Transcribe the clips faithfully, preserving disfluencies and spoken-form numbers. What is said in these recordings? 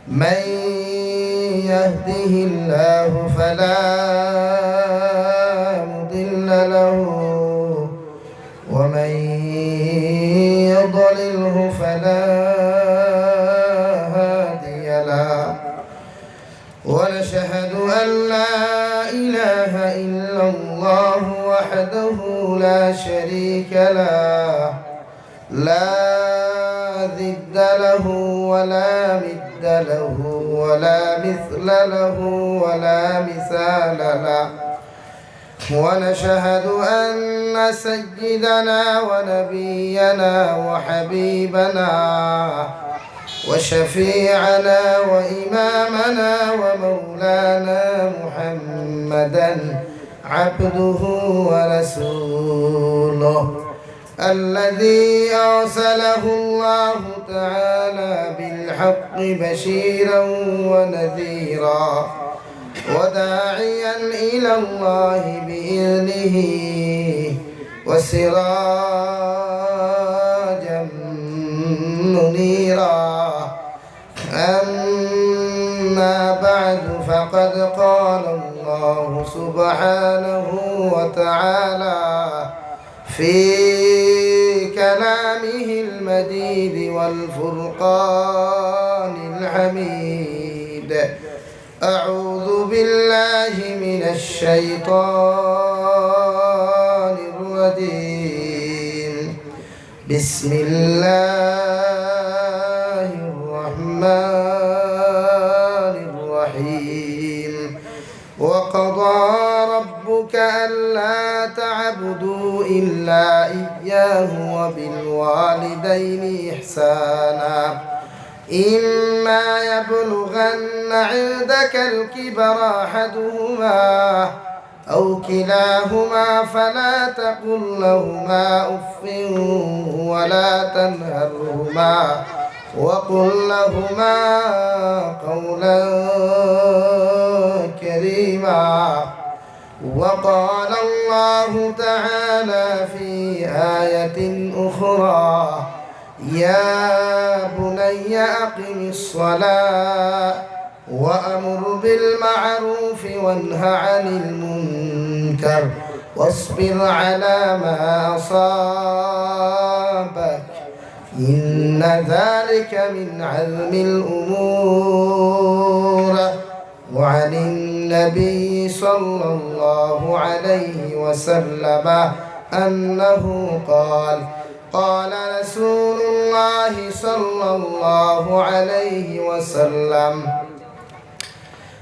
من يهده الله فلا مضل له، ومن يضلله فلا هادي له. ونشهد أن لا إله إلا الله وحده لا شريك له، لا ضد له ولا ند له ولا مثل له ولا مثال له. ونشهد أن سيدنا ونبينا وحبيبنا وشفيعنا وإمامنا ومولانا محمدا عبده ورسوله، الذي أرسله الله تعالى بالحق بشيرا ونذيرا، وداعيا إلى الله بإذنه، وسراجا منيرا. أما بعد، فقد قال الله سبحانه وتعالى في كلامه المجيد والفرقان الحميد: أعوذ بالله من الشيطان الرجيم. بسم الله الرحمن الرحيم. وقضى ربك ألا تعبدوا إلا إياه وبالوالدين إحسانا، إما يبلغن عندك الكبر أحدهما أو كلاهما فلا تقل لهما أف ولا تنهرهما وقل لهما قولا كريما. وقال الله تعالى في آية أخرى: يا بني أقم الصلاة وأمر بالمعروف وانه عن المنكر واصبر على ما أصابك، إن ذلك من عزم الأمور. وعن النبي صلى الله عليه وسلم أنه قال: قال رسول الله صلى الله عليه وسلم: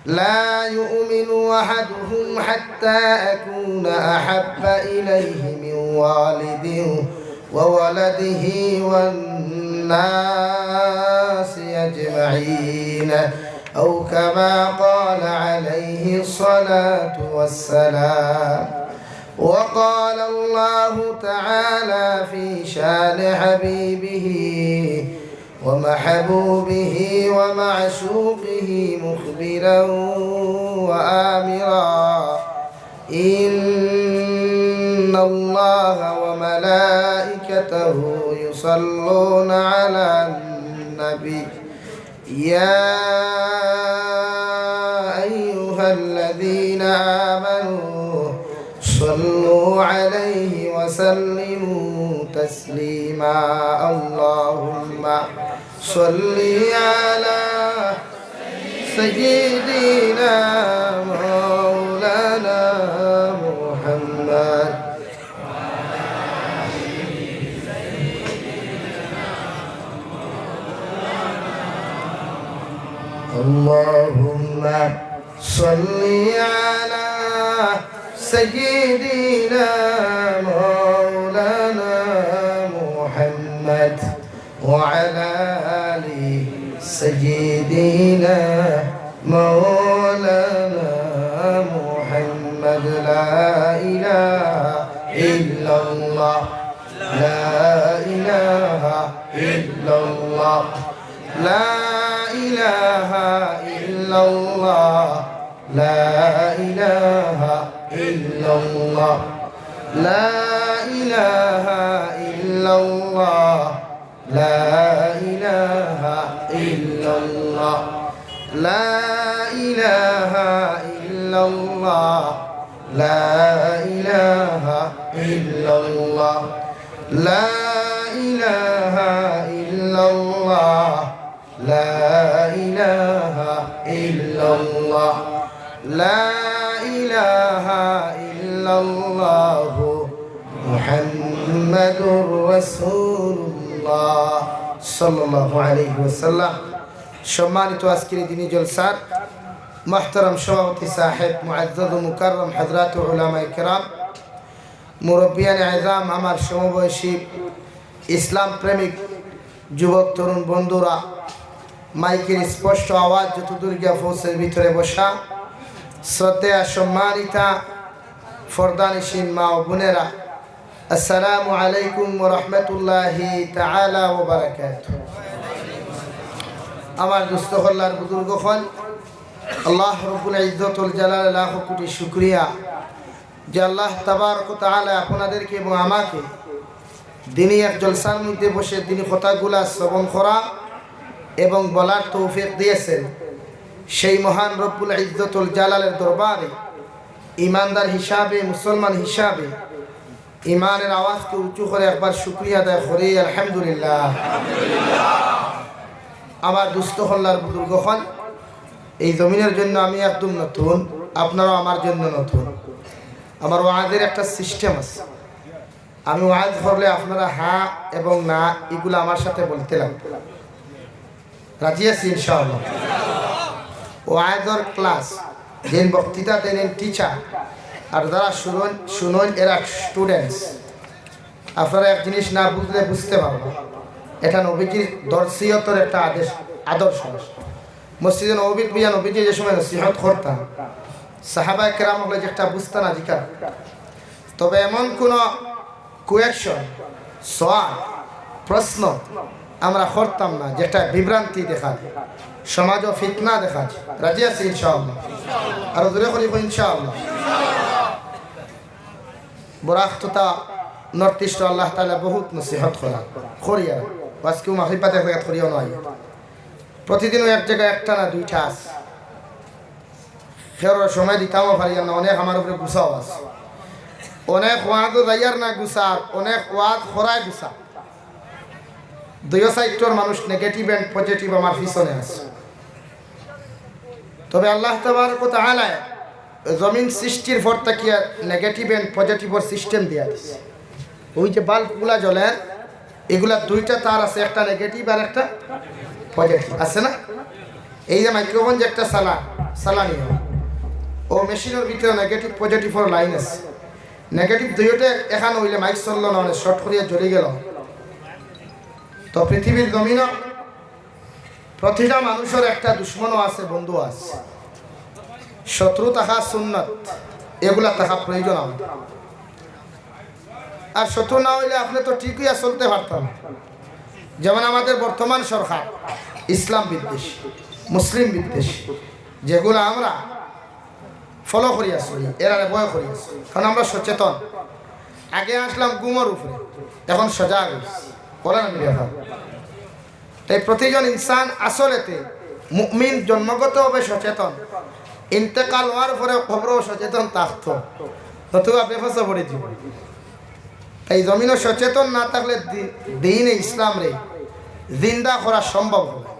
لا يؤمن أحدكم حتى أكون أحب إليه من والده وولده والناس أجمعين، أو كما قال عليه الصلاة والسلام. وقال الله تعالى في شان حبيبه ومحبوبه ومعشوقه مخبرا وآمرا: إن الله وملائكته يصلون على النبي، يا أيها الذين آمنوا صلوا عليه وسلموا تسليما. اللهم صل على سيدنا مولانا محمد. اللهم صل على سيدنا مولانا محمد وعلى آل سيدنا مولانا محمد. لا إله إلا الله، لا إله إلا الله، لا إله إلا الله، لا إله إلا الله، لا إله إلا الله، لا إله إلا الله. لا إله إلا الله، لا إله إلا الله، لا إله إلا الله، لا إله إلا الله، لا إله إلا الله، محمد رسول الله، صلى الله عليه وسلم। সম্মানিত আজকের এই দিনী জলসার মুহতারাম সভাপতি সাহেব, মুআজ্জাজ ও মুকাররম হযরত উলামায়ে কেরাম, মুরব্বিয়ানে আযম, আমার সমবয়সী ইসলাম প্রেমিক যুবক তরুণ বন্ধুরা, মাইকের স্পষ্ট আওয়াজ যতদূর গিয়া পৌঁছের ভিতরে বসা শ্রদ্ধেয়া সম্মানিতা পর্দানিশীন মা ও বোনেরা, আসসালামু আলাইকুম ওয়া রাহমাতুল্লাহি তাআলা ওয়া বারাকাতুহু। আমার দোস্ত অকল আর বুজুর্গ অকল, আল্লাহ রব্বুল ইজ্জত ওয়াল জালাল লাখো কোটি শুকরিয়া যে আল্লাহ তাবারক ওয়া তাআলা আপনাদেরকে এবং আমাকে দিনী এক জলসার মধ্যে বসে দিনী কথাগুলা শ্রবণ করা এবং বলার তৌফিক দিয়েছেন। সেই মহান রব্বুল ইজ্জত ওয়াল জালালের দরবারে ইমানদার হিসাবে, মুসলমান হিসাবে ইমানের আওয়াজকে উঁচু করে একবার শুকরিয়া আদায় করি, আলহামদুলিল্লাহ। আমার দোস্ত অকল আর বুজুর্গ অকল, এই জমিনের জন্য আমি একদম নতুন, আপনারাও আমার জন্য নতুন। আমার ওয়াজের একটা সিস্টেম আছে, আমি ওয়াজ করলে আপনারা হ্যাঁ এবং না এগুলা আমার সাথে বলতে লাগবে। রাজি আছি ইনশাআল্লাহ? ওয়াজর ক্লাস, যেইন বক্তৃতা দেইন টিচার, আর যারা শুনইন, শুনইন এরা স্টুডেন্টস। আপনারা এক জিনিস না বুঝলে বুঝতে পারবা, এটা নবীজির দর্শিয়তর একটা আদেশ, আদর্শ। মসজিদে নববীত বইয়া নবীজি যে সময় নসিহত করতা, সাহাবায়ে কেরাম অকলে যেটা বুঝতা না জিকার, তবে এমন কোনো কোয়েকশন, সওয়াল, প্রশ্ন আমরা করতাম না, যেটা বিভ্রান্তি দেখা যায়, সমাজও ফিতনা দেখা যায়। রাজি আছি ইনশাআল্লাহ? আরো জোরে করি কই ইনশাআল্লাহ। বরাক তথা নর্থ ইস্ট আল্লাহ তাআলা বহুত নসিহত করা, করিয়া। আজকেও মাহফিল পাতে এক জায়গাত করিয়া নয়, প্রতিদিনও এক জায়গায় একটা না দুইটা আছে। কেউরে সময় দিতামও পারিয়ার না, অনেক আমার উপরে গুছাও আছে। অনেক ওয়াজও যাইয়ার না গুছার, অনেক ওয়াজ করায় গুছা। দুইও সাইডর মানুষ, নেগেটিভ এন্ড পজিটিভ, আমার পিছনে আছে। তবে আল্লাহ তাবারক ওয়া তাআলা জমিন সৃষ্টির পর থাকিয়া নেগেটিভ এন্ড পজিটিভর সিস্টেম দিয়া দিছে। ওই যে বাল্বগুলা জ্বলের, এগুলা দুইটা তার আছে, একটা নেগেটিভ আর একটা পজিটিভ, আছে না? এই যে মাইক্রোফোন যে একটা চালা, চালানি হয়, ও মেশিনর ভিতরে নেগেটিভ পজিটিভর লাইন আছে। নেগেটিভ দুইওটা এখান অইলে মাইক চললো না, মানে শর্ট করিয়া জ্বলি গেল। তো পৃথিবীর জমিনও প্রতিটা মানুষর একটা দুশমনও আছে, বন্ধু আছে। শত্রু থাকা সুন্নত, এগুলা থাকা প্রয়োজন আমাদের। আর শত্রু না অইলে আপনে তো ঠিকই আর চলতে পারতা না। যেমন আমাদের বর্তমান সরকার ইসলাম বিদ্বেষী, মুসলিম বিদ্বেষী, যেগুলা আমরা ফলো করিয়া চলি, এরারে ভয় করিয়া চলি, কারণ আমরা সচেতন। আগে আসলাম ঘুমর উপরে, এখন সজাগ অইছি। বলেন আমি ব্যাপার। তাই প্রতিজন ইনসান আসলেতে মুমিন জন্মগতভাবে সচেতন, ইন্তেকাল হওয়ার পরে কবরও সচেতন থাকতো, নতুবা বেফাসা পড়ে জীবন। তাই জমিনও সচেতন না থাকলে দি-, দ্বীনে ইসলামরে জিন্দা করা সম্ভব হবে।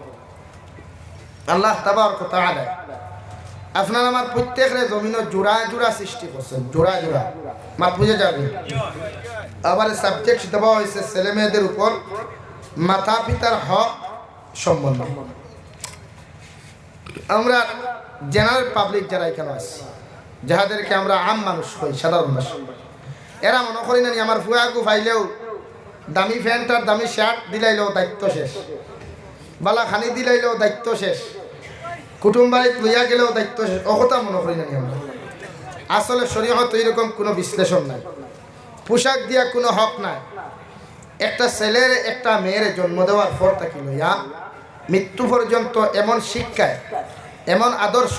আল্লাহ তাবারক ওয়া তাআলা আপনার আমার প্রত্যেকরে জমিনও জোড়া জোড়া সৃষ্টি করছেন, জোড়া জোড়া। মাত বুঝে যাবে। আবার সাবজেক্ট দেওয়া হয়েছে ছেলে মেয়েদের উপর মাতা পিতার হক সম্বন্ধে। আমরা জেনারেল পাবলিক যারা এখানে আছি, যাহাদেরকে আমরা আম মানুষ কই, সাধারণ মানুষ, এরা মনো করি না নি আমার ফুয়াগু পাইলেও দামি প্যান্ট আর দামি শার্ট দিলাইলেও দায়িত্ব শেষ, বালা খানি দিলাইলেও দায়িত্ব শেষ, কুটুম বাড়িত লইয়া গেলেও দায়িত্ব শেষ, অ কথা মনো করি না নি আমরা। আসলে শরীয়ত এইরকম কোনো বিশ্লেষণ নাই, পোশাক দিয়া কোনো হক নাই। একটা ছেলের একটা মেয়ের জন্ম দেওয়ার পর থাকি লইয়া মৃত্যু পর্যন্ত এমন শিক্ষায়, এমন আদর্শ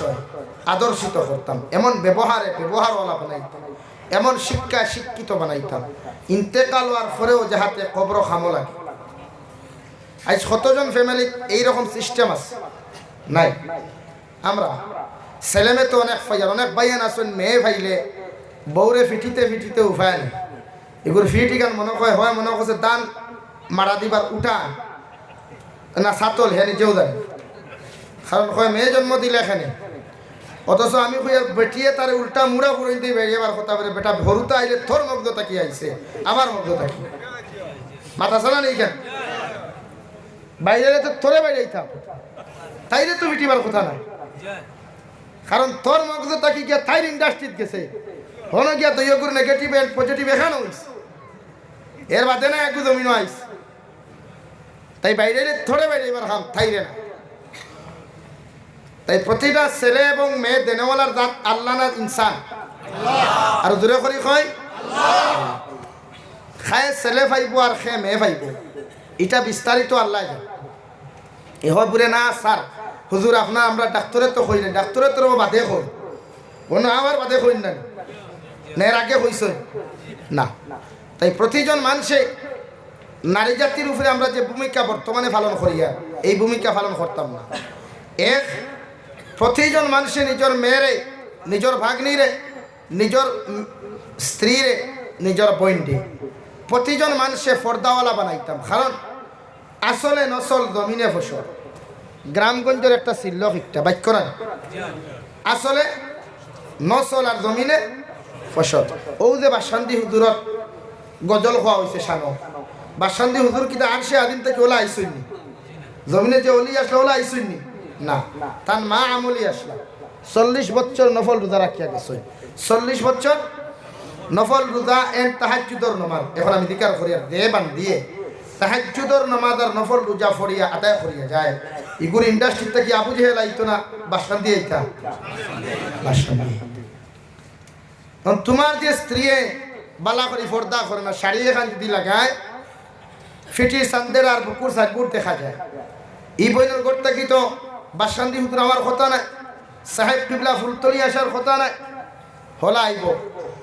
আদর্শিত করতাম, এমন ব্যবহারে ব্যবহারওয়ালা বানাইতাম, এমন শিক্ষায় শিক্ষিত বানাইতাম, ইন্তেকাল হওয়ার পরেও যাহাতে কবর খামো লাগে। আজ কতজন ফ্যামিলিত এইরকম সিস্টেম আছে? নাই। আমরা ছেলে মেয়ে তো অনেক পাইয়ার, অনেক ভাইয়াইন আছইন, মেয়ে পাইলে বউরে ফিটিতে ফিটিতে উপায় নাই। এগুর ফিটিখান মনো কয়, হয় মনো করছে ধান মাড়া দিবার উঠা না ছাতল, হে নিজেও জানে। কারণ কয় মেয়ে জন্ম দিলে এখানে, অথচ আমি কইয়ার বেটিয়ে তারে উল্টা মুড়া ফুরইন দি বেরিয়ে বার কথা বলে, "বেটা, ভরুতা আইলে তোর মগজ থাকি আইছে, আমার মগজ থাকি।" মাথা চালা নেই কেন? বাইরে তো তোরে বাইরে আইতাম, তাইরে তো ফিটিবার কথা না। কারণ তোর মগজ থাকি গিয়া তাইর ইন্ডাস্ট্রিত গেছে, হনো গিয়া দুইগুর নেগেটিভ এন্ড পজিটিভ এখান হইছে। এর বাদে না একগু জমিনও আইস। তাই বাইরে থোড়ে বাইরে এবার খাম থাইরে না। তাই প্রতিটা ছেলে এবং মেয়ে দেনেওয়ালার জাত আল্লাহ না ইনসান? আর জোরে করি কই, খায় ছেলে পাইবো আর খে মেয়ে পাইবো, এটা বিস্তারিত আল্লাহ জানে। এ হয় বুলে, "না স্যার, হুজুর, আপনার আমরা ডাক্তরে তো কই না, ডাক্তরে তো বাদে কই।" অন্য আমার বাদে কই না, না এর আগে কইছে না। তাই প্রতিজন মানুষে নারী জাতির উপরে আমরা যে ভূমিকা বর্তমানে পালন করিয়ার, এই ভূমিকা পালন করতাম না। এক, প্রতিজন মানুষে নিজর মেয়েরে, নিজর ভাগ্নিরে, নিজর, উম, স্ত্রীরে, নিজর বইনরে, প্রতিজন মানুষে পর্দাওয়ালা বানাইতাম। কারণ আসলে নসল জমিনে ফসল। গ্রামগঞ্জর একটা চিল্লক একটা বাক্য না? আসলে নসল আর জমিনে ফসল। ও যে বাসান্দি হুজুরর গজল কওয়া হইছে শানো, বাসান্দি হুজুর কিতা আরশে আজিম থাকি ওলা আইছইন নি? জমিনে যে অলি আসলা, ওলা আইছইন নি? না, তান মা আমলি আসলা। চল্লিশ বছর নফল রোজা রাখিয়া গেছইন। চল্লিশ বছর নফল রোজা and তাহাজ্জুদর নমাজ। এখন আমি জিকার করিয়ার, যে বান্দিয়ে তাহাজ্জুদর নমাজ আর নফল রোজা পড়িয়া আদায় করিয়া যায়, ইগুর ইন্ডাস্ট্রিত থাকি আবু জেহেল আইতো না, বাসান্দি আইতা? বাসান্দি। এখন তোমার যে স্ত্রীয়ে বালা করি পর্দা করে না, শাড়ি এখান যদি লাগায়, ফিটি চান্দের আর বুকুর সাইডবোর্ড দেখা যায়। ই বইনর ঘর থাকি তো বাসান্দি হুজুর আমার কথা নাই, সাহেব কিবলা ফুলতলি আসার কথা নাই। হলা আইব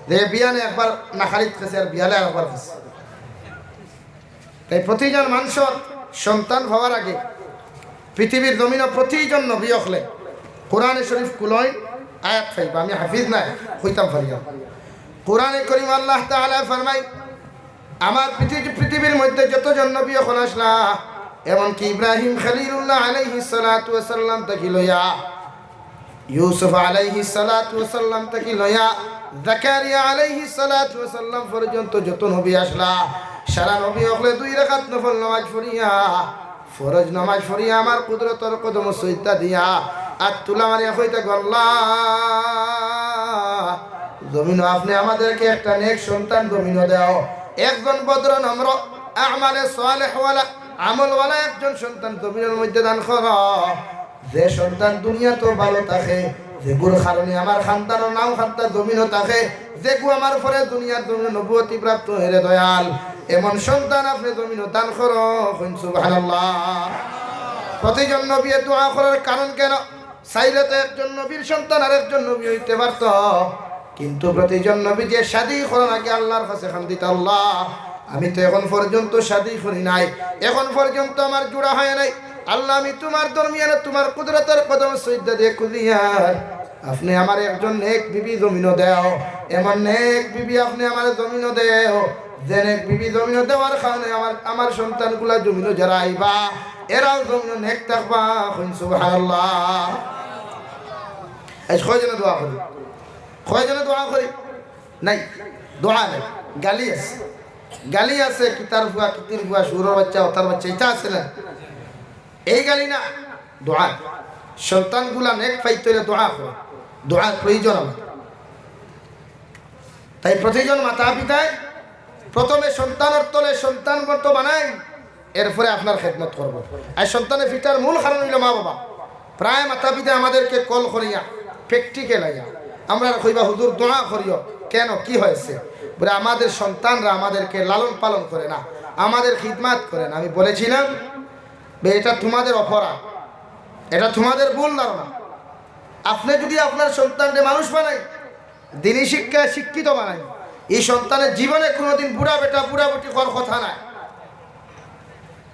যে বিয়ানে একবার নাখারিত খেছে আর বিয়ালে আর একবার খেছে। তাই প্রতিজন মানুষর সন্তান হওয়ার আগে পৃথিবীর জমিনও প্রতিজন নবী অকলে কোরআনে শরীফ কুলইন আয়াত পাইবা। আমি হাফিজ নাই, কইতাম পারিয়ার। কোরআনে করিম আল্লাহ তাআলা ফরমাই, আমার পৃথিবী, পৃথিবীর মধ্যে যতজন নবী অকল আসলা, এমনকি ইব্রাহিম খলিলুল্লাহ আলাইহিস সালাতু ওয়াস সালাম থাকি লইয়া, ইউসুফ আলাইহিস সালাতু ওয়াস সালাম থাকি লইয়া, জাকারিয়া আলাইহিস সালাতু ওয়াস সালাম পর্যন্ত যত নবী আসলা, সারা নবী অকলে দুই রাকাত নফল নামাজ পড়িয়া, ফরজ নামাজ পড়িয়া আমার কুদরতর কদমো সইজদা দিয়া আত তুলা মারিয়া কইতা গো আল্লাহ, জমিনো আপনে আমাদেরকে একটা নেক সন্তান জমিনো দেও, একজন ভদ্র নম্র আমালে সালেহওয়ালা আমলওয়ালা একজন সন্তান জমিনর মধ্যে দান করো। যে সন্তান দুনিয়াত ভালো থাকে, যেগুর কারণে আমার খানদানর নাম খানদান জমিনো থাকে, যেগু আমার পরে দুনিয়ার জমিনো নবুয়তি প্রাপ্ত হইলে দয়াল, এমন সন্তান আপনে জমিনো দান করো। কইন সুবহানাল্লাহ। প্রতিজন নবীয়ে দোয়া করার কারণ কেন? চাইলে তো একজন নবীর সন্তান আর একজন নবী হইতে পারতো, কিন্তু প্রতিজন নবী যে শাদী করার আগে আল্লাহর কাছে কান্দিতা, "আল্লাহ, আমি তো এখন পর্যন্ত শাদী করি নাই, এখন পর্যন্ত আমার জোড়া হয় নাই। আল্লাহ, আমি তোমার দরমিয়ানে তোমার কুদরতর কদমো সইজদা দিয়া খুজিয়ার, আপনে আমার একজন নেক বিবি জমিনো দেও, এমন নেক বিবি আপনে আমার জমিনো দেও, যে নেক বিবি জমিনো দেওয়ার কারণে আমার, আমার সন্তানগুলা জমিনো যারা আইবা, এরাও জমিনো নেক থাকবা।" কইন সুবহানাল্লাহ। আজ কয়জনে দোয়া করি? কয়জনে দোয়া করি? নাই, দোয়া নাই, গালি আছে। গালি আছে, কিতার ফুয়া, কিতির ফুয়া, শুয়োরর বাচ্চা, অতার বাচ্চা, ইতা আছে না? এই গালি না, দোয়া। সন্তানগুলা নেক পাইতে হইলে দোয়া করো, দোয়ার প্রয়োজন আমার। তাই প্রতিজন মাতা পিতায় প্রথমে সন্তানর তলে সন্তান মতো বানাই, এরপরে আপনার খেদমত করব। আর সন্তানে ফিটার মূল কারণ হইল মা বাবা। প্রায় মাতা পিতা আমাদেরকে কল করিয়া, প্র্যাকটিক্যাল আইয়া, আমরা কইবা, "হুজুর, দোয়া করিও।" কেন, কি হয়েছে? বলে, "আমাদের সন্তানরা আমাদেরকে লালন পালন করে না, আমাদের খিদমাত করে না।" আমি বলেছিলাম, "বে, এটা তোমাদের অপরাধ, এটা তোমাদের ভুল ধারণা। আপনি যদি আপনার সন্তানকে মানুষ বানাই, দিনী শিক্ষায় শিক্ষিত বানাই, এই সন্তানের জীবনে কোনোদিন বুড়া বেটা, বুড়া বেটি হওয়ার কথা নাই।"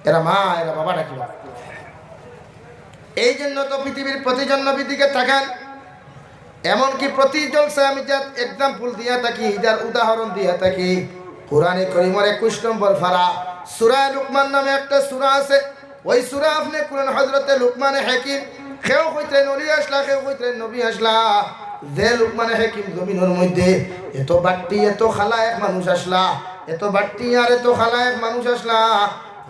এরা মা, এরা বাবা ডাকিবা। এই জন্য তো পৃথিবীর প্রতিজন নবীর দিকে তাকান, এমনকি প্রতি জলসায় আমি যার এক্সাম্পল দিয়া থাকি, যার উদাহরণ দিয়া থাকি, কোরআনে করিমর একুশ নম্বর পারা, সূরা লুকমান নামে একটা সূরা আছে। ওই সূরা আপনে খুলইন, হযরতে লুকমানে হাকিম, কেউ কইতরা অলি আছলা, কেউ কইতরা নবী আছলা। যে লুকমানে হাকিম জমিনর মধ্যে এত বাট্টি, এত খালায়েক মানুষ আছলা, এত বাট্টি আর এত খালায়েক মানুষ আছলা,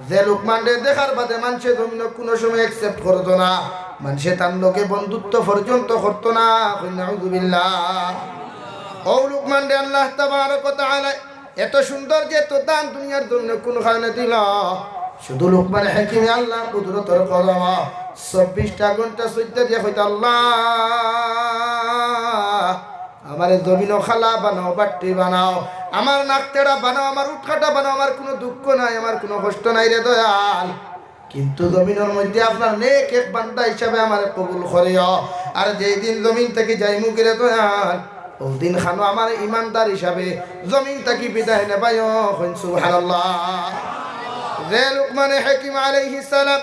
যে লুকমানরে দেখার বাদে মানষে জমিনো কুনু সময় অ্যাকসেপ্ট করতো না, মানষে তার লগে বন্ধুত্ব পর্যন্ত করতো না। কইন নাউজুবিল্লাহ। অউ লুকমানরে আল্লাহ তাবারাক ওয়া তাআলা এত সুন্দর যে এত দান দুনিয়ার জমিনো কুন কারণে দিলা? শুধু লুকমানে হাকিমে আল্লাহর কুদরতর কদম চব্বিশটা ঘন্টা সইজদা দিয়া কইতা, "আল্লাহ, আমারে জমিনো খালা বানাও, বাট্টি বানাও, আমার নাক তেড়া বানাও, আমার উটকাটা বানাও, আমার কুনু দুঃখ নাই, আমার কুনু কষ্ট নাই রে দয়াল। কিন্তু জমিনর মধ্যে আপনার নেক এক বান্দা হিসাবে আমারে কবুল করিও। আর যেই দিন জমিন থাকি যাইমুগি রে দয়াল, অউ দিন খানো আমারে ইমানদার হিসাবে জমিন থাকি বিদায় নেবায়ও।" কইন সুবহানাল্লাহ। যে লুকমানে হাকিম আলাইহিস সালাম,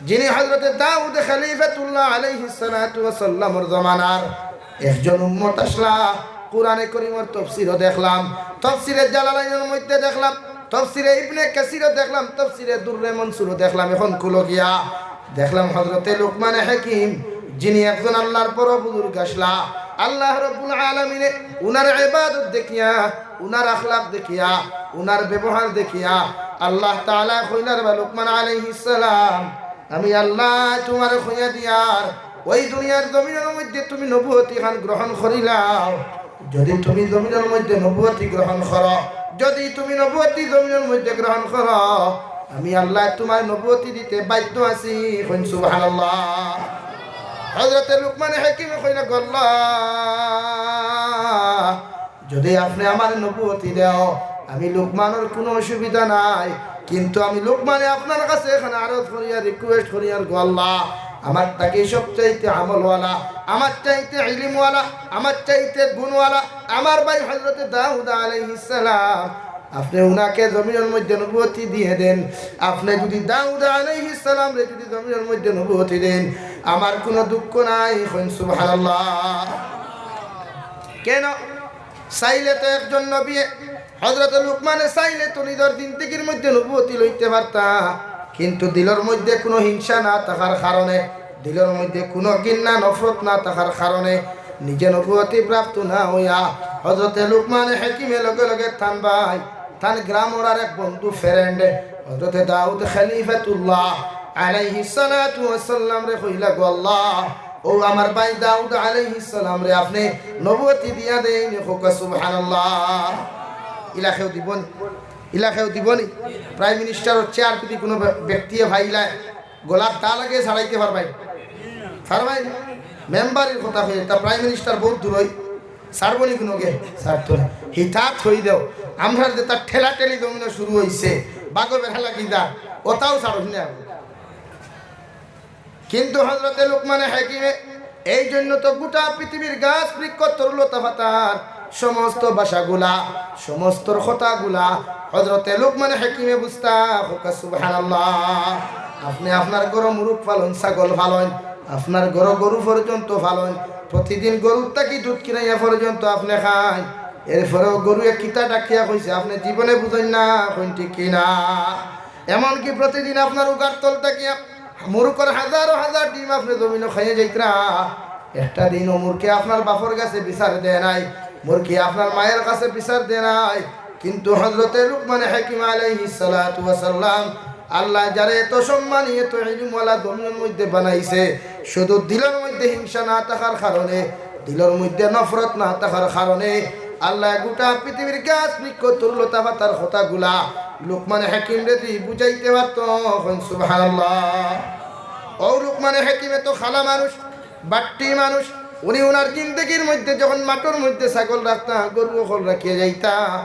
যিনি হযরতে দাউদ খলিফাতুল্লাহ আলাইহিস সালাতু ওয়াস সালামর জমানার একজন উম্মত আছলা, কোরআনে করিমর তফসিরও দেখলাম, তফসিরে জালালাইনর মধ্যে দেখলাম, তফসিরে ইবনে কাসিরও দেখলাম, তফসিরে দুররে মনসুরও দেখলাম। এখন খুলো গিয়া দেখলাম হযরতে লুকমানে হাকিম, যিনি একজন আল্লাহর বড় বুজুর্গ আছলা, আল্লাহ রাব্বুল আলামিনে উনার ইবাদত দেখিয়া, উনার আখলাক দেখিয়া, উনার ব্যবহার দেখিয়া আল্লাহ তাআলা কইলা, "রে বা লুকমান আলাইহিস সালাম, আমি আল্লাহ তুমারে কইয়া দিয়ার, ওই দুনিয়ার জমিনর মধ্যে তুমি নবুয়তি খান গ্রহণ করিলাও। যদি তুমি জমিনর মধ্যে নবুয়তি গ্রহণ করো, যদি তুমি নবুয়তি জমিনর মধ্যে গ্রহণ করো, আমি আল্লাহ তুমারে নবুয়তি দিতে বাধ্য আছি।" কইন সুবহানাল্লাহ। হযরতে লুকমানে হাকিমে কইলা, "গো আল্লাহ, যদি আপনে আমারে নবুয়তি দেও, আমি লুকমানর কুনু অসুবিধা নাই, কিন্তু আমি লুকমানে আপনার কাছে এখান আরজ করিয়ার, রিকোয়েস্ট করিয়ার গো আল্লাহ, আমার থাকি সবচাইতে আমলওয়ালা, আমার চাইতে ইলিমওয়ালা, আমার চাইতে গুণওয়ালা আমার ভাই হযরতে দাউদ আলাইহিস সালাম, আপনে উনাকে জমিনর মধ্যে নবুয়তি দিয়া দেন। আপনে যদি দাউদ আলাইহিস সালামরে যদি জমিনর মধ্যে নবুয়তি দেন, আমার কুনু দুঃখ নাই।" কইন সুবহানাল্লাহ। কেন? চাইলে তো একজন নবী, হযরতে লুকমানে চাইলে তো নিজর জিন্দেগির মধ্যে নবুয়তি লইতে পারতা, কিন্তু দিলর মধ্যে কুনু হিংসা না থাকার কারণে, দিলর মধ্যে কুনু ঘিন্না নফরত না থাকার কারণে নিজে নবুয়তি প্রাপ্ত না অইয়া হযরতে লুকমানে হাকিমে লগে লগে তান ভাই, তান গ্রামর আরেক বন্ধু, ফ্রেন্ড, হযরতে দাউদ খলিফাতুল্লাহ আলাইহিস সালাতু ওয়াস সালামরে কইলা, "গো আল্লাহ, অউ আমার ভাই দাউদ আলাইহিস সালামরে আপনে নবুয়তি দিয়া দেইন।" কউক্কা সুবহানাল্লাহ। ইলা কেউ দিবনি? ইলা কেউ দিবনি? প্রাইম মিনিস্টারর চেয়ার যদি কুনু ব্য-, ব্যক্তিয়ে পাইলায়, গলাত দা লাগাইয়া ছাড়াইতে পারবায়? পারবায়? মেম্বারির কথা কই, তা প্রাইম মিনিস্টার বউত দূরই, ছাড়বনি কুনুগে? ছাড়তো না। হিতা থই দেও, আমরার যেতা ঠেলাঠেলি জমিনো শুরু অইছে, বাগো বেড়া লাগি যা, অতাও ছাড়ো না। কিন্তু হযরতে লুকমানে হাকিমে, এই জন্য তো গোটা পৃথিবীর গাছ, বৃক্ষ, তরুলতা, পাতার সমস্ত ভাষাগুলা, সমস্তর কথাগুলা হযরতে লুকমানে হাকিমে বুঝতা। কউক্কা সুবহানাল্লাহ। আপনে আপনার ঘরো মুরুগ পালইন, ছাগল পালইন, আপনার ঘরো গরু পর্যন্ত পালইন, প্রতিদিন গরুর থাকি দুধ কিনাইয়া পর্যন্ত আপনে খাইন, এরপরেও গরুয়ে কিতা ডাকিয়া কইছে আপনে জীবনে বুঝইন না, কইন ঠিক কি না? এমনকি প্রতিদিন আপনার উগার তল থাকিয়া মুরুগর হাজারো হাজার ডিম আপনে জমিনো খাইয়া যাইতরা। একটা দিনও মুরগে আপনার বাপর গেছে বিচার দেয় নাই, মুরগে আপনার মায়ের গেছে বিচার দেয় নাই। কিন্তু হযরতে লুকমানে হাকিম আলাইহিস সালাতু ওয়াস সালাম, আল্লায় যারে এত সম্মানী, এত ইলিমওয়ালা জমিনর মধ্যে বানাইছে, শুধু দিলর মধ্যে হিংসা না থাকার কারণে, দিলর মধ্যে নফরত না থাকার কারণে আল্লায় গোটা পৃথিবীর গাছ, বৃক্ষ, তরুলতা, পাতার কথাগুলা লুকমানে হাকিমরে দি বুঝাইতে পারতো। কইন সুবহানাল্লাহ। অউ লুকমানে হাকিমে তো খালা মানুষ, বাট্টি মানুষ, উনি উনার জিন্দেগির মধ্যে যখন মাঠর মধ্যে ছাগল রাখতা, গরু অকল রাখিয়া যাইতা,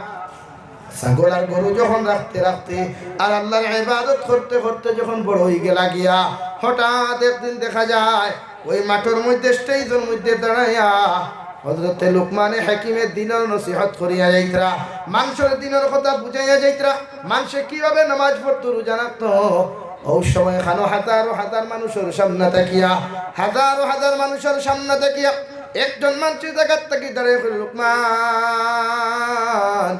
ছাগল আর গরু যখন রাখতে রাখতে আর আল্লাহর ইবাদত করতে করতে যখন বড় অইগেলা গিয়া, হঠাৎ একদিন দেখা যায় ওই মাঠর মধ্যে স্টেজর মধ্যে দাঁড়াইয়া হযরতে লুকমানে হাকিমে দিনর নসিহত করিয়া যাইতরা, মানষরে দিনর কথা বুঝাইয়া যাইতরা, মানষে কিভাবে নামাজ পড়তো, রোজা রাখতো, অউ সময় খানো হাজারো হাজার মানুষর সামনে থাকিয়া, হাজারো হাজার মানুষর সামনে থাকিয়া একজন মানষে জাগাত থাকি দাঁড়াইয়া কইলো, "লোকমান,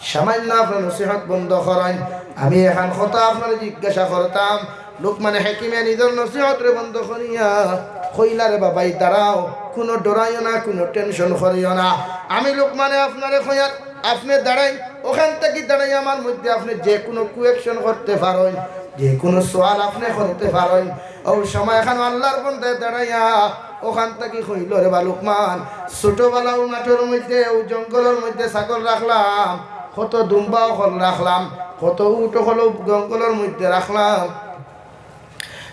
সামান্য আপনার নসিহত বন্ধ করইন, আমি এখান কথা আপনারে জিজ্ঞাসা করতাম।" লোকমানে হাকিমে নিজর নসিহতরে বন্ধ করিয়া কইলা, "রে বাবাই, দাঁড়াও, কুনু ডরাইও না, কুনু tension করিও না। আমি লোকমানে আপনারে কইয়ার, আপনে দাঁড়াইন, অখান থাকি দাঁড়াইয়া আমার মধ্যে আপনে যে কুনু question করতে পারইন, যে কুনু সওয়াল আপনে করতে পারইন।" অউ সময় খানো আল্লার বন্দায় দাঁড়াইয়া অখান থাকি কইলো, "রে বা লোকমান, ছোটবেলা অউ মাঠর মধ্যে, অউ জঙ্গলর মধ্যে ছাগল রাখলাম, কত দুম্বা অকল রাখলাম, কত উট অকল অউ জঙ্গলর মধ্যে রাখলাম।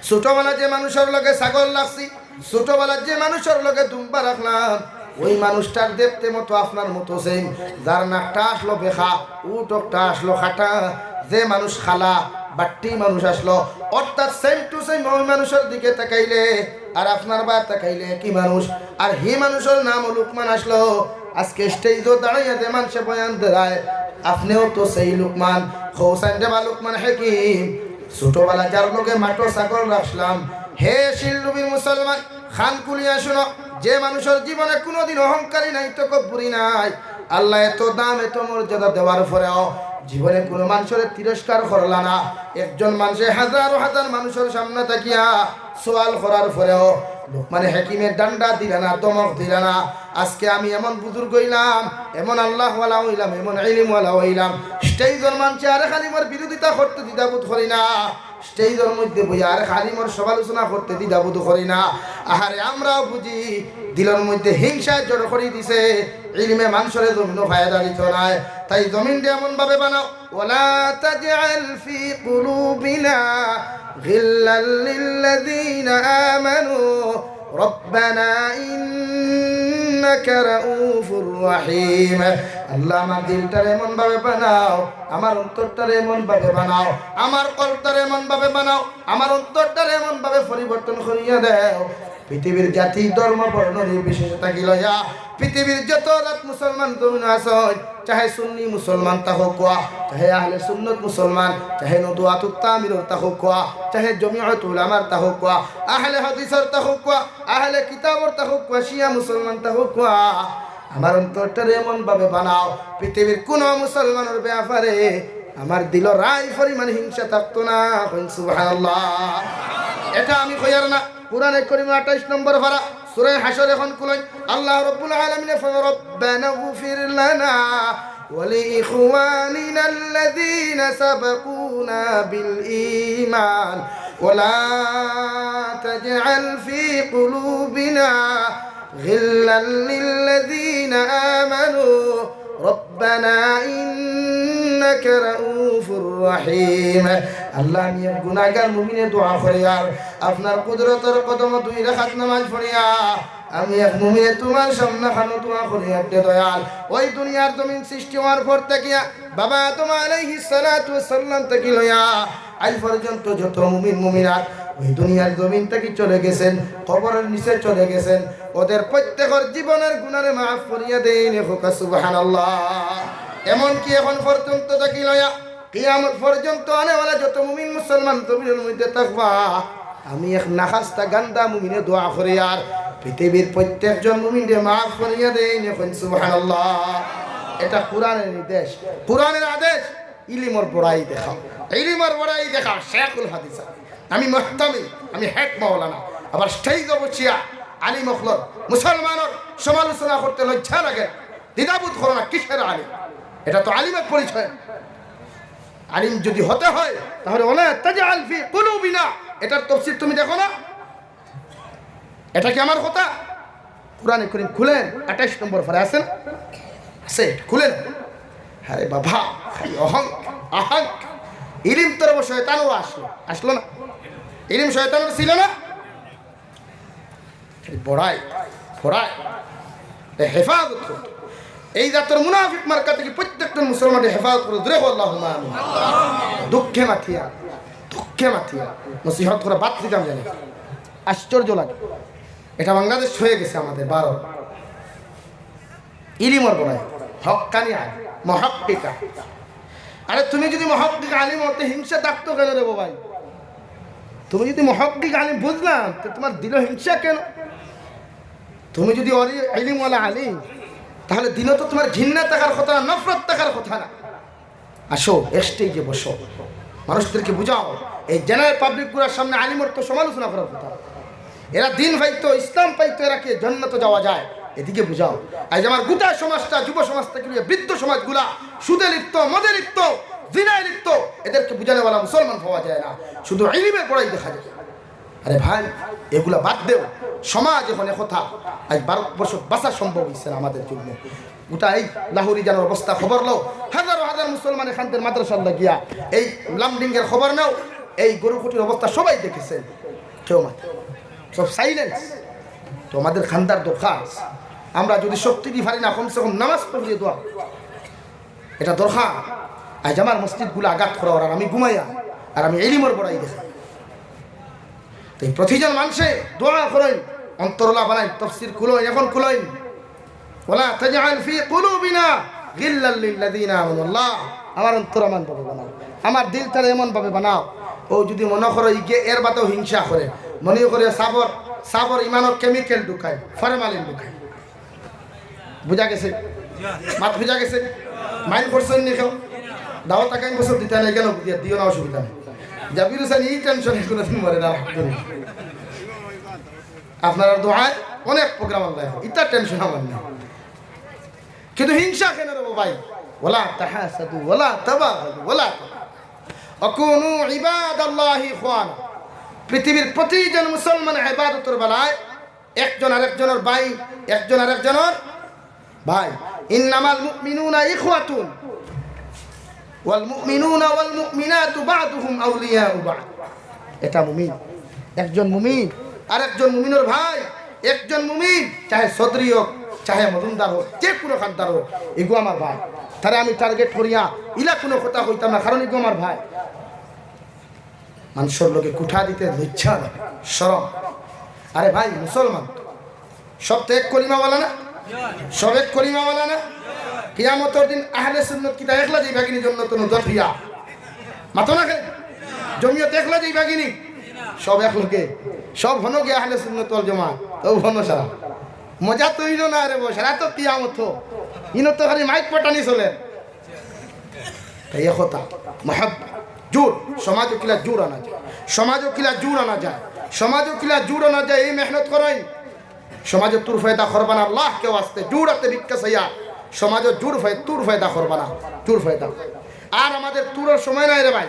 ছোটবেলা যে মানুষর লগে ছাগল রাখছি, ছোটবেলা যে মানুষর লগে দুম্বা রাখলাম, অউ মানুষটার দেখতে মতো আপনার মতো same, যার নাকটা আছলো বেকা, উট একটা আছলো কাটা, যে মানুষ কালা, বাট্টি মানুষ আছলো, অর্থাৎ same to same অউ মানুষর দিকে তাকাইলে আর আপনার বায় তাকাইলে একই মানুষ।" আর হি মানুষর নাম লোকমান আছলো। আজকে stage-ও দাঁড়াইয়া যে মানষে বয়ান দেরায়, আপনেও তো সেই লোকমান। কওছাইন রে বা লোকমান হাকিম, ছোটবেলা যার লগে মাঠো ছাগল রাখলাম, হে শিলডুবির মুসলমান, কান খুলিয়া শুনো, যে মানুষর জীবনে কুনুদিন অহংকারী নাই, তকব্বুরি নাই, আল্লায় এত দাম, এত মর্যাদা দেওয়ার পরেও জীবনে কুনু মানষরে তিরস্কার করলা না। একজন মানষে হাজারো হাজার মানষর সামনে থাকিয়া সওয়াল করার পরেও লোকমানে হাকিমে ডান্ডা দিলা না, ধমক দিলা না। আজকে আমি এমন বুজুর্গ অইলাম, এমন আল্লাহওয়ালা অইলাম, এমন ইলিমওয়ালা অইলাম, stage-র মানষে আরেক আলিমর বিরোধিতা করতে দ্বিধাবোধ করি না। Stage-র মধ্যে বইয়া আরেক আলিমর সমালোচনা করতে দ্বিধাবোধ করি না। আহারে, আমরাও বুঝি, দিলর মধ্যে হিংসায় জড়ো করি দিছে, ইলিমে মানষরে জমিনো ফায়দা দিতো নায়। তাই জমিনরে এমন ভাবে বানাও, ولا تجعل في قلوبنا غلا للذين آمنوا ربنا إنك رؤوف رحيم। আল্লাহ, আমার দিলটারে এমন ভাবে বানাও, আমার অন্তরটারে এমন ভাবে বানাও, আমার কলবটারে এমন ভাবে বানাও, আমার অন্তরটারে এমন ভাবে পরিবর্তন করিয়া দেও। পৃথিবীর জাতি, ধর্ম, বর্ণ নির্বিশেষে থাকি লইয়া পৃথিবীর যত জাত মুসলমান জমিনো আছইন, চাহে সুন্নি মুসলমান থাকউক্কা, চাহে আহলে সুন্নত মুসলমান, চাহে নদওয়াতুত তামিরর থাকউক্কা, চাহে জমিয়ত উলামার থাকউক্কা, আহলে হাদিসর থাকউক্কা, আহলে কিতাবর থাকউক্কা, শিয়া মুসলমান থাকউক্কা, আমার অন্তরটারে এমন ভাবে বানাও, পৃথিবীর কুনু মুসলমানর ব্যাপারে আমার দিলো রাই পরিমাণ হিংসা থাকতো না। কইন সুবহানাল্লাহ। এটা আমি কইয়ার না, কোরআনে করিম আঠাইশ নম্বর পারা, সূরা হাশর এখন খুলইন। আল্লাহ রাব্বুল আলামিনে ফরমাইন, ربنا اغفر لنا ولإخواننا الذين سبقونا بالإيمان ولا تجعل في قلوبنا غلا للذين آمنوا ربنا إنك رؤوف رحيم। আল্লাহ, আমি এক গুনাহগার মুমিনে দোয়া করিয়ার, আপনার কুদরতর কদমো দুই রাকাত নামাজ পড়িয়া আমি এক মুমিনে তুমার সামনে খানো দোয়া করিয়ার রে দয়াল। ওই দুনিয়ার জমিন সৃষ্টি হওয়ার পর থাকিয়া বাবা আদম আলাইহিস সালাতু ওয়াস সালাম থাকি লইয়া আইজ পর্যন্ত যত মুমিন মুমিনাত ওই দুনিয়ার জমিন থাকি চলে গেছেন, কবরর নিচে চলে গেছেন, ওদের প্রত্যেকর জীবনর গুনারে মাফ করিয়া দেইন, কউক্কা সুবহানাল্লাহ। এমনকি এখন পর্যন্ত থাকি লইয়া কিয়ামত পর্যন্ত আনেওয়ালা যত মুমিন মুসলমান জমিনর মধ্যে থাকবা, আমি এক নাখাস্তা গান্দা মুমিনে দোয়া করিয়ার পৃথিবীর প্রত্যেকজন মুমিনরে মাফ করিয়া দেইন, কইন সুবহানাল্লাহ। এটা কোরআনের নির্দেশ, কোরআনের আদেশ। ইলিমর বড়াই দেখাও, ইলিমর বড়াই দেখাও, শেখুল হাদিস। আমি মুহতামিম, আমি হেড মাওলানা, আবার stage-ও বসিয়া আলিম অকলর, মুসলমানর সমালোচনা করতে লজ্জা লাগে না, দ্বিধাবোধ করো না, কিসের আলিম? এটা তো আলিমের পরিচয়। আলিম যদি হতে হয়, তাহলে ولا تجعل في قلوبنا, এটার তফসির তুমি দেখো না? এটা কি আমার কথা? কোরআনে করিম খুলেন, আঠাইশ নম্বর পারা আছে না? আছে, খুলেন। আরে বাবা, খালি অহং, আহং। ইলিম তরফ শয়তানও আসলো, আসলো না? ইলিম শয়তানর ছিল না? খালি বড়াই, বড়াই। এ হেফাজত করো। এই জাতর মুনাফিক মার্কা থাকি প্রত্যেকজন মুসলমানরে হেফাজত করো। জোরে কও, আল্লাহুম্মা আমিন। দুঃখে মাতিয়া, দুঃখে মাতিয়া নসিহত করা বাদ দিতাম জানি। আশ্চর্য লাগে। এটা বাংলাদেশ হয়ে গেছে আমাদের, ভারত। ইলিমর বড়াই, হক্কানি আলিম, মুহাক্কিক আলিম। আরে তুমি যদি মুহাক্কিক আলিম হতে হিংসা থাকতো কেন রে বাবাই? তুমি যদি মুহাক্কিক আলিম বুঝলাম, তো তোমার দিলো হিংসা কেন? তুমি যদি অলি-, ইলিমওয়ালা আলিম, তাহলে দিলো তো তোমার ঘৃণা থাকার কথা না, নফরত থাকার কথা না। আসো, এক স্টেজে বসো, মানুষদেরকে বুঝাও। এই জেনারেল পাবলিক গুলার সামনে আলিমর তো সমালোচনা করার কথা। এরা দিন পাইতো, ইসলাম পাইতো, এরা কি জন্নতো যাওয়া যায়? এদিকে বুঝাও। আজ আমার গোটা সমাজটা, যুব সমাজ থেকে নিয়ে বৃদ্ধ সমাজগুলা সুদে লিপ্ত, মদে লিপ্ত, জিনায় লিপ্ত, এদেরকে বুঝানেওয়ালা মুসলমান পাওয়া যায় না, শুধু ইলিমের পড়াই দেখা যায়। আরে ভাই, এগুলা বাদ দেও। সমাজ এখন একথা, আজ ভারতবর্ষ বাঁচা সম্ভব হইছে না আমাদের জন্য। গোটা এই লাহোরি জানোর অবস্থা খবর লও, হাজারো হাজার মুসলমান এখানদের মাদ্রাসার লাগিয়া। এই লামডিংয়ের খবর নাও, এই গরুকুটির অবস্থা সবাই দেখেছেন, কেউ মাতে, সব সাইলেন্স। তো আমাদের খান্দার দরকার আছে। আমরা যদি শক্তি দি পারি না, কমসে কম নামাজ পড়িয়ে দোয়া, এটা দরকার। আজ আমার মসজিদগুলো আঘাত করা, আর আমি ঘুমাইয়া, আর আমি এলিমর বড়াই দেখাই। তো এই প্রতিজন মানুষে দোয়া করেন, অন্তরলা বানাইন, তফসির খুলইন, এখন খুলইন। ওয়ালা তাজআল ফি কুলুবিনা গিল্লাল লিল্লাযিনা আমানু। আল্লাহ, আমার অন্তর এমন ভাবে বানাও, আমার দিলটারে এমন ভাবে বানাও। ও যদি মনে করো ইগে এর বাদেও হিংসা করে, মনে করে সাবর, সাবর ইমানর কেমিক্যাল ঢুকায়, ফরমালিন ঢুকায়। বুঝা গেছে? মাত বুঝা গেছে? মাইন্ড করছেন নি কেউ? দাওয়াত আগামী বছর দিতে নাই কেন? বুঝিয়া দিও না, অসুবিধা নেই। জাবির হোসেন এই টেনশনে কোনোদিন মরে না, আলহামদুলিল্লাহ। আপনারার দোয়ায় অনেক প্রোগ্রাম আল্লাহ, ইতা টেনশন আমার নেই। কিন্তু হিংসা কেন রে ভাই? ওয়ালা তাহাসাদু, ওয়ালা তাবাগাদু, ওয়ালা তাবাগাদু। ওয়াকুনু ইবাদাল্লাহি ইখওয়ানা। পৃথিবীর প্রতিজন মুসলমান ইবাদতর বেলায় একজন আরেকজনের ভাই, একজন আরেকজনের ভাই। ইন্নামাল মুমিনুনা ইখওয়াতুন, ওয়াল মুমিনুনা ওয়াল মুমিনাতু বা'দুহুম আউলিয়াউ বা'দ। এটা মুমিন, একজন মুমিন আরেকজন মুমিনের ভাই। একজন মুমিন, চাহে চৌধুরী হোক, চাহে মজুমদার হোক, যে কোনো খানদার হোক, এগু আমার ভাই। তারে আমি টার্গেট করিয়া ইলা কোনো কথা কইতাম না, কারণ এগু আমার ভাই। মানুষের লগে কুঠা দিতে লজ্জা লাগে, শরম। আরে ভাই, মুসলমান তো, সব তো এক কলিমাওয়ালা না? সব এক কলিমাওয়ালা না? কিয়ামতর দিন আহলে সুন্নত কিতা একলা যাইবা গিনি জন্নত নু দফিয়া? মাতো না কেন? জমিয়ত একলা যাইবা গিনি? সব এক লোকে, সব হনো গিয়া আহলে সুন্নত ওয়াল জামাত, তো হনো সারা। মজা তো ইনো না রে বো, সারা তো কিয়ামত। ইনো তো খালি মাইক পটানি চলে। তাই একতা, মহব্বত, জোর, সমাজও কিলা জোর আনা যায়, সমাজও কিলা জোর আনা যায়, সমাজও কিলা জোর আনা যায়, এই মেহনত করেন। সমাজও তুর ফায়দা করবা না, আল্লাহকে ওয়াস্তে জোর আতে ভিক্ষা চাইয়া, সমাজও জোর ফায়-, তুর ফায়দা করবা না, জোর ফায়দা। আর আমাদের তুরর সময় নাই রে ভাই,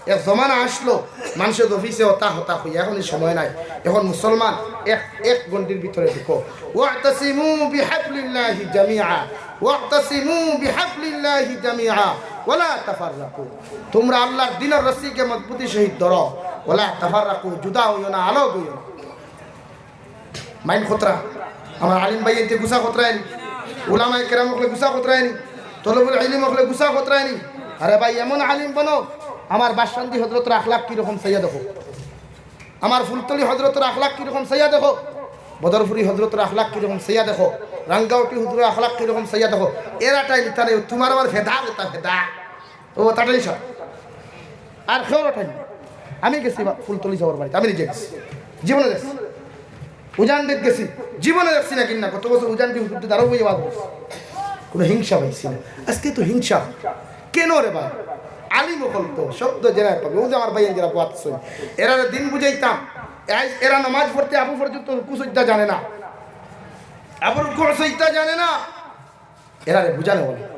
এক জমানা আসলো, মানুষের অফিসে হতা হতা হইয়া, এখন এই সময় নাই। এখন মুসলমান এক, এক গণ্ডির ভিতরে ঢুকো। ওয়াতাসিমু বিহাবলিল্লাহি জামিআ, ওয়াতাসিমু বিহাবলিল্লাহি জামিআ, ওয়ালা তাফাররাকু। তোমরা আল্লাহর দ্বীনর রশিকে মজবুতি সহিত ধরো। ওয়ালা তাফাররাকু, জুদা হইও না, আলাগ হইও না। মাইন খতরা, আমার আলিম ভাই এতে গুসা খতরায়নি, উলামায়ে কেরাম অকলে গুসা খতরায়নি, তলবুল ইলিম অকলে গুসা খতরায়নি। আরে ভাই, এমন আলিম বনো, আমার বাসন্দি হজরতর আখলাক কিরকম চাইয়া দেখো, আমার ফুলতলি হজরতর আখলাক কিরকম চাইয়া দেখো, বদরপুরি হজরতর আখলাক কিরকম চাইয়া দেখো, রাঙ্গাউটি হুজুরর আখলাক কিরকম চাইয়া দেখো। এরা টাই নিতা নেই, তোমার আমার ফেদা বেটা ফেদা। ও তাটাই সব। আর কেউ ওঠেনি। আমি গেছি বা-, ফুলতলি যাওয়ার বাড়িতে, আমি নিজে গেছি, জীবনে গেছি। উজান দিত গেছি, জীবনে দেখছি না কিনা, কত বছর উজান দিয়ে হুজুর দাঁড়াও হয়ে বাদ। কোনো হিংসা পাইছি না। আজকে তো হিংসা। কেন রে ভাই? আলিম অকল তো, শব্দ জেনায় পাবে। ও যে আমার ভাই যারা বাত শুন, এরা দিন বুঝাইতাম। এরা, এরা নামাজ পড়তে আবু পর্যন্ত রুকু সজ্জা জানে না, আবু রুকু সজ্জা জানে না। এরারে বুঝানো বলে।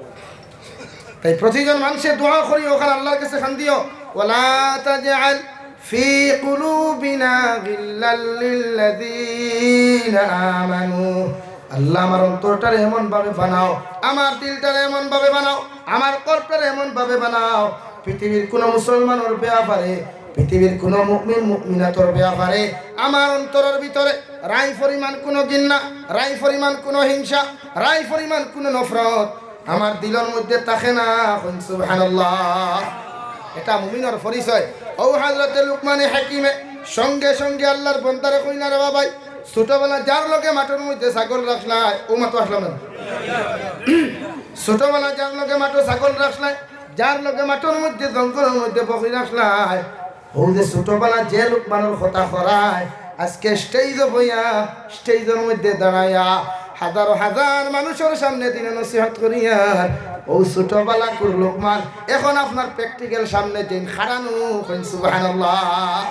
তাই প্রতিজন মানুষে দোয়া করি, ওখানে আল্লাহর কাছে খান দিও, "ওয়ালা তাজআল ফি কুলুবিনা গিল্লাল লিল্লাযীনা আমানু।" আল্লাহ, আমার অন্তরটারে এমন ভাবে বানাও, আমার দিলটারে এমন ভাবে বানাও, আমার কলবটারে এমন ভাবে বানাও, পৃথিবীর কোনো মুসলমানের ব্যাপারে, পৃথিবীর কোনো মুমিন মুমিনাতর ব্যাপারে আমার অন্তরের ভিতরে রাই পরিমাণ কোনো ঘিন্না, রাই পরিমাণ কোনো হিংসা, রাই পরিমাণ কোনো নফরত আমার দিলর মধ্যে থাকে না। কইন সুবহানাল্লাহ। এটা মুমিনর পরিচয়। ও হযরতে লুকমানে হাকিমে সঙ্গে সঙ্গে আল্লাহর বন্দারে কইলা, "রে বাবাই, ছোটবেলা যার লগে মাঠর মধ্যে ছাগল রাখলায়, ও মাঠো আসলাম না। ছোটবেলা যার লগে মাঠো ছাগল রাখলায়, যার লগে মাঠর মধ্যে জঙ্গলর মধ্যে বকরি রাখলায়, অউ যে ছোটবেলা যে লোকমানর কথা করায়, আজকে স্টেজো বইয়া, স্টেজর মধ্যে দাঁড়াইয়া, হাজারো হাজার মানুষর সামনে দিনে নসিহত করিয়ার, অউ ছোটবেলাকুর লোকমান এখন আপনার প্র্যাকটিক্যাল সামনে যেইন খাড়ানো, কইন সুবহানাল্লাহ।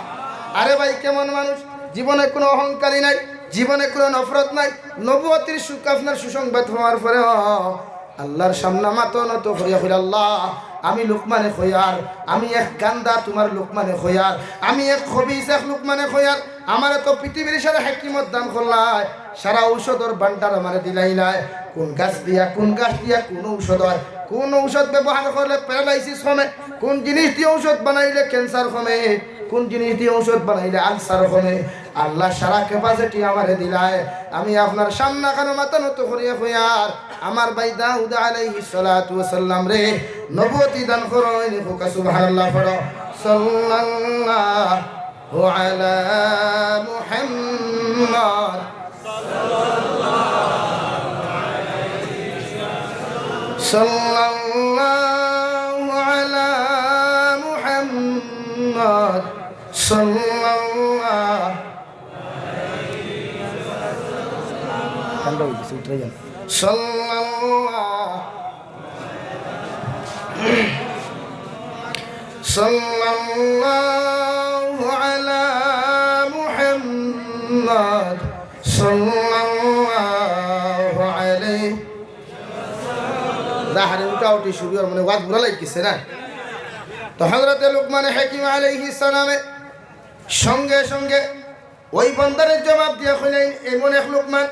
আরে ভাই, কেমন মানুষ? জীবনে কোনো অহংকারী নাই, জীবনে কোনো নফরত নাই। নবুয়তির সুখ আপনার সুসংবাদ পাওয়ার পরেও আল্লাহর সামনে মাথা নত করিয়া কইরা, "আল্লাহ, আমি লোকমানে কইয়ার, আমি এক গান্দা তুমার লোকমানে কইয়ার, আমি এক খবিস এক লোকমানে কইয়ার, আমারে তো পৃথিবীর সারা হেকিমত দান করলায়, সারা ঔষধর ভান্ডার আমারে দিলাইলায়, কোন গাছ দিয়া, কোন গাছ দিয়া কোন ঔষধ হয়, কোন ঔষধ ব্যবহার করলে প্যারালাইসিস কমে, কোন জিনিস দিয়া ঔষধ বানাইলে ক্যান্সার কমে, কোন জিনিস দিয়া ঔষধ বানাইলে আলসার কমে, আল্লাহ সারা ক্যাপাসিটি আমারে দিলায়, আমি আপনার সামনে খানো মাথা নত করিয়া কইয়ার, আমার ভাই দাউদ আলাইহিস সালাতু ওয়াস সালামরে নবুয়তি দান করইন।" কউক্কা সুবহানাল্লাহ পড়ো। সাল্লাল্লাহু আলা মুহাম্মদ। সাল্লাল্লাহু আলা মুহাম্মদ। সাল্লাল্লাহু ঠান্ডা অই গেছে, উতরে যান। সাল্লাল্লাহু, সাল্লাল্লাহু আলা মুহাম্মদ, সাল্লাল্লাহু আলাইহি। যাহারে উঠাউঠি শুরু অর, মানে ওয়াজ বুড়া লাগি গেছে না? তো হযরতে লুকমানে হাকিম আলাইহিস সালামে সঙ্গে সঙ্গে ওই বন্দারে জবাব দিয়া কইলেন, এমন এক লোকমান,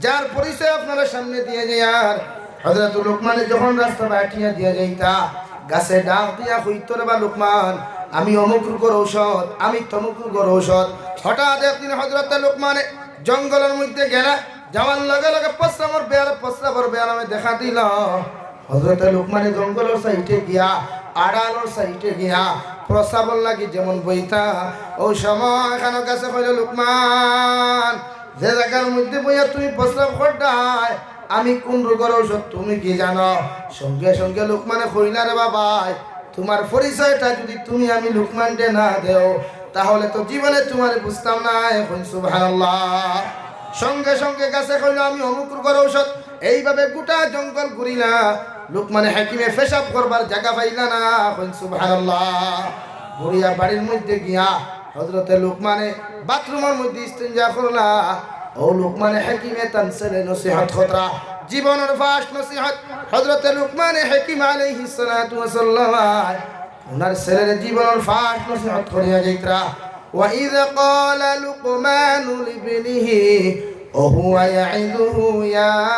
যার পরিচয় আপনারা সামনে দিয়া যাইয়ার। হযরত লোকমানে যখন রাস্তা বাটিয়া দিয়া যাইতা, গাছে ডাক দিয়া কইতো, "রে বা লোকমান, আমি অমুক রোগর ঔষধ, আমি তমুক রোগর ঔষধ।" হঠাৎ একদিন হযরত লোকমানে জঙ্গলর মধ্যে গেলা, যাওয়ার লগে লগে প্রস্রাবর বেয়ার, প্রস্রাবর বেয়ার নামে দেখা দিল। হযরতে লুকমানে জঙ্গলর সাইডে গিয়া, আড়ালর সাইডে গিয়া, প্রস্রাবর লাগি যেমন বইতা, অউ সময় খানো গাছে কইলো, "লুকমান, যে জাগার মধ্যে বইয়া তুমি প্রস্রাব কররায়, আমি কোন রোগর ঔষধ তুমি কি জানো?" সঙ্গে সঙ্গে লুকমানে কইলা, "রে বাবাই, তুমার পরিচয়টা যুদি তুমি আমি লুকমানরে না দেও, তাহলে তো জীবনে তুমারে বুঝতাম না।" এখন সুবহানাল্লাহ। সঙ্গে সঙ্গে গাছে কইলো, "আমি অমুক রোগর ঔষধ।" এইভাবে গোটা জঙ্গল ঘুরিলা, লুকমানে হাকিমে পেশাব করবার জাগা পাইলা না। কইন সুবহানাল্লাহ। ঘুরিয়া বাড়ির মধ্যে গিয়া হযরতে লুকমানে বাথরুমর মধ্যে ইস্তিনজা করলা। অউ লুকমানে হাকিমে তান ছেলে নসিহত কররা, জীবনর ফার্স্ট নসিহত। হযরতে লুকমানে হাকিম আলাইহিস সালাতু ওয়াস সালাম উনার ছেলের জীবনর ফার্স্ট নসিহত করিয়া যাইতরা। وإذ قال لقمان لابنه وهو يعظه يا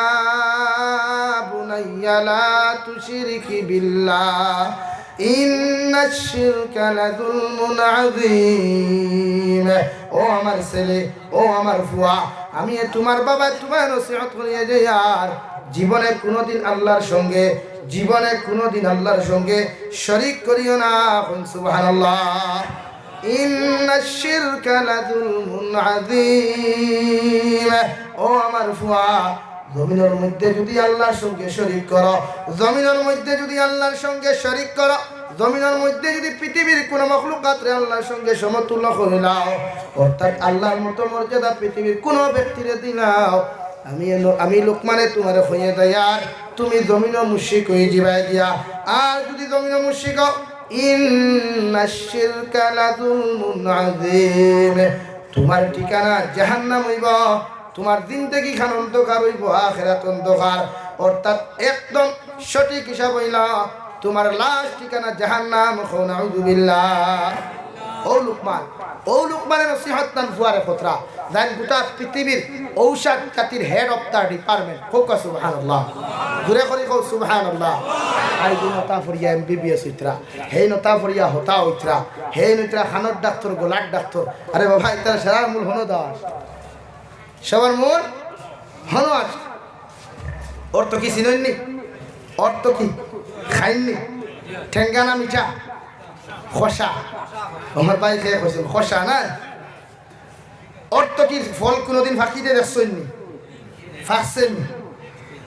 بني لا تشرك بالله إن الشرك لظلم عظيم। ও আমার ছেলে, ও আমার ফুয়া, আমি এ তুমার বাবা তুমার নসিহত করিয়া যাইয়ার, জীবনে কুনুদিন আল্লাহর সঙ্গে, জীবনে কুনুদিন আল্লাহর সঙ্গে শরিক করিও না। কইন সুবহানাল্লাহ। ইন্নাশ শিরকা লাযুলমুন আযীম। ও আমার ফুয়া, জমিনর মধ্যে যুদি আল্লাহর সঙ্গে শরিক করো, জমিনর মধ্যে যুদি আল্লাহর সঙ্গে শরিক করো, জমিনর মধ্যে যুদি পৃথিবীর কুনু মখলুকাতরে আল্লাহর সঙ্গে সমতুল্য করিলাও, অর্থাৎ আল্লাহর মতো মর্যাদা পৃথিবীর কুনু ব্যক্তিরে দিলাও, আমি এ লো-, আমি লোকমানে তুমারে কইয়া যাইয়ার, তুমি জমিনো মুশরিক অইযিবায় গিয়া। আর যুদি জমিনো মুশরিক অও, ইন্নাশ শিরকা লাযুলমুন আযীম। তুমার ঠিকানা জাহান্নাম অইবো, তুমার জিন্দেগিখান অন্ধকার অইবো, আখিরাত অন্ধকার। অর্থাৎ একদম সঠিক হিসাব অইলো, তুমার লাস্ট ঠিকানা জাহান্নাম। কও নাউযুবিল্লাহ। ও লোকমান, ও লোকমানে নসিহত তান ফুয়ারে করতরা, যেইন গোটা পৃথিবীর ঔষধ জাতির head of the department। কউক্কা সুবহানাল্লাহ। জোরে করি কও সুবহানাল্লাহ। আইজ নতা ফড়িয়া এমবিবিএস অইতরা, হেইন নতা ফড়িয়া হতা অইতরা, হেইন অইতরা কানর ডাক্তর, গলার ডাক্তর। আরে বাবা, ইতার সারার মূল হনো দাস। সবার মূল হনো আছে। অর্থ কি চিনইননি? অর্থ কি? খাইননি? ঠেঙ্গা না মিঠা? খসা। আমার ভাই খেয়ে কইছইন, খসা না? অর্থ কি? ফল কুনুদিন ফাকিতে দেখছইননি? ফাকছেনি?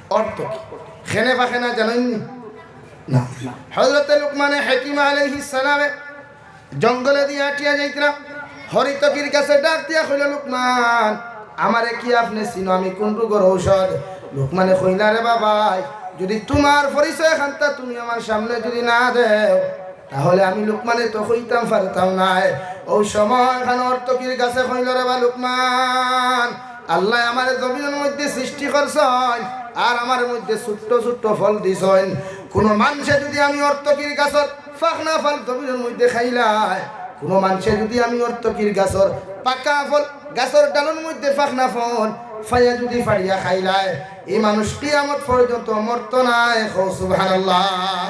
অর্থ কি? খেনে ফাকে না জানইননি? না। হযরতে লুকমানে হাকিম আলাইহিস সালামে জঙ্গলে দিয়া আটিয়া যাইতরা, হরতকির গাছে ডাক দিয়া কইল, "লুকমান, আমারে কি আপনে চিনো? আমি কুন রোগর ঔষধ?" লুকমানে কইলা, "রে বাবাই, যদি তুমার পরিচয় খান্তা তুমি আমার সামনে যদি না দেও, তাহলে আমি লুকমানে তো কইতাম পারতাম নায়।" অউ সময় খান হরতকির গাছে কইল, "রে বা লুকমান, আল্লায় আমারে জমিনর মধ্যে সৃষ্টি করছইন, আর আমার মধ্যে ছোট্ট ছোট্ট ফল দিছইন। কুনু মানষে যদি আমি হরতকির গাছর ফাকনা ফল জমিনর মধ্যে খাইলায়, কুনু মানষে যদি আমি হরতকির গাছর পাকা ফল, গাছর ডালর মধ্যে ফাকনা ফল ফাইয়া যদি ফাড়িয়া খাইলায়, ই মানুষ কিয়ামত পর্যন্ত মরতো নায়।" কও সুবহানাল্লাহ।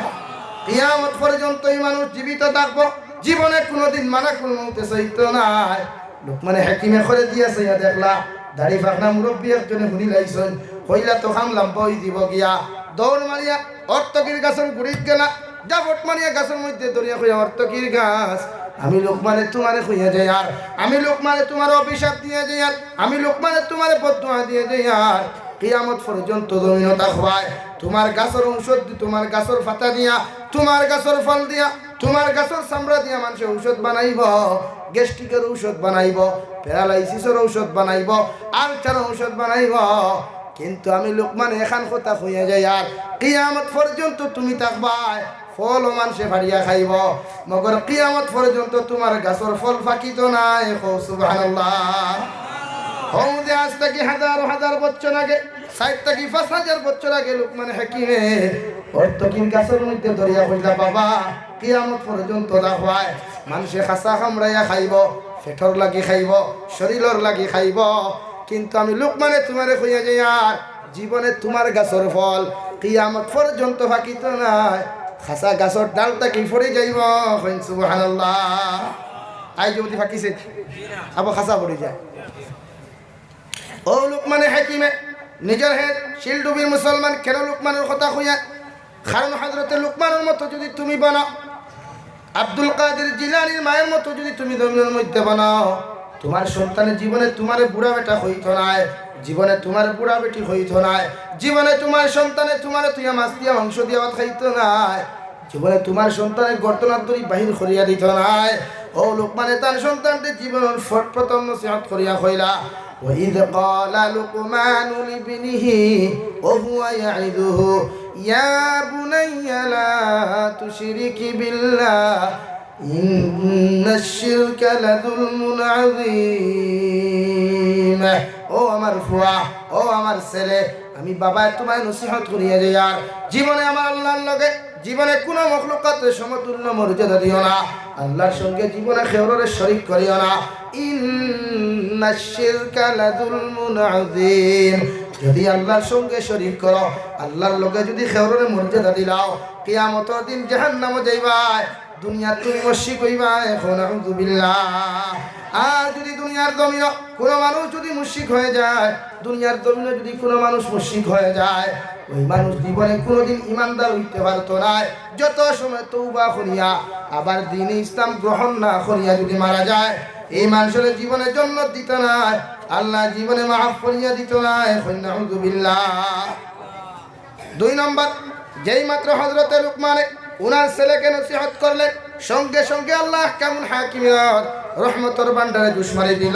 কিয়ামত পর্যন্ত ই মানুষ জীবিত থাকবো, জীবনে কুনুদিন মালাকুল মউতে চাইতো নায়। লুকমানে হাকিমে খরে দিয়া চাইয়া দেখলা, দাড়ি ফাকনা মুরব্বি একজনে হুনিলাইছইন, কইলা তো কাম লাম্বা অইযিবো গিয়া। দৌড় মারিয়া হরতকির গাছর গুড়িত গেলা, জাপট মারিয়া গাছর মধ্যে ধরিয়া কইয়া, "হরতকির গাছ, আমি লুকমানে তুমারে কইয়া যাইয়ার, আমি লুকমানে তুমারে অভিশাপ দিয়া যাইয়ার, আমি লুকমানে তুমারে বদদোয়া দিয়া যাইয়ার, কিয়ামত পর্যন্ত জমিনো থাকবায়, তুমার গাছর ঔষধ দি-, তুমার গাছর পাতা দিয়া, তুমার গাছর ফল দিয়া, তুমার গাছর চামড়া দিয়া মানষে ঔষধ বানাইবো, গ্যাস্ট্রিকর ঔষধ বানাইবো, প্যারালাইসিসর ঔষধ বানাইবো, আলসারর ঔষধ বানাইবো। কিন্তু আমি লুকমানে এখান কথা কইয়া যাইয়ার, কিয়ামত পর্যন্ত তুমি থাকবায়, ফলও মানষে ফাড়িয়া খাইবো, মগর কিয়ামত পর্যন্ত তুমার গাছর ফল ফাকিতো নায়।" কও সুবহানাল্লাহ। হউ যে আজ থাকি হাজার হাজার বছর আগে, চাইর থাকি পাঁচ হাজার বছর আগে লুকমান হাকিমে হরতকির গাছর মধ্যে ধরিয়া কইলা, "বাবা, কিয়ামত পর্যন্ত দেখবায়, মানষে খাসা কামড়াইয়া খাইবো, পেটর লাগি খাইবো, শরীলর লাগি খাইবো, কিন্তু আমি লুকমানে তুমারে কইয়া যাইয়ার, জীবনে তুমার গাছর ফল কিয়ামত পর্যন্ত ফাকিতো নায়, খাসা গাছর ডাল থাকি পড়ি যাইবো।" কইন সুবহানাল্লাহ। আইজ যদি ফাকিছে, আবার খাসা পড়ি যায়। অউ লুকমানে হাকিমে নিজর হে শিলডুবির মুসলমান কেন লুকমানর কথা কইয়া? কারণ হযরতে লুকমানর মতো যদি তুমি বানাও, আব্দুল কাদির জিলানীর মায়ের মতো যদি তুমি জমিনর মধ্যে বানাও, তুমার সন্তানে জীবনে তুমারে বুড়া বেটা কইতো নায়, জীবনে তুমারে বুড়া বেটি কইতো নায়, জীবনে তুমার সন্তানে তুমারে থুইয়া মাছ দিয়া মাংস দিয়া ভাত খাইতো নায়, জীবনে তুমার সন্তানে গর্দনাত দড়ি বাহির করিয়া দিতো নায়। অউ লুকমানে তান সন্তানরে জীবনর ফ-, প্রথম নসিহত করিয়া কইলা, "ওয়া ইয ক্বালা লুকমানু লিবনিহি ওয়া হুয়া ইয়াইযুহু ইয়া বুনাইয়া লা তুশরিক বিল্লাহ ইন্নাশ শিরকা লাযুলমুন আযীম।" ও আমার ফুয়া, ও আমার ছেলে, আমি বাবায় তুমায় নসিহত করিয়া যাইয়ার, জীবনে আমার আল্লার লগে জীবনে কুনু মখলুকাতরে সমতুল্য মর্যাদা দিও না। আল্লার সঙ্গে জীবনে কেউররে শরিক করিও না। ইন্নাশ শিরকা লাযুলমুন আযীম। যদি আল্লার সঙ্গে শরিক করো, আল্লার লগে যদি কেউররে মর্যাদা দিলাও, কিয়ামতর দিন জাহান্নামো যাইবায়, দুনিয়াত তুমি মুশরিক অইবায়। কও নাউযুবিল্লাহ। আর যদি দুনিয়ার জমিনো কুনু মানুষ যদি মুশরিক হয়ে যায়, দুনিয়ার জমিনো যদি কুনু মানুষ মুশরিক হয়ে যায়, ওই মানুষ জীবনে কুনুদিন ইমানদার অইতে পারতো নায়। যত সময় তওবা করিয়া আবার দ্বীনে ইসলাম গ্রহণ না করিয়া যদি মারা যায়, এই মানুষরে জীবনে জন্নত দিতো নায়, আল্লায় জীবনে মাফ করিয়া দিতো নায়। কও নাউযুবিল্লাহ। দুই নম্বর, যেই মাত্র হযরতে লুকমানে উনার ছেলেকে নসিহত করলেন, সঙ্গে সঙ্গে আল্লাহ আহকামুল হাকিমর রহমতর ভান্ডারে জুস মারি দিল।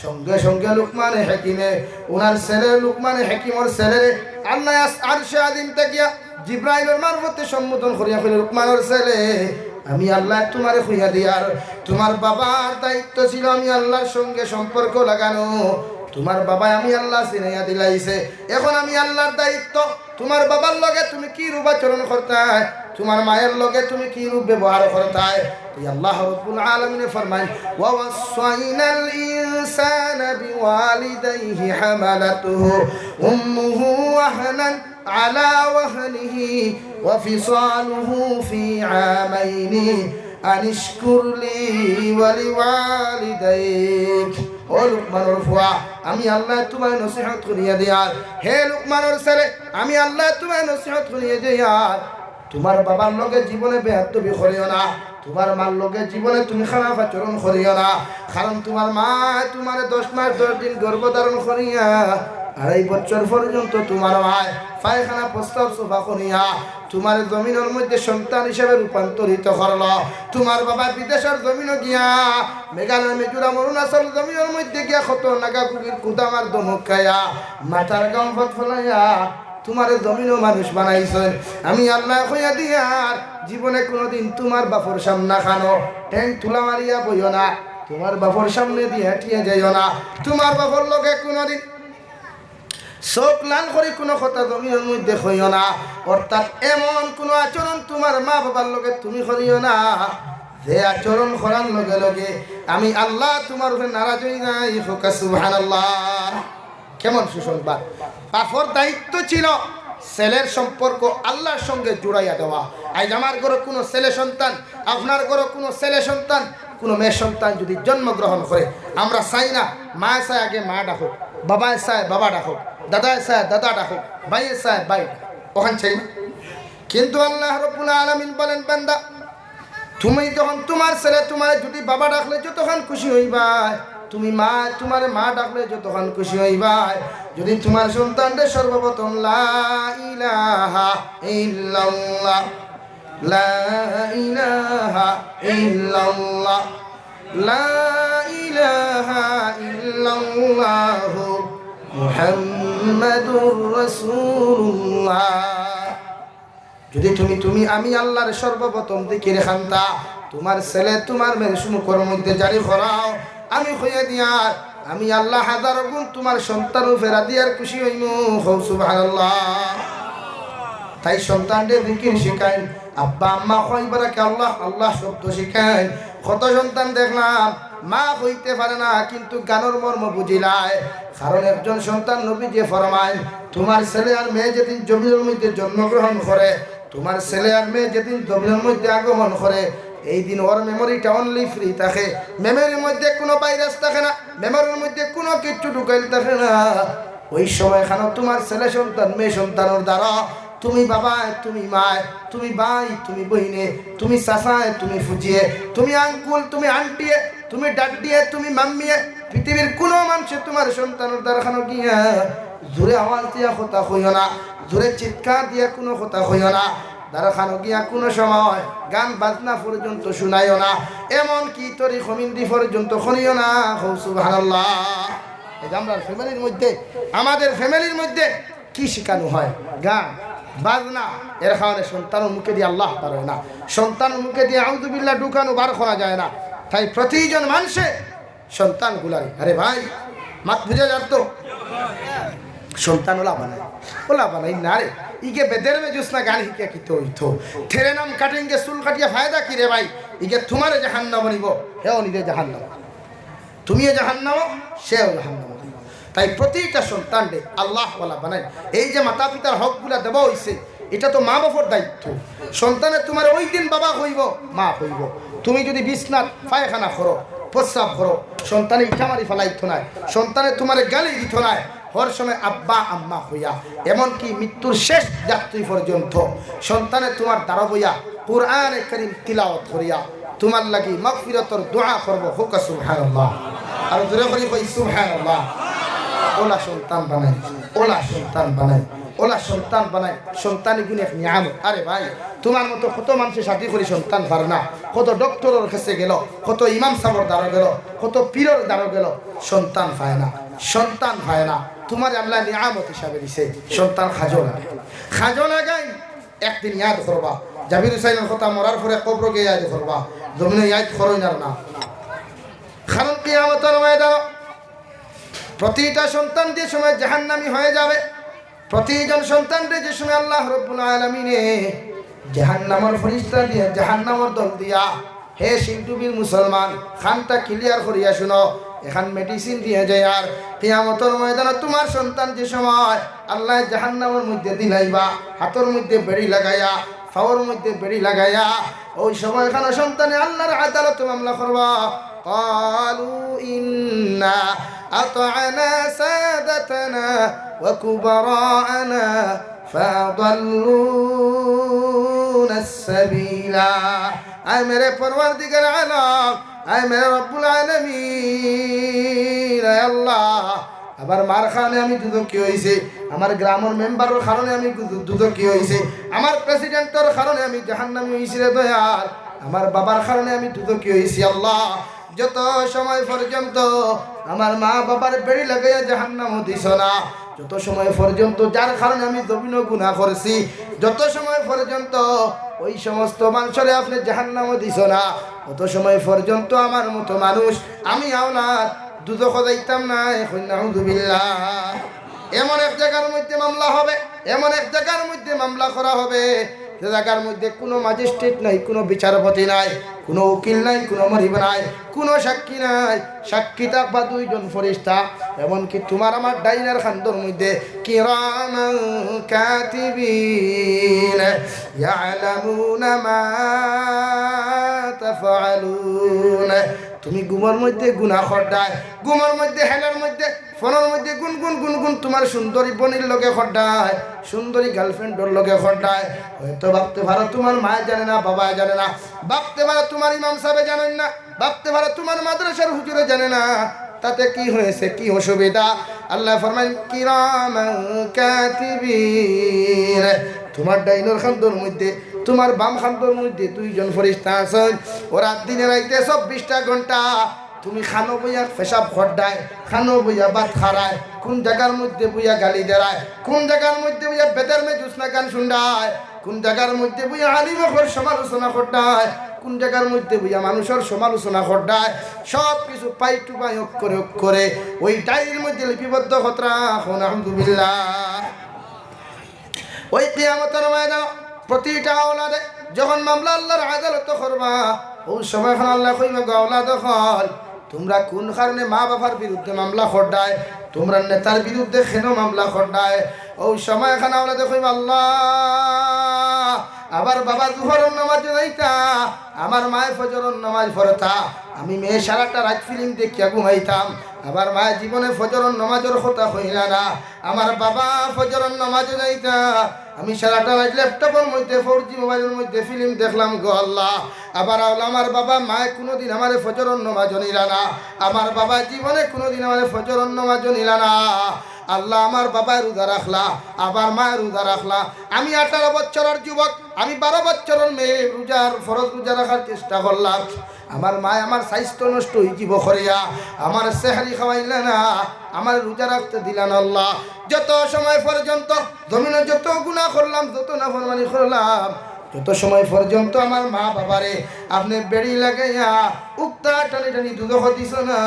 সঙ্গে সঙ্গে লুকমানে হাকিমে, উনার ছেলে লুকমানে হাকিমর ছেলেরে আল্লায় আস-, আরশে আজিম থাকিয়া জিব্রাইলর মারফতে সম্বোধন করিয়া কইলা, "লুকমানর ছেলে, আমি আল্লায় তুমারে কইয়া দিয়ার, তুমার বাবার দায়িত্ব ছিল আমি আল্লার সঙ্গে সম্পর্ক লাগানো। তুমার বাবায় আমি আল্লাহ চিনাইয়া দিলাইছে। এখন আমি আল্লার দায়িত্ব, তুমার বাবার লগে তুমি কি রূপ আচরণ করতায়, তুমার মায়ের লগে তুমি কি রূপ ব্যবহার করতায়।" এই আল্লাহ রাব্বুল আলামিনে ফরমাইন, "ওয়া ওয়াসসাইনাল ইনসানা বিওয়ালিদাইহি হামালাতুহু উম্মুহু ওয়াহনান আলা ওয়াহনিহি ওয়া ফিসালুহু ফি আমাইনি আন ইশকুর লি ওয়া লিওয়ালিদাইক।" ও লুকমানর ফুয়া, আমি আল্লায় তুমায় নসিহত করিয়া দিয়ার। হে লুকমানর ছেলে, আমি আল্লায় তুমায় নসিহত করিয়া দিয়ার। তুমার বাবার লগে জীবনে বেয়াদবি করিও না, তুমার মার লগে জীবনে তুমি খারাপ আচরণ করিও না, কারণ তুমার মায় তুমারে দশ মাস দশ দিন গর্ভধারণ করিয়া আড়াই বছর পর্যন্ত তুমার মায় পায়খানা প্রস্রাব সাফা করিয়া তুমারে জমিনর মধ্যে সন্তান হিসাবে রূপান্তরিত করলো। তুমার বাবা বিদেশর জমিনো গিয়া, মেঘালয়, মিজোরাম, অরুণাচল জমিনর মধ্যে গিয়া কত নাগা কুকির কুদামার ধমক খাইয়া, মাথার ঘাম ফটফটাইয়া তুমারে জমিনো মানুষ বানাইছইন। আমি আল্লায় কইয়া দিয়ার, জীবনে কুনুদিন তুমার বাপর সামনে খানো ঠেং তুলা মারিয়া বইও না, তুমার বাপর সামনেদি হাঁটিয়া যাইও না, তুমার বাপর লগে কুনুদিন চউখ লাল করি কুনু কথা জমিনর মধ্যে কইও না। অর্থাৎ এমন কুনু আচরণ তুমার মা-বাবার লগে তুমি করিও না, যে আচরণ করার লগে লগে আমি আল্লাহ তুমার উপরে নারাজ অইযাই। কউক্কা সুবহানাল্লাহ। কেমন সুসংবাদ! বাপর দায়িত্ব ছিল ছেলের সম্পর্ক আল্লাহর সঙ্গে জুড়াইয়া দেওয়া। আইজ আমার ঘরো কুনু ছেলে সন্তান, আপনার ঘরো কুনু ছেলে সন্তান, কুনু মেয়ে সন্তান যুদি জন্মগ্রহণ করে, আমরা চাই না মায় চায় আগে মা ডাকুক, বাবায় চায় বাবা ডাকুক, দাদায় চায় দাদা ডাকুক, ভাইয়ে চায় ভাই ডাকুক, অখান চাই না? কিন্তু আল্লাহ রাব্বুল আলামিন বলেন, বান্দা, তুমি যখন তুমার ছেলে তুমারে যুদি বাবা ডাকলে যতখান খুশি অইবায়, তুমি মা, তুমারে মা ডাকলে যতখান খুশি অইবায়, যুদি তুমার সন্তানরে সর্বপ্রথম লা ইলাহা ইল্লাল্লাহ, লা ইলাহা ইল্লাল্লাহ, লা ইলাহা ইল্লাল্লাহু মুহাম্মাদুর রাসূলুল্লাহ। যুদি তুমি, তুমি আমি আল্লাহর সর্বপ্রথম জিকির খান্তা তুমার ছেলে তুমার মেয়ের মুখর মধ্যে জারি করাও, আমি কইয়া দিয়ার, আমি আল্লাহ হাজারো গুণ তুমার সন্তানর উপরে রাজি আর খুশি অইমু। কও সুবহানাল্লাহ। তাই সন্তানরে জিকির শিখাইন, আব্বা আম্মা কইবার আগে আল্লাহ আল্লাহ শব্দ শিখাইন। কত সন্তান দেখলাম মা কইতে পারে না, কিন্তু গানর মর্ম বুঝিলায়। কারণ একজন সন্তান নবীজিয়ে ফরমাইন, তুমার ছেলে আর মেয়ে যেদিন জমিনর মধ্যে জন্মগ্রহণ করে, তুমার ছেলে আর মেয়ে যেদিন জমিনর মধ্যে আগমন করে, এই দিন ওর memory টা only free থাকে, memory র মধ্যে কুনু virus থাকে না, memory র মধ্যে কুনু কিচ্ছু ঢুকাইল থাকে না। ওই সময়খানো তুমার ছেলে সন্তান মেয়ে সন্তানর দ্বারা তুমি বাবায়, তুমি মায়, তুমি ভাই, তুমি বইনে, তুমি চাচায়, তুমি ফুজিয়ে, তুমি uncle, তুমি aunty য়ে, তুমি daddy য়ে, তুমি mummy য়ে, পৃথিবীর কুনু মানষে তুমার সন্তানর দ্বারখানো গিয়া জোরে আওয়াজ দিয়া কথা কইও না, জোরে চিৎকার দিয়া কুনু কথা কইও না, দ্বারখানো গিয়া কুনু সময় গান বাজনা পর্যন্ত শুনাইও না, এমনকি তরি কমিন্দি পর্যন্ত করিও না। কও সুবহানাল্লাহ। এই যে আমরার family র মধ্যে, আমাদের family র মধ্যে কি শিখানো হয়? গান, বাজনা। এর কারণে সন্তানর মুখেদি আল্লাহ বার অয় না, সন্তানর মুখেদি আউযুবিল্লাহ ঢুকানো বার করা যায় না। তাই প্রতিজন মানষে সন্তানগুলারে, আরে ভাই, মাত বুঝা যার তো? সন্তান ওলা বানাই, ওলা বানাই না রে। ইগে বেদের মে জুস না গান হিকে কিতা অইতো? তেরে নাম কাটেঙ্গে, চুল কাটিয়া ফায়দা কি রে ভাই? ইগে তুমারে জাহান্নামো নিবো, হেও নিবে জাহান্নামো। তুমিও জাহান্নামো, সেও জাহান্নামো। তাই প্রতিটা সন্তানরে আল্লাহ ওয়ালা বানাই। এই যে মাতা পিতার হকগুলা দেওয়া অইছে, ইটা তো মা বাপর দায়িত্ব। সন্তানে তুমারে ওই দিন বাবা কইবো, মা কইবো। তুমি যুদি বিছনাত পায়খানা করো, প্রস্রাব করো, সন্তানে ইটা মারি ফালাইতো নায়, সন্তানে তুমারে গালি দিতো নায়, হর সময় আব্বা আম্মা কইয়া, এমনকি মৃত্যুর শেষ যাত্রী পর্যন্ত সন্তানে তুমার দ্বারো বইয়া কোরআনে করিম তিলাওয়াত করিয়া তুমার লাগি মাগফিরাতর দোয়া করবো। কউক্কা সুবহানাল্লাহ। আরো জোরে করি কই সুবহানাল্লাহ। ওলা সন্তান বানাই, ওলা সন্তান বানাই, ওলা সন্তান বানাই। সন্তান ইগুন এক নিয়ামত। আরে ভাই, তুমার মতো কত মানষে শাদি করি সন্তান পার না, কত ডক্টরর কাছে গেল, কত ইমাম সাবর দ্বারো গেল, কত পীরর দ্বারো গেল, সন্তান পায় না, সন্তান পায় না। তুমারে আল্লায় নিয়ামত হিসাবে দিছে, সন্তান কাজো লাগে, কাজো লাগাই। একদিন ইয়াদ করবা, জাবির হুসাইনর কথা মরার পরে কবরো গিয়া ইয়াদ করবা, জমিনো ইয়াদ করইন আর না। কারণ কিয়ামতর ময়দানো প্রতিটা সন্তান যে সময় জাহান্নামী হয়ে যাবে, প্রতিজন সন্তানরে যে সময় আল্লাহ রাব্বুল আলামিনে জাহান্নামর ফিরিস্তা দিয়া, জাহান্নামর দল দিয়া, হে সিন্ধুবীর মুসলমান, কানটা clear করিয়া শুনো, এখান medicine দিয়া যাইয়ার, কিয়ামতর ময়দানো তুমার সন্তান যে সময় আল্লায় জাহান্নামর মধ্যে দিলাইবা, হাতর মধ্যে বেড়ি লাগাইয়া, পাওর মধ্যে বেড়ি লাগাইয়া, ওই সময়খানো সন্তানে আল্লাহর আদালতো মামলা করবা। قالوا إنا أطعنا سادتنا وكبراءنا فأضلونا السبيلا। আয় মেরে পরওয়ারদিগার আলম, আয় মেরে রব্বুল আলামিন, আয় আল্লাহ, আমার মার কারণে আমি দুজখি অইছি, আমার গ্রামর মেম্বারর কারণে আমি দুজ-, দুজখি অইছি, আমার প্রেসিডেন্টর কারণে আমি জাহান্নামী অইছি রে দয়াল, আমার বাবার কারণে আমি দুজখি অইছি আল্লাহ। যত সময় পর্যন্ত আমার মা বাবার বেড়ি লাগাইয়া জাহান্নামো দিছো না, যত সময় পর্যন্ত যার কারণে আমি জমিনো গুনাহ করছি, যত সময় পর্যন্ত ওই সমস্ত মানষরে আপনে জাহান্নামো দিছো না, অত সময় পর্যন্ত আমার মতো মানুষ, আমি আওলাদ দুজখো যাইতাম নায়। কইন নাউজুবিল্লাহ। এমন এক জাগার মধ্যে মামলা হবে, এমন এক জাগার মধ্যে মামলা করা হবে, যে জাগার মধ্যে কুনু ম্যাজিস্ট্রেট নাই, কুনু বিচারপতি নাই, কুনু উকিল নাই, কুনু মনিব নাই, কুনু সাক্ষী নাই। সাক্ষী থাকবা দুইজন ফিরিস্তা, এমনকি তুমার আমার ডাইনর কান্দর মধ্যে কিরামান কাতিবিন ইয়ালামুনা মা তাফআলুন। তুমি ঘুমর মধ্যে গুনাহ কররায়, ঘুমর মধ্যে, হেলর মধ্যে, ফোনর মধ্যে গুনগুন গুনগুন তুমার সুন্দরী বইনর লগে কররায়, সুন্দরী গার্লফ্রেন্ডর লগে কররায়। হয়তো ভাবতে পারো তুমার মায়ে জানে না, বাবায় জানে না, ভাবতে পারো তুমার ইমাম সাবে জানইন না, ভাবতে পারো তুমার মাদ্রাসার হুজুরে জানে না, তাতে কি হয়েছে, কি অসুবিধা? আল্লায় ফরমাইন, কিরামান কাতিবিন, তুমার ডাইনর কান্দর মধ্যে, তুমার বাম কান্দর মধ্যে দুইজন ফিরিস্তা আছইন। ওরা দিনে রাইতে চব্বিশটা ঘন্টা তুমি কানো বইয়া পেশাব কররায়, কানো বইয়া ভাত খারায়, কুন জাগার মধ্যে বইয়া গালি দেরায়, কুন জাগার মধ্যে বইয়া বেদের মে জুসনা গান শুনরায়, কুন জাগার মধ্যে বইয়া আলিম অকলর সমালোচনা কররায়, কুন জাগার মধ্যে বইয়া মানুষর সমালোচনা কররায়, সব কিছু পাই টু পাই অক্ষরে অক্ষরে ওই ডায়েরির মধ্যে লিপিবদ্ধ করতরা। কইন আলহামদুলিল্লাহ। ওই কিয়ামতর ময়দানো প্রতিটা আওলাদে যখন মামলা আল্লার আদালতো করবা, ওই সময়খান আল্লায় কইবা, গো আওলাদ অকল, তুমরা কুন কারণে মা বাবার বিরুদ্ধে মামলা কররায়, তুমরার নেতার বিরুদ্ধে কেনে মামলা কররায়? ওই সময়খান আওলাদে কইবা, আল্লাহ, আমার বাবা জুহরর নামাজো যাইতা, আমার মায়ে ফজরর নামাজ পড়তা, আমি মেয়ে সারাটা রাইত ফিল্ম দেখিয়া ঘুমাইতাম, আমার মায়ে জীবনে ফজরর নামাজর কথা কইলা না, আমার বাবা ফজরর নামাজো যাইতা, আমি সারাটা রাইত ল্যাপটপর মধ্যে ফোর জি মোবাইলর মধ্যে ফিল্ম দেখলাম গো আল্লাহ। আবার আওলা আমার বাবা মায়ে কুনুদিন আমারে ফজরর নামাজো নিলা না, আমার বাবা জীবনে কুনুদিন আমারে ফজরর নামাজো নিলা না। আল্লাহ, আমার বাবায় রোজা রাখলা, আবার মায়ে রোজা রাখলা। আমি আঠারো বছরর যুবক, আমি বারো বছরর মেয়ে, রোজার, ফরজ রোজা রাখার চেষ্টা করলাম। আমার মায়ে আমার স্বাস্থ্য নষ্ট অইযিবো করিয়া আমারে সেহরি খাওয়াইলা না, আমারে রোজা রাখতে দিলা না। আল্লাহ, যত সময় পর্যন্ত জমিনো যত গুনাহ করলাম, যত নাফরমানি করলাম, যত সময় পর্যন্ত আমার মা বাবারে আপনে বেড়ি লাগাইয়া উক্তা টানি টানি দুজখো দিছো না,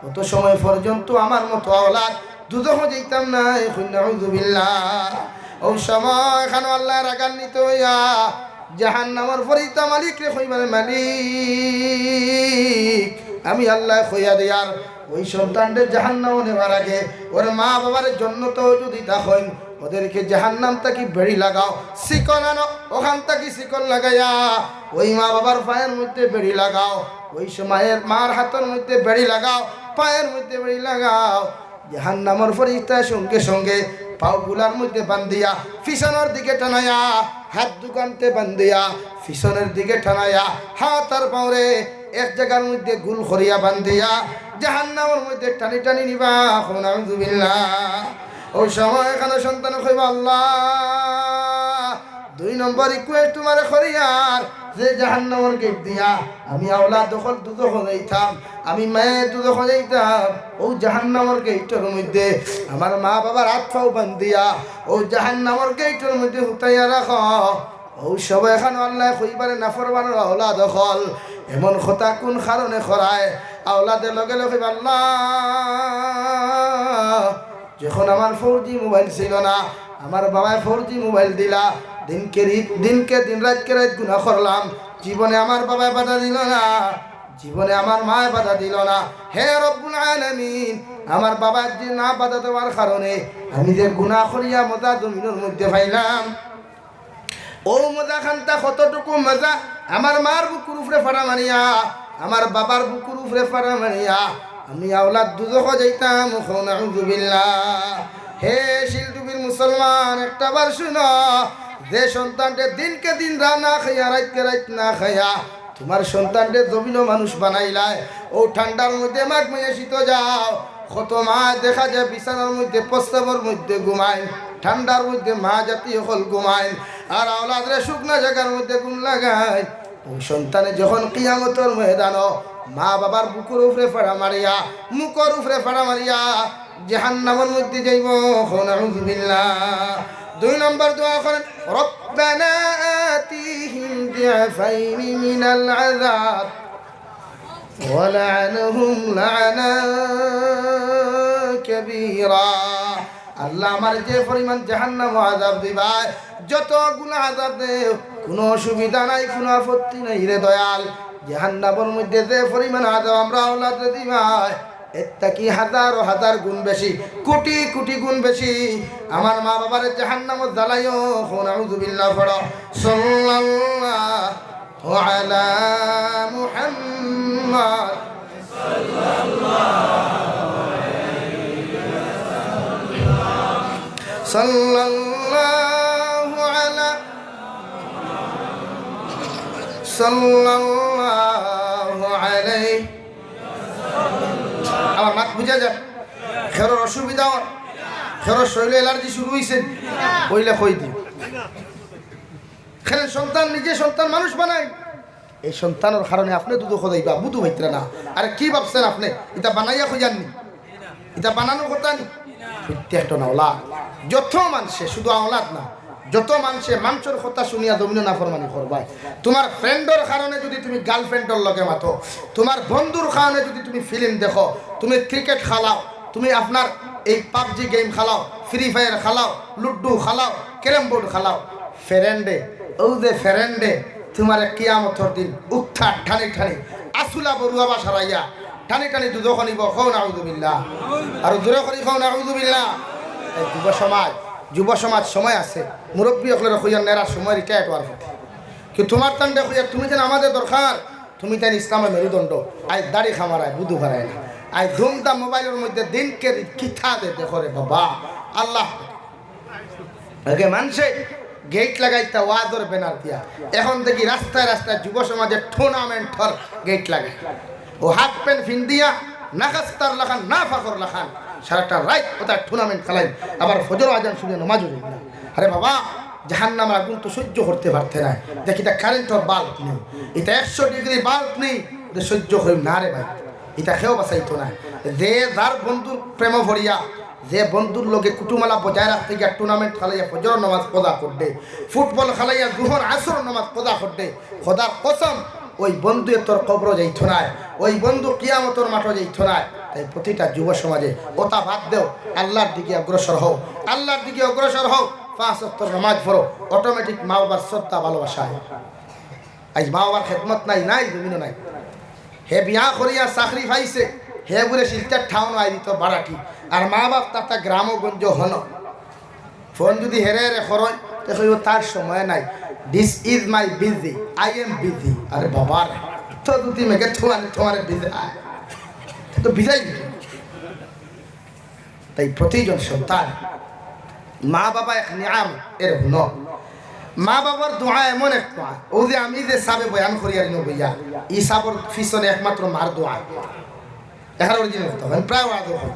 অত সময় পর্যন্ত আমার মতো আওলাদ দুজখো যাইতাম নায়। কইন নাউজুবিল্লাহ। অউ সময়খানো আল্লায় রাগান্বিত অইয়া জাহান্নামর ফিরিস্তা মালিকরে কইবা, মালিক, আমি আল্লায় কইয়া দিয়ার, ওই সন্তানরে জাহান্নামো নেওয়ার আগে ওর মা বাবারে জন্নতো যুদি থাকইন, ওদেরকে জাহান্নাম থাকি বেড়ি লাগাও, শিকল আনো, ওখান থাকি শিকল লাগাইয়া ওই মা বাবার পায়ের মধ্যে বেড়ি লাগাও, ওই সময় মার হাতর মধ্যে বেড়ি লাগাও, পায়ের মধ্যে বেড়ি লাগাও। জাহান্নামর ফিরিস্তায় সঙ্গে সঙ্গে পাওগুলার মধ্যে বান্ধিয়া পিছনর দিকে টানাইয়া, হাত দুখানতে বান্ধিয়া পিছনর দিকে টানাইয়া, হাত আর পাওরে এক জাগার মধ্যে গুল করিয়া বান্ধিয়া জাহান্নামর মধ্যে টানি টানি নিবা। কইন নাউজুবিল্লাহ। অউ সময়খানো সন্তানে কইবা, আল্লাহ, দুই নম্বর request তুমারে করিয়ার, যে জাহান্নামর গেইট দিয়া আমি আওলাদ অকল দুজখো যাইতাম, আমি মায়ে দুজখো যাইতাম, অউ জাহান্নামর গেইটর মধ্যে আমার মা বাবার আত পাও বান্ধিয়া অউ জাহান্নামর গেইটর মধ্যে হুতাইয়া রাখো। অউ সময়খানো আল্লায় কইবা রে নাফরমানর আওলাদ অকল, এমন কথা কুন কারণে করায়? আওলাদে লগে লগে কইবা, আল্লাহ, যখন আমার ফোর জি মোবাইল ছিল না, আমার বাবায় ফোর জি মোবাইল দিলা, দিনকে রি-, দিনকে দিন, রাইতকে রাইত গুনাহ করলাম, জীবনে আমার বাবায় বাধা দিল না, জীবনে আমার মায় বাধা দিল না। হে রব্বুল আলামিন, আমার বাবায় যে না বাধা দেওয়ার কারণে আমি যে গুনাহ করিয়া মজা জমিনর মধ্যে পাইলাম, অউ মজা খানতা কতটুকু মজা, আমার মার বুকুর উপরে ফাড়া মারিয়া, আমার বাবার বুকুর উপরে ফাড়া মারিয়া আমি আওলাদ দুজখো যাইতাম। কইন নাউজুবিল্লাহ। হে শিলডুবির মুসলমান, একটা বার শুনো, যে সন্তানরে দিনকে দিন রা না খাইয়া, রাইতকে রাইত না খাইয়া, তুমার সন্তানরে জমিনো মানুষ বানাইলায়, অউ ঠান্ডার মধ্যে মাঘ মাসে শীতো যাও, কত মা দেখা যায় বিছানার মধ্যে, প্রস্রাবর মধ্যে ঘুমাইন, ঠান্ডার মধ্যে মা জাতি অকল ঘুমাইন, আর আওলাদরে শুকনা জাগার মধ্যে ঘুম লাগাইন। অউ সন্তানে যখন কিয়ামতর ময়দানো মা বাবার বুকুর উপরে ফাড়া মারিয়া, মুখর উপরে ফাড়া মারিয়া জাহান্নামর মধ্যে যাইবো, কও নাউজুবিল্লাহ। দুই নম্বর দোয়া করেন, ربنا آتهم ضعفين من العذاب ولعنهم لعنا كبيرا। আল্লাহ, আমার যে পরিমাণ জাহান্নামো আযাব দিবায়, যত গুণা আযাব দেও, কুনু অসুবিধা নাই, কুনু আপত্তি নাই রে দয়াল। জাহান্নামর মধ্যে যে পরিমাণ আযাব আমরা আওলাদরে দিবায়, এর থাকি হাজারো হাজার গুণ বেশি, কোটি কোটি গুণ বেশি। আমার মা বাবারে জাহান্নামো জ্বালাইও, কও নাউজুবিল্লাহ পড়ো। সাল্লাল্লাহু على محمد صلى الله على صلى الله عليه। আমার মাত বুঝা যায়? খেরর অসুবিধা অর? খেরর শরীরে অ্যালার্জি শুরু অইছে? অইলে কই দিও। খেলে সন্তান, নিজে সন্তান মানুষ বানাই। এই সন্তানর কারণে আপনে দুধ খোদাইবা, বুধু হইতরা না। আরে কি ভাবছেন আপনে? ইতা বানাইয়া খুঁজাননি? ইতা বানানো কথা নি? প্রত্যেকটা না ওলা। যত মানষে, শুধু আওলাদ না, যত মানষে মানষর কথা শুনিয়া জমিনো নাফরমানি করবায়। তোমার ফ্রেন্ডর কারণে যদি তুমি গার্লফ্রেন্ডর লগে মাতো, তোমার বন্ধুর কারণে যদি তুমি ফিল্ম দেখো, তুমি ক্রিকেট খেলাও, তুমি আপনার এই পাবজি গেম খেলাও, ফ্রি ফায়ার খেলাও, লুডু খেলাও, ক্যারম বোর্ড খেলাও, ফ্রেন্ডে, অউ যে ফ্রেন্ডে, তোমারে কিয়ামতর দিন উক্তা টানি টানি, আসুলা বড়ুয়া বাসারাইয়া, টানি টানি দুজখো নিবো, কও নাউজুবিল্লাহ। আর জোরে করি কও নাউজুবিল্লাহ। এই যুব সমাজ, যুব সমাজ সময় আছে, মুরব্বী অকলরে কইয়ার নেরা সময় রিটায়ার্ড অওয়ার পথে। কি তোমার তানরে কইয়ার তুমি যেন আমাদের দরকার, তুমি তাইন ইসলামর মেরুদণ্ড, আইজ দাড়ি কামারায়, বুধু কামারায় না। আইজ ধুমধাম মোবাইলর মধ্যে দিনকে কিতা যে দেখো রে বাবা, আল্লাহ। আগে মানষে গেট লাগাইতা ওয়াজর ব্যানার দিয়া, এখন দেখি রাস্তায় রাস্তায় যুব সমাজে টুর্নামেন্টর গেট লাগায়। ও হাফ প্যান্ট ফিন্দিয়া, না কাস্তার লাখান, না ফাখর লাখান, সারাটা রাইত ওটা টুর্নামেন্ট খেলাইন, আবার ফজর আজান শুনে নমাজও যাইন না। আরে বাবা, জাহান্নামর আগুন তো সহ্য করতে পারতে নায়। দেখি, ইটা কারেন্টর বাল্ব নি, ইটা একশো ডিগ্রি বাল্ব নি, ওটা সহ্য করিম না রে ভাই, ইটা কেউ বাঁচাইতো না। যে যার বন্ধুর প্রেমো পড়িয়া, যে বন্ধুর লগে কুটুমালা বজায় রাখতে গিয়া টুর্নামেন্ট খেলাইয়া ফজর নামাজ কাজা করবে, ফুটবল খেলাইয়া জুহর আসর নামাজ কাজা করবে, খোদার কসম, ওই বন্ধু তোর কবরো যাইতো নায়, ওই বন্ধু কিয়ামতর মাঠো যাইতো নায়। তাই প্রতিটা যুব সমাজে ওটা বাদ দেও, আল্লাহর দিকে অগ্রসর হও, আল্লাহর দিকে অগ্রসর হও, পাঁচ ওয়াক্তর নামাজ পড়ো, অটোমেটিক মা বাবার শ্রদ্ধা ভালোবাসা আয়। আইজ মা বাবার খেদমত নাই, নাই, জমিনো নাই। হে বিয়া করিয়া চাকরি পাইছে, হে বুলে শিলচর টাউনো আই দিত ভাড়াটি, আর মা বাপ তাতা গ্রামো গঞ্জো হনো। ফোন যদি হেরে হেরে করইন, তে কইবো, "তার সময় নাই, this is my busy, I am busy।" আরে বাবা রে, তো যদি মেঘে থুয়ানি থুয়ারে ভিজে আয়, তো ভিজাই দিত। তাই প্রতিজন সন্তান, মা বাবা এক নিয়ামত, এর হুনো। মা বাবার দোয়া এমন এক দোয়া, অউ যে আমি যে সাবে বয়ান করিয়ার ইনো বইয়া, ই সাবর পিছনে একমাত্র মার দোয়া। এখানে অরিজিনাল কথা, মানে প্রায় ওয়াজ হয়।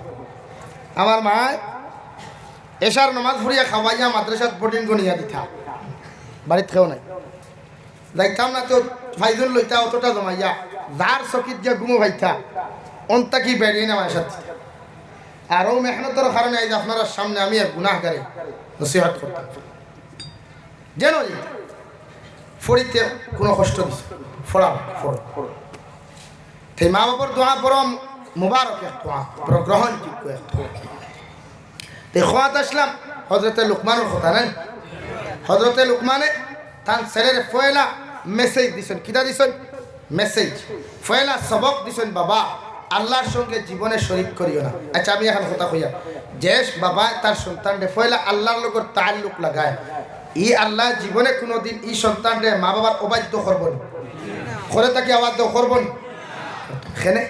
আমার মায় এশার নামাজ পড়িয়া খাওয়াইয়া মাদ্রাসাত বোর্ডিংও নিয়া দিতা, বাড়িত কেউ নাই। যাইতাম না তো ফাইজুল লইতা অতটা জমাইয়া, যার চকিত গিয়া ঘুমো পাইতা, অন্তা কি বেরিয়ে নেওয়া এসাত দিতা। আর অউ মেহনতর কারণে আইজ আপনারার সামনে আমি এক গুনাহগারে নসিহত করতাম। যেন পড়িতে কোনো কষ্ট দিছে, পড়া, পড়ো। তাই মা বাবার দোয়া বড় মুবারক এক দোয়া, বড় গ্রহণযোগ্য এক দোয়া। তাই খোয়াত আসলাম, হজরতে লুকমানর কথা নাই, হজরতে লুকমানে তান ছেলেরে পয়লা মেসেজ দিছইন। কিতা দিছইন? মেসেজ। পয়লা সবক দিছইন, বাবা, আল্লাহর সঙ্গে জীবনে শরিক করিও না। আচ্ছা, আমি এখন কথা কইয়া, যে বাবায় তার সন্তানরে পয়লা আল্লাহর লগর তাল্লুক লাগায়, ই আল্লাহ জীবনে কোনোদিন ই সন্তানরে মা বাবার অবাধ্য করবো নি? করে থাকি অবাধ্য করবো নি? কেনে?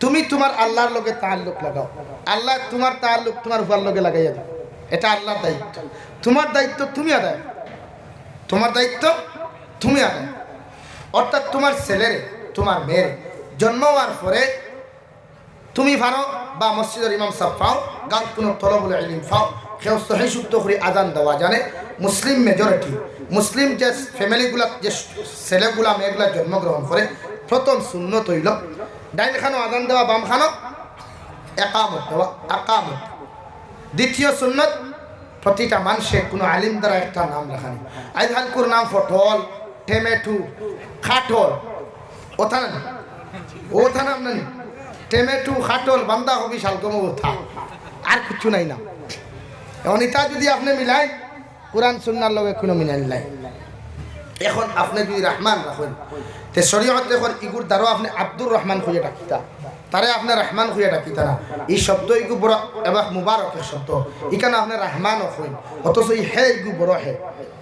তুমি তোমার আল্লাহর লগে তাল্লুক লাগাও, আল্লাহ তোমার তাল্লুক তোমার ফুয়ার লগে লাগাইয়া দেয়। এটা আল্লাহর দায়িত্ব, তোমার দায়িত্ব তুমি আদায়, তোমার দায়িত্ব তুমি আদায়। অর্থাৎ তোমার ছেলেরে, তোমার মেয়েরে জন্ম হওয়ার পরে তুমি পারো বা মসজিদর ইমাম সাব পাও, গাঁওত কুনু তলবুল ইলিম পাও, কেউ সহি শুদ্ধ করি আজান দেওয়া জানে, মুসলিম মেজরিটি, মুসলিম যে ফ্যামিলিগুলা, যে ছেলেগুলা মেয়েগুলা জন্মগ্রহণ করে, প্রথম সুন্নত অইলো ডাইন খানো আজান দেওয়া, বাম খানো একামত দেওয়া, আকামত। দ্বিতীয় সুন্নত, প্রতিটা মানষে কুনু আলিম দ্বারা একটা নাম রাখানি। আইজ হালকুর নাম ফটল, টেমেটু, খাটল, ওটা না, ওটা নাম নানি, টেমেটু, খাটল, বান্ধাকপি, শালগম, ওটা, আর কিচ্ছু নাই না। এখন ইতা যুদি আপনে মিলাইন, কুরআন সুন্নার লগে কুনু মিলাইন নাই। এখন আপনে যুদি রহমান রাখইন, তে শরীয়তে এখন ইগুর দ্বারা আপনে আব্দুর রহমান কইয়া ডাকিতা, তারে আপনে রহমান কইয়া ডাকিতা না। ই শব্দ ইগু বড় এবং মুবারক এক শব্দ, ইখান আপনে রহমানও কইন, অথচ ই হে ইগু বড় হে,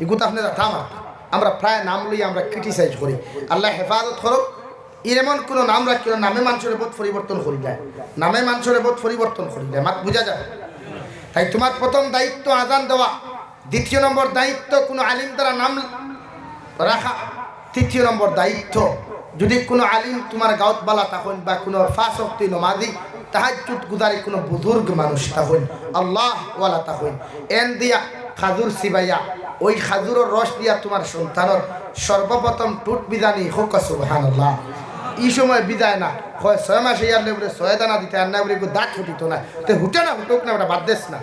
ইগুত আপনে যাতা মারতা। আমরা প্রায় নাম লইয়া আমরা ক্রিটিসাইজ করি। আল্লায় হেফাজত করউক। এমন কুনু নাম রাখিও না, নামে মানষরে বউত পরিবর্তন করিলায়, নামে মানষরে বউত পরিবর্তন করিলায়। মাত বুঝা যায়? তাই তুমার প্রথম দায়িত্ব আজান দেওয়া, দ্বিতীয় নম্বর দায়িত্ব কুনু আলিম দ্বারা নাম রাখা, তৃতীয় নম্বর দায়িত্ব যুদি কুনু আলিম তুমার গাঁওত বালা থাকইন বা কুনু পাঁচ ওয়াক্ত নমাজি, তাহাজ্জুদ গুজারি কুনু বুজুর্গ মানুষ থাকইন, আল্লাহওয়ালা থাকইন, এন দিয়া খাজুর চিবাইয়া, ওই খাজুরর রস দিয়া তুমার সন্তানর সর্বপ্রথম ঠুট ভিজানি, কউক্কা সুবহানাল্লাহ। ই সময় ভিজায় না, কয় ছয় মাসে ইয়ার লেবুরে ছয় দানা দিতে, আর না বুলে দাঁত ফুটিত না, তে হুটে না, হুটুক না, বেটা বাদ দেস না।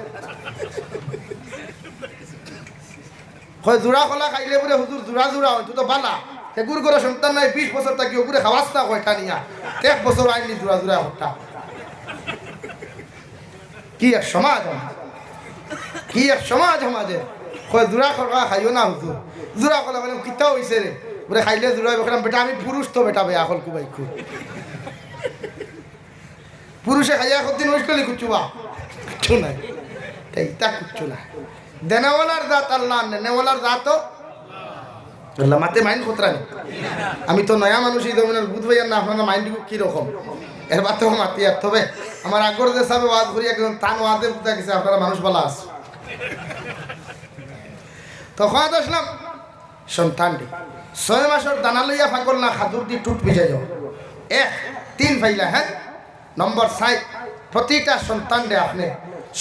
কয় জুড়া কলা খাইলে বুলে হুজুর জুড়া জুড়া অয়, তুই তো বালা। এগুর ঘরো সন্তান নাই, বিশ বছর থাকি ওগুরে খাওয়াস না কয়টা নিয়া, এক বছর আইনি জুড়া জুড়া হত্যা। কি এক সমাজ আমার, কি এক সমাজ আমাদের। কয় জুড়া কলা খাইও না হুজুর। জুড়া কলা কইলাম, কিতা অইছে রে? বুলে খাইলে জুড়া অইবো। কইলাম, বেটা আমি পুরুষ তো বেটা, বেআক্কল কুবাইকু। পুরুষে খাইয়া কতদিন অইছিল নি কুচ্ছু বা? কিচ্ছু নাই। তাই ইতা কুচ্ছু নাই। দেনেওয়ালার জাত আল্লাহ, নেনেওয়ালার জাতও আল্লাহ। মাতে মাইন্ড কররা নি? আমি তো নয়া মানুষ, ই জমিনর বুঝ পাইয়ার না আপনারা মাইন্ড কি রকম। এর বাদেও মাতিয়ার। তবে আমার আগর যে সাবে ওয়াজ করি একজন তান ওয়াজে বুঝা গেছে আপনারা মানুষ বালা আছো। তো কওয়াত আছলাম, সন্তানরে ছয় মাসর দানা লইয়া পাগল না, খাজুর দি ঠুট ভিজাইও। এক, তিন পাইলা, হ্যাঁ? নম্বর চাইর, প্রতিটা সন্তানরে আপনে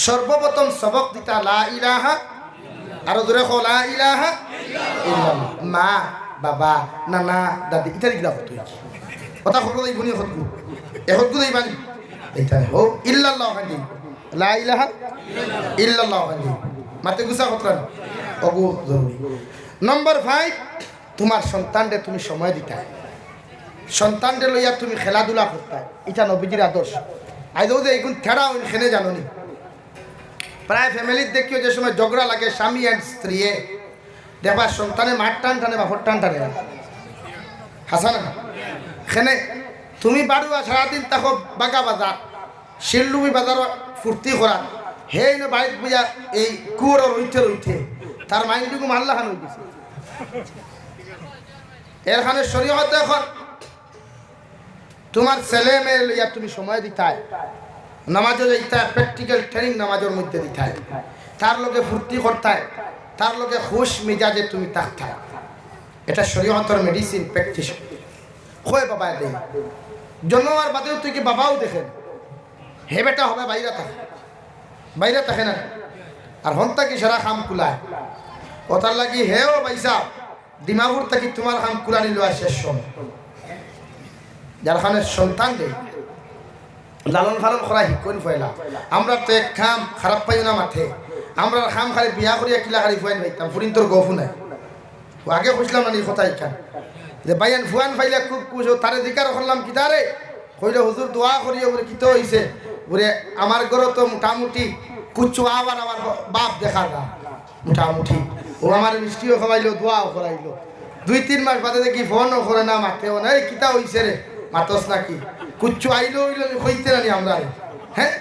সর্বপ্রথম সবক দিতা লা ইলাহা, আরো জোরে কও, লা ইলাহা ইল্লাল্লাহ। মা, বাবা, নানা, দাদি, ইতারে কিলা কইতো? কথা কইবো যাইবো নি কতগু? এ কতগু যাইবা নি? ইতা হে, ইল্লাল্লাহ অখান দি। লা ইলাহা ইল্লাল্লাহ অখান দি। মাতে গুছা কররা নি? অগু জরুরি। নম্বর পাঁচ, তুমার সন্তানরে তুমি সময় দিতায়, সন্তানরে লইয়া তুমি খেলাধুলা করতায়, ইটা নবীজির আদর্শ। আইজ যে ইগুন তেড়া অইন কেনে জানো নি? প্রায় ফ্যামিলিত দেখিও যে সময় ঝগড়া লাগে স্বামী and স্ত্রীয়ে, দেখবা সন্তানে মার টান টানে, বাপর টান টানে না। হাছা না? কেনে তুমি বারুয়া সারাদিন থাকো বাগা বাজার, শিলডুবি বাজারো ফুর্তি করাত, হেইন বাড়িত বইয়া এই কুয়োর রইতে রইতে তার মাইন্ডগু মারলা খান অই গেছে। এর কারণে শরীয়তে এখন তুমার ছেলে মেয়ে লইয়া তুমি সময় দিতায়, নামাজো যাইতায়, প্র্যাকটিক্যাল ট্রেনিং নামাজর মধ্যে দিতায়, তার লগে ফুর্তি করতায়, তার লগে খুশ মিজাজে তুমি থাকতায়। এটা শরীয়তর মেডিসিন প্র্যাকটিস। কয় বাবায় দেয়, জন্ম অওয়ার বাদেও তুই কি বাবাও দেখে না? হে বেটা হবে বাইরা থাকে, বাইরা থাকে না, আর হন্তা কি সারা কাম কুলায়। ওটার লাগি হেও বাইসা ডিমাপুর থাকি তুমার কাম কুলানি লওয়া শেষ সময়। যার কারণে সন্তানরে লালন পালন করা হিকইন পয়লা। আমরা তো এক কাম খারাপ পাইও না মাতে, আমরা কাম খালি বিয়া করিয়া কিলা খালি ফুয়াইন পাইতাম, ফুরিন্তর গফু নাই। ও আগে কইছিলাম না নি কথা ইখান, যে ভাইয়ান ফুয়ান পাইলে খুব খুশ, ও তারে জিকার করলাম কিতারে, কইলো হুজুর দোয়া করিও, বুলে কিতা অইছে? বুলে আমার ঘরো তো মোটামুটি কুচ্ছু আওয়ার আমার বাপ দেখা যায়। মোটামুটি। ও আমার মিষ্টিও খাওয়াইলো, দোয়াও করাইলো। দুই তিন মাস বাদে দেখি ফোনও করে না, মাতেও না। এই কিতা অইছে রে, মাতস নাকি? কুচ্ছু আইলো অইলো নি, কইতে না নি আমরারে? হ্যাঁ?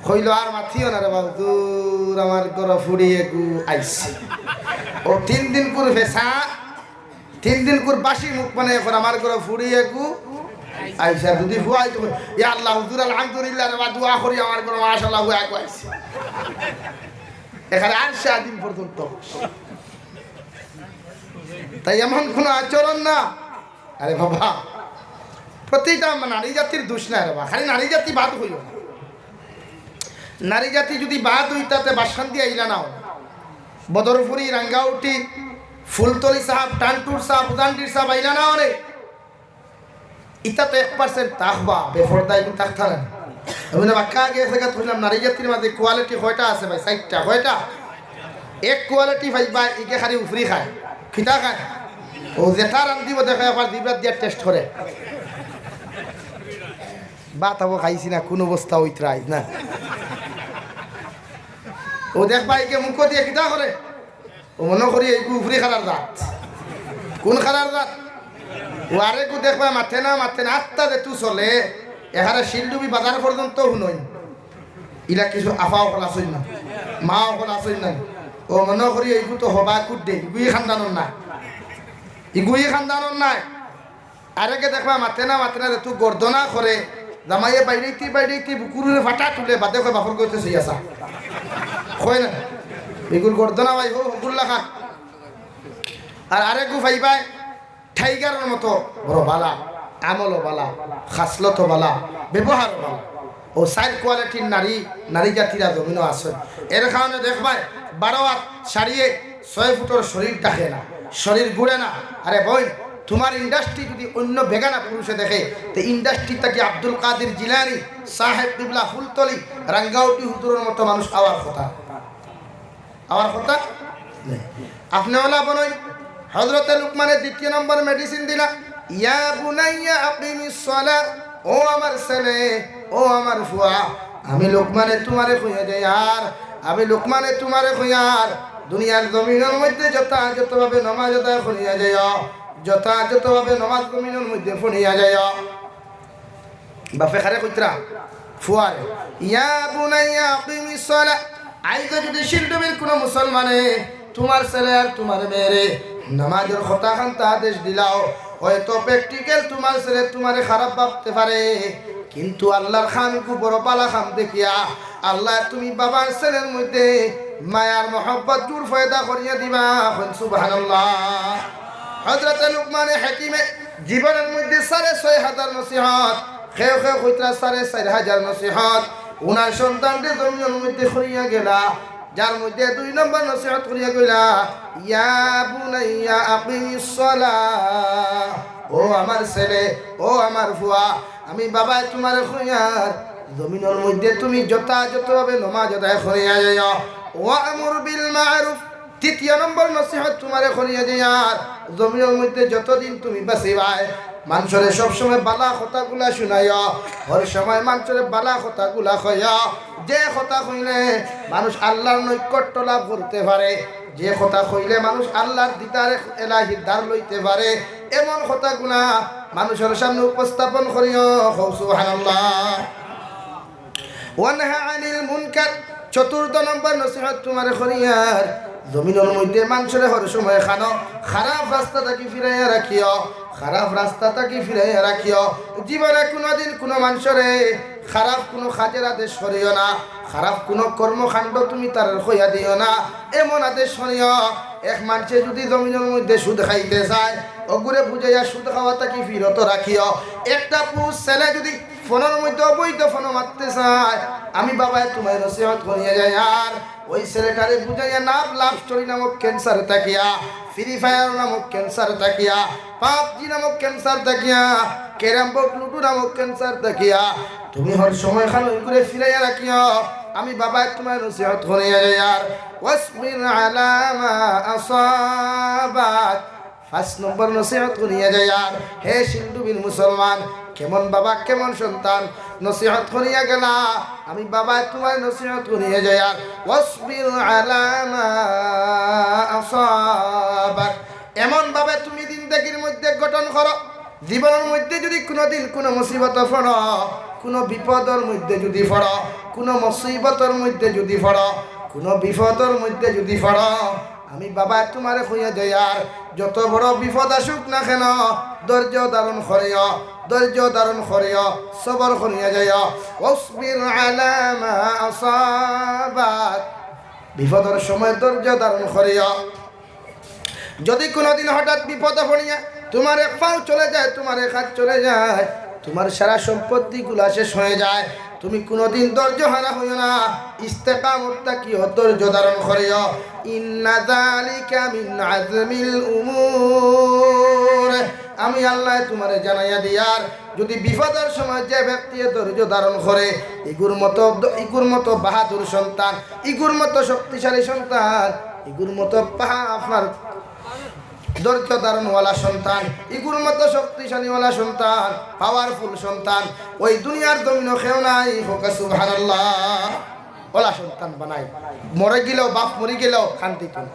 কইলো আর মাতিও না রে বাবা, দূর আমার ঘরো ফুড়ি এগু আইছে। ও তিন দিন করে ফেসা, তিন দিন করে বাসি মুখ বানাই এখন আমার ঘরো ফুড়ি এগু আইছে। আর যদি ফুয়া আইতো, ইয়া আল্লাহ হুজুর আলহামদুলিল্লাহ রে বা, দোয়া করি আমার ঘরো মাশাআল্লাহ ফুয়া এগু আইছে। এখানে আর সারাদিন পর্যন্ত। তাই এমন কোনো আচরণ না। আরে বাবা, প্রতিটা নারী জাতির দোষ না রে বা, খালি নারী জাতি বাদ হইও না। নারী জাতি যুদি বাদ অইতা তে বাসকান্দি আইলা না অনে। বদরপুরি, রাঙ্গাউটি, ফুলতলি সাব, টান্টুর সাব, উজানডির সাব আইলা না অনে। ইতা তো এক percent থাকবা, বেপর্দা ইগু থাকতা না। আমি না বাক্কা আগে এক জাগাত কইলাম, নারী জাতির মাঝে quality কয়টা আছে ভাই? চাইরটা। কয়টা? এক quality ভাই, ভাই, ইগে খালি উফরি খায়। কিতা খায়? অউ যেটা রান্দিবো দেখে একবার জিব্রাত দিয়া test করে। ভাত আবো খাইছি না, কুন অবস্থা অইতরা আইজ না। অউ দেখবা ইগে মুখো দিয়া কিতা করে? অউ মনো করি ইগু উফরি খারার জাত। কুন খারার জাত? অউ আরেকগু দেখবা মাতে না, মাতে না, আত্তা যেতু চলে, এখানে শিলডুবি বাজার পর্যন্ত হুনইন। ইলা কিছু আফা অকল আছইন না, মা অকল আছইন না। অউ মনো করি ইগু তো হবা কুদ্দে, ইগু ই খানদানর নায়। ইগু ই খানদানর নায়। আরেকে দেখবা মাতে না, মাতে না, যেতু গর্দনা করে, জামাইয়ে বাইরাইতে বাইরাইতে বুকুর উপরে ফাটা তুলে, বাদে কয় বাপর গইতে সই আসা। কয় না? ইগুর গর্দনা ভাই হো, হগুর লাখান। আর আরেকগু পাইবায়, টাইগারর মতো বড় বালা, আমলও বালা, খাসলতও বালা, ব্যবহারও বালা। অউ চাইর qualityর নারী, নারী জাতিরা জমিনো আছে। এর কারণে দেখবায়, বারো আত শাড়িয়ে ছয় ফুটর শরীর ঢাকে না, শরীর গুড়ে না। আরে বইন, তুমার industry যুদি অইন্য বেগানা পুরুষে দেখে, তে industry থাকি আব্দুল কাদির জিলানী সাহেব কিবলা ফুলতলি রাঙ্গাউটি হুজুরর মতো মানুষ আওয়ার কথা। আওয়ার কথা? নাই। আপনে অলা বনইন, হযরতে লুকমানে দ্বিতীয় নম্বর medicine দিলা, "ইয়া বুনাইয়া আকিমিস সালাহ, ও আমার ছেলে, ও আমার ফুয়া, আমি লুকমানে তুমারে কইয়া যাইয়ার, আমি লুকমানে তুমারে কইয়ার, দুনিয়ার জমিনর মধ্যে যথাযথভাবে নমাজ আদায় করিয়া যাইও, যথাযথভাবে নমাজ জমিনর মধ্যে পড়িয়া যাইও।" বাপে কারে কইতরা? ফুয়ারে। "ইয়া বুনাইয়া আকিমিস সালাহ।" আইজ যুদি শিলডুবির কুনু মুসলমানে তুমার ছেলে আর তুমার মেয়েরে নমাজর কথাখানতা আদেশ দিলাও, হয়তো practical তুমার ছেলে তুমারে খারাপ ভাবতে পারে, কিন্তু আল্লার কাম ইগু বড় বালা কাম দেখিয়া আল্লায় তুমি বাবার ছেলের মধ্যে মায়ার মহব্বত জুড় পয়দা করিয়া দিবা। কইন সুবহানাল্লাহ। হযরতে লুকমানে হাকিমে জীবনর মধ্যে সাড়ে ছয় হাজার নসিহত, কেউ কেউ কইতরা সাড়ে চাইর হাজার নসিহত, উনার সন্তানরে জমিনর মধ্যে করিয়া গেলা, যার মধ্যে দুই নম্বর নসিহত করিয়া গেলা, "ইয়া বুনাইয়া আকিমিস সালাহ।" ও আমার ছেলে, ও আমার ফুয়া, আমি বাবায় তুমারে কইয়ার, জমিনর মধ্যে তুমি যথাযথভাবে নমাজ আদায় করিয়া যাইও। "ওয়া'মুর বিল মা'রুফ।" তৃতীয় নম্বর নসিহত তুমারে করিয়া যাইয়ার, জমিনর মধ্যে যতদিন তুমি বাঁচিবায়, মানষরে সবসময় বালা কথাগুলা শুনাইও, হর সময় মানষরে বালা কথাগুলা কইও। যে কথা কইলে মানুষ আল্লার নৈকট্য লাভ করতে পারে, যে কথা কইলে মানুষ আল্লার দিদারে এলাহির দার লইতে পারে, এমন কথাগুলা মানষর সামনে উপস্থাপন করিও। কও সুবহানাল্লাহ। ওয়ানহা আনিল মুনকার, চতুর্থ নম্বর নসিহত তুমারে করিয়ার, জমিনর মধ্যে মানষরে হর সময় খানো খারাপ রাস্তা থাকি ফিরাইয়া রাখিও, খারাপ রাস্তা থাকি ফিরাইয়া রাখিও। জীবনে কুনুদিন কুনু মানষরে খারাপ কুনু কাজের আদেশ করিও না, খারাপ কুনু কর্মকাণ্ড তুমি তারে কইয়া দিও না, এমন আদেশ করিও। এক মানষে যুদি জমিনর মধ্যে সুদ খাইতে চায়, অগুরে বুঝাইয়া সুদ খাওয়া থাকি ফিরত রাখিও। একটা পুরুষ ছেলে যুদি ফোনর মধ্যে অবৈধ ফোন মারতে চায়, আমি বাবায় তুমায় নসিহত করিয়া যাইয়ার, ওই ছেলেটারে বুঝাইয়া নাম লাভ স্টোরি নামক ক্যান্সার থাকিয়া, ফ্রি ফায়ার নামক ক্যান্সার থাকিয়া, পাবজি নামক ক্যান্সার থাকিয়া, ক্যারাম বোর্ড লুডু নামক ক্যান্সার থাকিয়া, তুমি হর সময় খানো ইগুরে ফিরাইয়া রাখিও। আমি বাবায় তুমায় নসিহত করিয়া যাইয়ার, ওয়াসবির আলা মা আসাবাক। পাঁচ নম্বর নসিহত করিয়া যাইয়ার, হে শিলডুবির মুসলমান, কেমন বাবা, কেমন সন্তান, নসিহত করিয়া গেলা, আমি বাবায় তুমায় নসিহত করিয়া যাইয়ার, ওয়াসবির আলা মা আসাবাক। এমন ভাবে তুমি জিন্দেগির মধ্যে গঠন করো, জীবনর মধ্যে যুদি কুনুদিন কুনু মুসিবতো পড়ো, কুনু বিপদর মধ্যে যুদি পড়ো, কুনু মুসিবতর মধ্যে যুদি পড়ো, কুনু বিপদর মধ্যে যুদি পড়ো, আমি বাবায় তুমারে কইয়া যাইয়ার, যত বড় বিপদ আসুক না কেনো, ধৈর্য ধারণ করিও, ধৈর্য ধারণ করিও, সবর করিয়া যাইও। ওয়াসবির আলা মা আসাবাক। বিপদর সময় ধৈর্য ধারণ করিও। যুদি কুনুদিন হঠাৎ বিপদো পড়িয়া তুমার এক পাও চলে যায়, তুমার এক হাত চলে যায়, তুমার সারা সম্পত্তিগুলা শেষ হয়ে যায়, তুমি কুনুদিন ধৈর্য হারা অইও না, ইস্তেকামত থাকিও, ধৈর্য ধারণ করিও। ইন্না যালিকা মিন আজমিল উমুর। আমি আল্লায় তুমারে জানাইয়া দিয়ার, যুদি বিপদর সময় যে ব্যক্তিয়ে ধৈর্য ধারণ করে, ইগুর মতো, ইগুর মতো বাহাদুর সন্তান, ইগুর মতো শক্তিশালী সন্তান, ইগুর মতো পাহা-, আপনার ধৈর্য ধারণওয়ালা সন্তান, ইগুর মতো শক্তিশালীওয়ালা সন্তান, powerful সন্তান, ওই দুনিয়ার জমিনো কেউ নাই। কউক্কা সুবহানাল্লাহ। ওলা সন্তান বানাই, মরি গেলেও, বাপ মরি গেলেও কান্দিত না।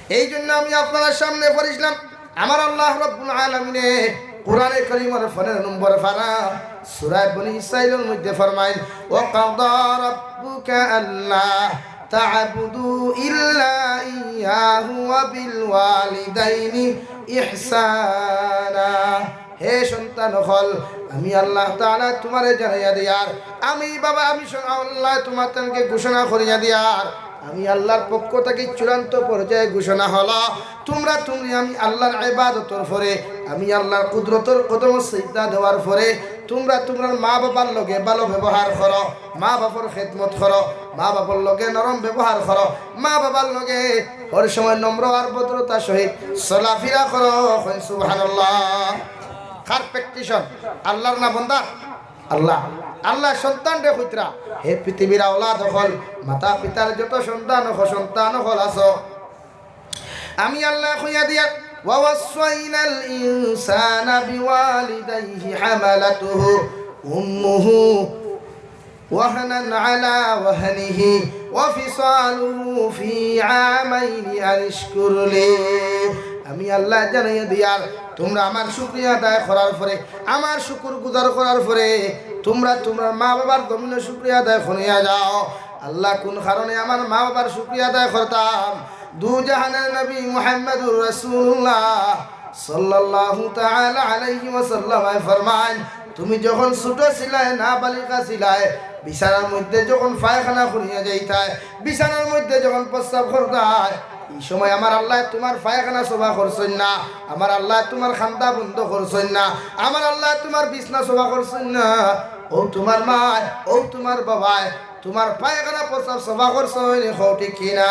এই জন্য আমি আপনারার সামনে পড়ছিলাম, আমার আল্লাহ রাব্বুল আলামিনে কোরআনে করিমর পনেরো নম্বর পারা, সূরা বনি ইসরাইলর মধ্যে ফরমাইন, "ওয়া কাদা রাব্বুকা আল্লা তা'বুদু ইল্লা ইয়্যাহু ওয়া বিল ওয়ালিদাইনি ইহসানা।" হে সন্তান অকল, আমি আল্লাহ তাআলা তুমারে জানাইয়া দিয়ার, আমি বাবা, আমি স-, আল্লাহ তুমার তানকে ঘোষণা করিয়া দিয়ার, আমি আল্লাহর পক্ষ থাকি চূড়ান্ত পর্যায়ে ঘোষণা হলো, তুমরা তুমি আমি আল্লাহর ইবাদতর পরে, আমি আল্লাহর কুদরতর কদমো সিজদা দেওয়ার পরে, তুমরা তুমরার মা বাবার লগে ভালো ব্যবহার করো, মা বাবার খেদমত করো, মা বাবার লগে নরম ব্যবহার করো, মা বাবার লগে হর সময় নম্র আর ভদ্রতা সহিত চলাফিরা করো। কইন সুবহানাল্লাহ। কার petition? আল্লাহর না বন্দার? আল্লাহ। আল্লাহ সন্তানরে কইতরা, হে পৃথিবীর আওলাদ অকল, মাতা পিতার যত সন্তান অকল, সন্তান অকল আছো, আমি আল্লাহ কইয়া দিয়া, "ওয়া ওয়াসসাইনাল ইনসানা বিওয়ালিদাইহি হামালাতুহু উম্মুহু ওয়াহনান আলা ওয়াহনিহি ওয়া ফিসালুহু ফি আমাইনি আনিশকুর লি।" আমি আল্লাহ জানাইয়া দিয়ার, তুমরা আমার শুকরিয়া আদায় করার পরে, আমার শুকুর গুজার করার পরে, তুমরা তুমরার মা বাবার জমিনো শুকরিয়া আদায় করিয়া যাও। আল্লাহ, কুন কারণে আমার মা বাবার শুকরিয়া আদায় করতাম? দু জাহানের নবী মুহাম্মাদুর রাসূলুল্লাহ সাল্লাল্লাহু তাআলা আলাইহি ওয়াসাল্লাম ফরমাইন, তুমি যখন ছোট ছিলায়, নাবালিগা ছিলায়, বিছানার মধ্যে যখন পায়খানা করিয়া যাইতায়, বিছানার মধ্যে যখন প্রস্রাব করতায়, এই সময় আমার আল্লাহ তুমার পায়খানা সফা করছইন না, আমার আল্লাহ তুমার কান্দা বন্ধ করছইন না, আমার আল্লাহ তুমার বিছনা সফা করছইন না। ও তুমার মায়, ও তুমার বাবায় তুমার পায়খানা প্রস্রাব সফা করছইন, কও ঠিক কি না?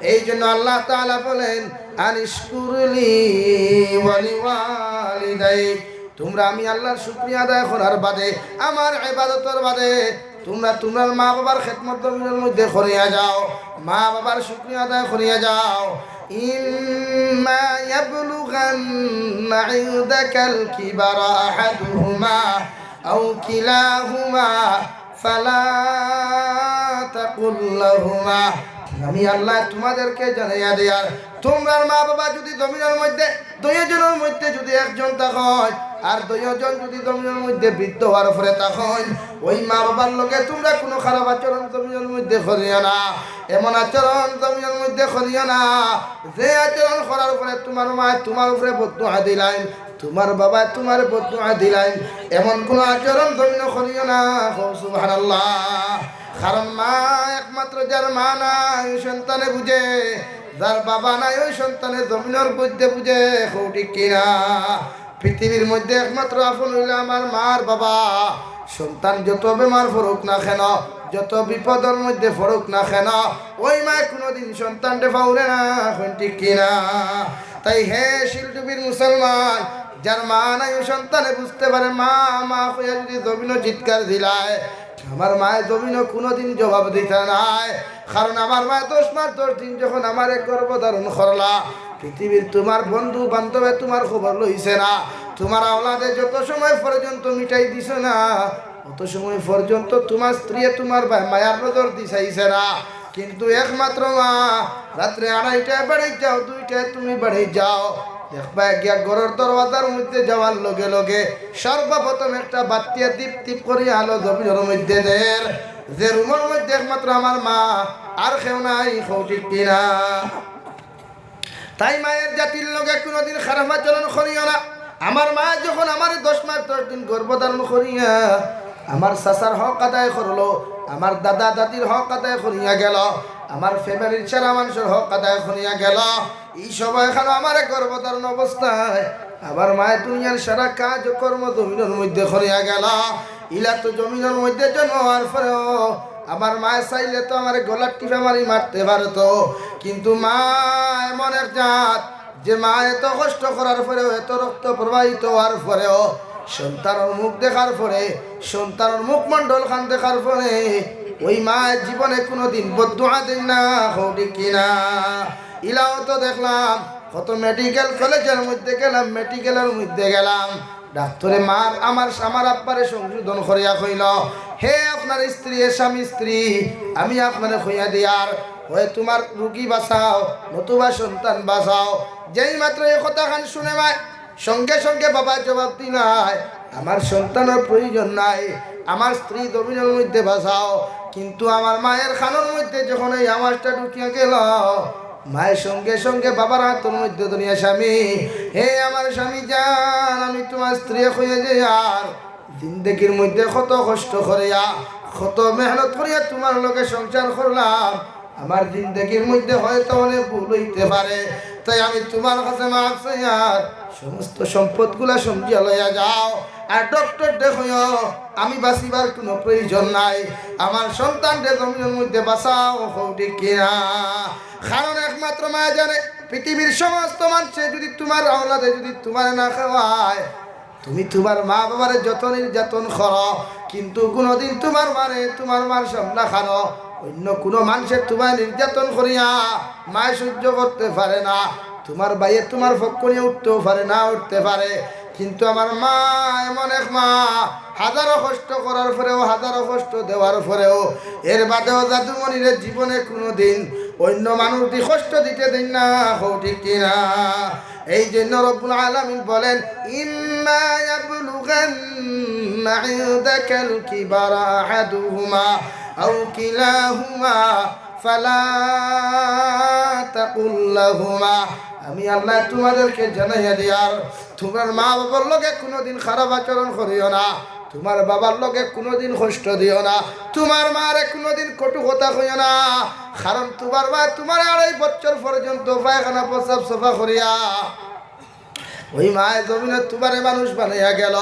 এই জন্য আল্লাহ তাআলা বলেন, "আনিশকুর লি ওয়া লিওয়ালিদাইক।" তুমরা আমি আল্লাহর শুকরিয়া আদায় করার বাদে, আমার ইবাদতর বাদে, তুমরা তুমরার মা বাবার খেদমত জমিনর মধ্যে করিয়া যাও, মা বাবার শুকরিয়া আদায় করিয়া যাও। ইম্মা ইয়াবলুগান্না ইনদাকাল কিবারা আহাদুহুমা আও কিলাহুমা ফালা তাকুল লাহুমা। আমি আল্লাহ তুমাদেরকে জানাইয়া দিয়ার, তুমরার মা বাবা যুদি জমিনর মধ্যে দুইও জনর মধ্যে যুদি একজন থাকইন, আর দুইও জন যুদি জমিনর মধ্যে বৃদ্ধ অওয়ার পরে থাকইন, ওই মা বাবার লগে তুমরা কুনু খারাপ আচরণ জমিনর মধ্যে করিও না। এমন আচরণ জমিনর মধ্যে করিও না, যে আচরণ করার পরে তুমার মায় তুমার উপরে বদদোয়া দিলাইন, তুমার বাবায় তুমারে বদদোয়া দিলাইন, এমন কুনু আচরণ জমিনো করিও না। কও সুবহানাল্লাহ। কারণ মা একমাত্র, যার মা নাই, ওই সন্তানে বুঝে, যার বাবা নাই, ওই সন্তানে জমিনর মধ্যে বুঝে। কও ঠিক কি না? পৃথিবীর মধ্যে একমাত্র আপন অইলো আমার মা আর বাবা। সন্তান যত বেমার পড়ুক না কেন, যত বিপদর মধ্যে পড়ুক না কেন, ওই মায় কুনুদিন সন্তানরে পাউরে না। কইন ঠিক কি না? তাই হে শিলডুবির মুসলমান, যার মা নাই, ওই সন্তানে বুঝতে পারে, "মা, মা" কইয়া যুদি জমিনো চিৎকার দিলায়, আমার মায় জমিনো কুনুদিন জবাব দিতা নায়। কারণ আমার মায় দশ মাস দশ দিন যখন আমারে গর্ভ ধারণ করলা, পৃথিবীর তুমার বন্ধু বান্ধবে তুমার খবর লইছে না, তুমার আওলাদে যত সময় পর্যন্ত মিটাই দিছে না, অত সময় পর্যন্ত তুমার স্ত্রীয়ে তুমার বায় মায়ার নজর দি চাইছে না। কিন্তু একমাত্র মা, রাত্রে আড়াইটায় বাড়ি যাও, দুইটায় তুমি বাড়ি যাও, দেখবায় গিয়া ঘরর দরওয়াজার মধ্যে যাওয়ার লগে লগে সর্বপ্রথম একটা বাত্তিয়ে টিপ টিপ করি আলো জমিনর মধ্যে দের। যে রুমর মধ্যে একমাত্র আমার মা, আর কেউ নাই। কও ঠিক কি না? তাই মায়ের জাতির লগে কুনুদিন খারাপ আচরণ করিও না। আমার মায় যখন আমারে দশ মাস দশ দিন গর্ভ ধারণ করিয়া আমার চাচার হক আদায় করলো, আমার দাদা দাদির হক আদায় করিয়া গেল, আমার ফ্যামিলির সারা মানুষর হক আদায় করিয়া গেল, এই সময়খানো আমারে গর্ভ ধারণ অবস্থায় আমার মায় দুনিয়ার সারা কাজ ও কর্ম জমিনর মধ্যে করিয়া গেল। ইলা তো জমিনর মধ্যে জন্ম হওয়ার পরেও আমার মায়ে চাইলে তো আমারে গলাত টিপা মারি মারতে পারতো, কিন্তু মা এমন এক জাত যে মা এত কষ্ট করার পরেও, এত রক্ত প্রবাহিত হওয়ার পরেও, সন্তানর মুখ দেখার পরে, সন্তানর মুখমণ্ডল খান দেখার পরে, ওই মা জীবনে কোনোদিন বদদোয়া দেন না, কও ঠিক কিনা? ইলাও তো দেখলাম, কত মেডিকেল কলেজর মধ্যে গেলাম, মেডিকেলর মধ্যে গেলাম, ডাক্তরে মার আমার, আমার আব্বারে সংশোধন করিয়া কইল, "হে আপনার স্ত্রী, হে স্বামী স্ত্রী, আমি আপনারে কইয়া দিয়ার, হয় তুমার রুগী বাঁচাও, নতুবা সন্তান বাঁচাও।" যেই মাত্র এই কথাখান শুনে মায় সঙ্গে সঙ্গে বাবা জবাব দিলায়, "আমার সন্তানর প্রয়োজন নাই, আমার স্ত্রী জমিনর মধ্যে বাঁচাও।" কিন্তু আমার মায়ের কানর মধ্যে যখন এই আওয়াজটা ঢুকিয়া গেল, মায়ে সঙ্গে সঙ্গে বাবার আতর মধ্যে ধরিয়া, "স্বামী, হে আমার স্বামী জান, আমি তুমার স্ত্রী কইয়া যাইয়ার, জিন্দেগির মধ্যে কত কষ্ট করিয়া, কত মেহনত করিয়া তুমার লগে সংসার করলাম, আমার জিন্দেগির মধ্যে হয়তো অনেক ভুল অইতে পারে, তাই আমি তুমার কাছে মাফ চাইয়ার, সমস্ত সম্পদগুলা সমঝিয়া লইয়া যাও, আর ডাক্তররে কইও আমি বাঁচিবার কোনো প্রয়োজন নাই, আমার সন্তানরে জমিনর মধ্যে বাঁচাও।" কও ঠিক কিনা? কারণ একমাত্র মা জানে, পৃথিবীর সমস্ত মানুষে যদি তুমার আওলাদে যদি তুমারে না খাওয়ায়, তুমি তুমার মা বাবারে যত নির্যাতন করো, কিন্তু কোনোদিন তুমার মারে, তুমার মার সামনা খানো অন্য কোনো মানুষে তুমায় নির্যাতন করিয়া মায় সহ্য করতে পারে না, তুমার ভাইয়ে তুমার পক্ষ নিয়া উঠতেও পারে, না উঠতে পারে। কিন্তু আমার মা এমন এক মা, হাজারো কষ্ট করার পরেও, হাজারো কষ্ট দেওয়ার পরেও, এর বাদেও জাদুমণিরে জীবনে কোনোদিন অন্য মানুষ দি কষ্ট দিতে দেন না, কও ঠিক কিনা? এই জন্য রব্বুল আলামিন বলেন, "ইম্মা ইয়াবলুগান্না ইনদাকাল কিবারা আহাদুহুমা আও কিলাহুমা ফালা তাকুল লাহুমা।" আমি আল্লায় তুমাদেরকে জানাইয়া দিয়ার, তুমার মা বাবার লগে কোনোদিন খারাপ আচরণ করিও না, তুমার বাবার লগে কোনোদিন কষ্ট দিও না, তুমার মারে কোনোদিন কটু কথা কইও না, কারণ তুমার মা তুমারে আড়াই বছর পর্যন্ত পায়খানা প্রস্রাব সাফা করিয়া ওই মায় জমিনো তুমারে মানুষ বানাইয়া গেল।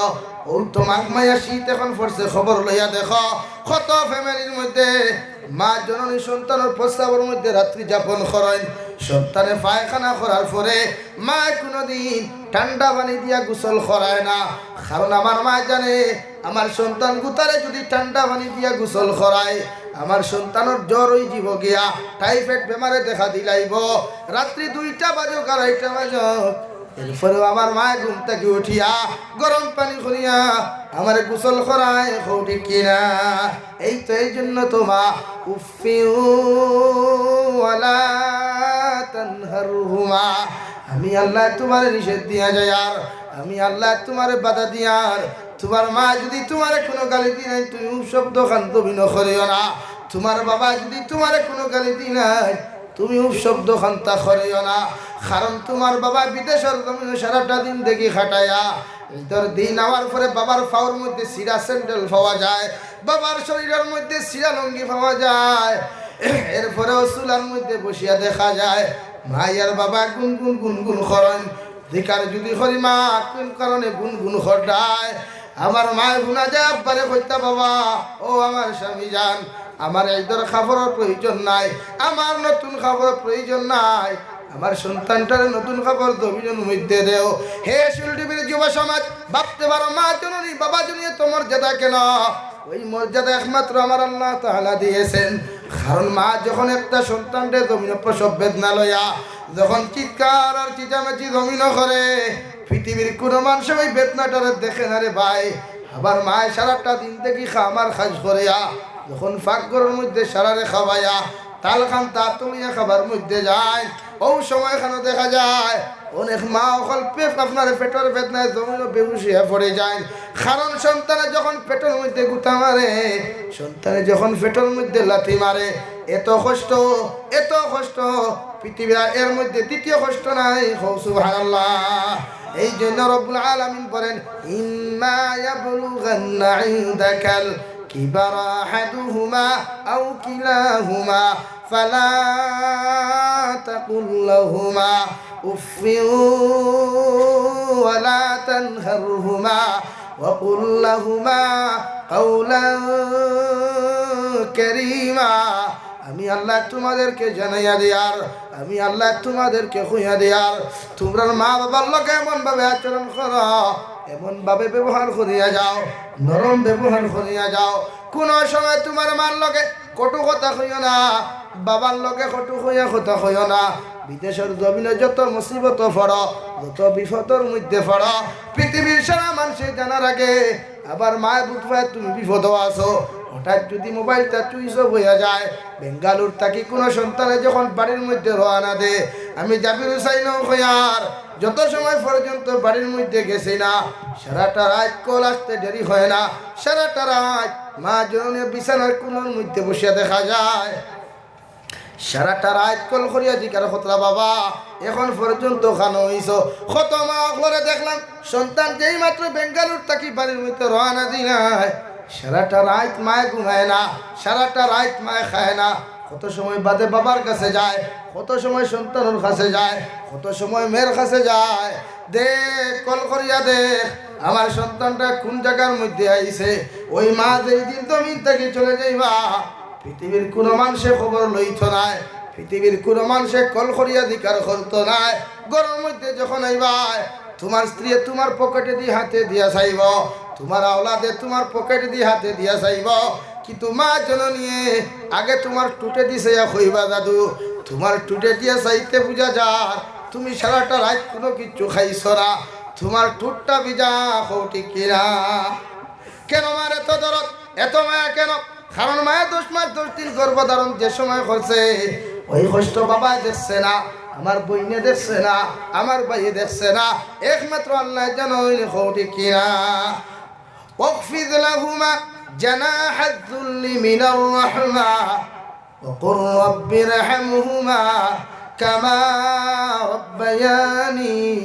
ও তো মাঘ মাইয়া শীত এখন পড়ছে, খবর লইয়া দেখো, কত ফ্যামিলির মধ্যে মা জননী সন্তানর প্রস্রাবর মধ্যে রাত্রি যাপন করেন। সন্তানে পায়খানা করার পরে মায় কোনোদিন ঠান্ডা পানি দিয়া গোসল করায় না, কারণ আমার মায় জানে, আমার সন্তান গুতারে যদি ঠান্ডা পানি দিয়া গোসল করায়, আমার সন্তানর জ্বর অইযিবো গিয়া, টাইফয়েড বেমারে দেখা দিলাইবো। রাত্রি দুইটা বাজুক, আড়াইটা বাজুক, এরপরেও আমার মায় ঘুম থাকি উঠিয়া গরম পানি করিয়া আমারে গোসল করায়, কও ঠিক কিনা? এই তো এই জন্য তো মা, উফিউ ওয়ালা তানহারহুমা, আমি আল্লায় তুমারে নিষেধ দিয়া যাইয়ার, আমি আল্লায় তুমারে বাধা দিয়ার। তুমার মা যদি তুমারে কোনো গালি দিলায়, তুমি উফ শব্দ খান জমিনো করিও না। তুমার বাবা যদি তুমারে কোনো গালি দিলায়, তুমি উফ শব্দ খান্তা করিও না, কারণ তুমার বাবা বিদেশর জমিনো সারাটা জিন্দেগি কাটাইয়া, ইদর দিন আওয়ার পরে বাবার পাওর মধ্যে ছিড়া স্যান্ডেল পাওয়া যায়, বাবার শরীরর মধ্যে ছিড়া লুঙ্গি পাওয়া যায়, এরপরেও চুলার মধ্যে বসিয়া দেখা যায় মায় আর বাবা গুনগুন গুনগুন করইন। জিকার যদি করি, "মা, কোন কারণে গুনগুন কররায়?" আমার মায় হুনা যায় আব্বারে কইতা, "বাবা, ও আমার স্বামী জান, আমার ইদর কাপড়র প্রয়োজন নাই, আমার নতুন কাপড়র প্রয়োজন নাই, আমার সন্তানটারে নতুন কাপড় জমিনর মধ্যে দেও।" হে শিলডুবির যুব সমাজ, ভাবতে পারো, মা জননী, বাবা জননী এত মর্যাদা কেন? ওই মর্যাদা একমাত্র আমার আল্লাহ তাআলা দিয়েছেন। কারণ মা যখন একটা সন্তানরে জমিনো প্রসব বেদনা লইয়া যখন চিৎকার আর চিচামেচি জমিনো করে, পৃথিবীর কোনো মানুষে ওই বেদনাটারে দেখে না রে ভাই। আবার মায় সারাটা জিন্দেগি কাম আর কাজ করিয়া যখন পাকঘরর মধ্যে সারারে খাওয়াইয়া তাল খান তা তুলিয়া খাবার মধ্যে যায়, ও সময় খানো দেখা যায় অনেক মা অকল পেট, আপনার পেটর বেদনায় জমিনো বেহুশ হইয়া পড়ি যায়। কারণ সন্তানে যখন পেটর মধ্যে গুতা মারে, সন্তানে যখন পেটর মধ্যে লাথি মারে, এত কষ্ট, এত কষ্ট, পৃথিবীর আর এর মধ্যে দ্বিতীয় কষ্ট নাই। কও সুবহানাল্লাহ। এই জন্য রব্বুল আলামিন বলেন, "ইম্মা ইয়াবলুগান্না ইনদাকাল কিবারা আহাদুহুমা আও কিলাহুমা ফালা তাকুল লাহুমা উফিউ ওয়ালা তানহারহুমা ওয়া কুল লাহুমা قولا كريما। আমি আল্লায় তোমাদেরকে জানাইয়া দিয়ার, আমি আল্লায় তোমাদেরকে কইয়া দিয়ার, তোমরার মা বাবার লগে এমন ভাবে আচরণ করো, এমন ভাবে ব্যবহার করিয়া যাও, নরম ব্যবহার করিয়া যাও। কুনু সময় তোমার মার লগে কটু কথা কইও না, বাবার লগে কটু কইয়া কথা কইও না। বিদেশর জমিনো যত মুসিবতো পড়ো, যত বিপদর মধ্যে পড়ো, পৃথিবীর সারা মানষে জানার আগে আবার মায় বুঝ পায় তুমি বিপদো আছো। হঠাৎ যদি মোবাইলটা সুইচ অফ অইয়া যায়, বেঙ্গালুর থাকি কুনু সন্তানে যখন বাড়ির মধ্যে রওয়ানা দে, আমি জাবির হুসাইনও কইয়ার, যত সময় পর্যন্ত বাড়ির মধ্যে গেছি না, সারাটা রাইত কল আসতে দেরি হয় না। সারাটা রাইত মা জননী বিছানার কোণর মধ্যে বসিয়া দেখা যায়। সারাটা রাইত কল করিয়া জিকার করতরা, "বাবা, এখন পর্যন্ত কানো অইছো?" কত মা অকলরে দেখলাম, সন্তান যেই মাত্র বেঙ্গালুর থাকি বাড়ির মধ্যে রওয়ানা দিলায়, সারাটা রাইত মায় ঘুমায় না, সারাটা রাইত মায় খায় না। কত সময় বাদে বাবার কাছে যায়, কত সময় সন্তানর কাছে যায়, কত সময় মেয়ের কাছে যায়। দেখ, কল করিয়া দেখ, আমার সন্তানটা কোন জাগার মধ্যে আইছে। ওই মা যেই দিন জমিন থাকি চলে যাইবা, পৃথিবীর কুনু মানষে খবর লইতো নায়, পৃথিবীর কুনু মানষে কল করিয়া জিকার করতো নায়। ঘরর মধ্যে যখন আইবায়, তোমার স্ত্রীয়ে তোমার পকেটেদি হাতে দিয়া চাইবো, তোমার আওলাদে তোমার পকেটেদি হাতে দিয়া চাইবো, কিন্তু মা জননীয়ে আগে তোমার ঠুটেদি চাইয়া কইবা, "দাদু, তোমার ঠুটেদি চাইতে বুঝা যার তুমি সারাটা রাইত কুনু কিচ্ছু খাইছো না, তোমার ঠুটটা ভিজা।" কও ঠিক কিনা? কেন মার এত দরদ, এত মায়া কেন? কারণ মায়ে দশ মাস দশ দিন গর্ভধারণ যে সময় করছে, ওই কষ্ট বাবায় দেখছে না, আমার বইনে দেখছে না, আমার ভাইয়ে দেখছে না, একমাত্র আল্লায় জানইন। কও ঠিক কিনা? واخفض لهما جناح الذل من الرحمة وقل رب ارحمهما كما ربياني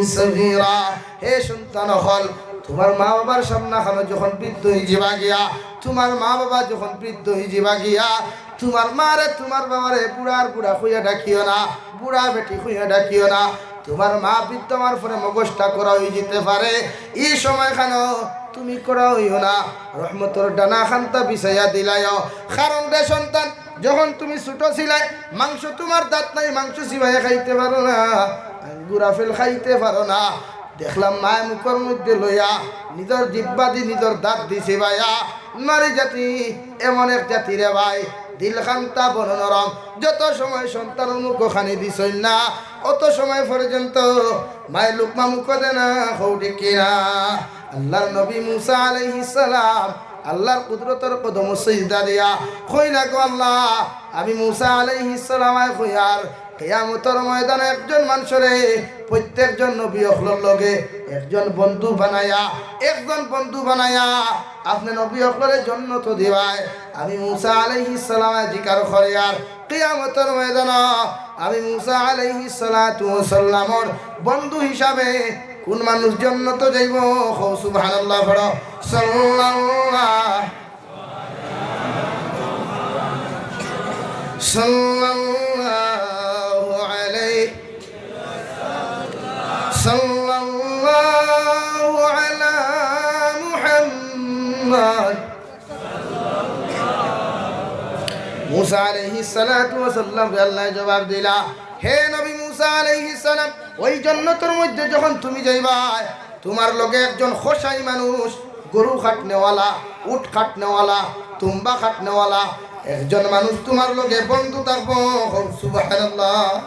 صغيرا। হে সন্তান অকল, তোমার মা বাবার সামনাখানো যখন বৃদ্ধ অইযিবা গিয়া, তোমার মা বাবা যখন বৃদ্ধ অইযিবা গিয়া, তোমার মারে তোমার বাবারে বুড়ার বুড়া কইয়া ডাকিও না, বুড়া বেটি কইয়া ডাকিও না। তোমার মা বৃদ্ধ অওয়ার পরে মগজটা কড়া অইযিতে পারে, ই সময়খানো তুমি কড়া অইও না, রহমতর ডানা খান্তা বিছাইয়া দিলাইও। কারণ রে সন্তান, যখন তুমি ছোট ছিলায়, মাংস তোমার দাঁত নাই, মাংস চিবাইয়া খাইতে পারো না, আঙ্গুর আপেল খাইতে পারো না। দেখলাম মায় মুখর মধ্যে লইয়া, নিজর জিব্বাদি নিজর দাঁতদি চিবাইয়া, নারী জাতি এমন এক জাতি রে ভাই, দিল খান্তা বড় নরম। যত সময় সন্তানর মুখো খানি দিছইন না, অত সময় পর্যন্ত মায় লুকমা মুখো দেয় না। কও ঠিক কিনা? আল্লাহর নবী মুসা আলাইহিস সালাম আল্লাহর কুদরতর কদমো সিজদা দিয়া কইলা, "গো আল্লাহ, আমি মুসা আলাইহিস সালামে কইয়ার, কিয়ামতর ময়দানো একজন মানষরে, প্রত্যেকজন নবী অকলর লগে একজন বন্ধু বানাইয়া, একজন বন্ধু বানাইয়া আপনে নবী অকলরে জন্নত দিবায়।" আমি মুসা আলাইহিস সালামে জিকার করিয়ার, কিয়ামতর ময়দানো আমি মুসা আলাইহিস সালাতু ওয়াস সালামর বন্ধু হিসাবে কোন মানুষ জন্নত যাইবো? কও সুবহানাল্লাহ পড়ো। সাল্লাল্লাহু, সাল্লাল্লাহু আলাইহি, সাল্লাল্লাহু আলা মুহাম্মদ। মুসা আলাইহিস সালাতু ওয়াস সালামরে আল্লায় জবাব দিলা, "হে নবী মুসা আলাইহিস সালাম, ওই জন্নতর মধ্যে যখন তুমি যাইবায়, তোমার লগে একজন কসাই মানুষ, গরু কাটনেওয়ালা, উট কাটনেওয়ালা, তুম্বা কাটনেওয়ালা একজন মানুষ তোমার লগে বন্ধু থাকবো।" কও সুবহানাল্লাহ।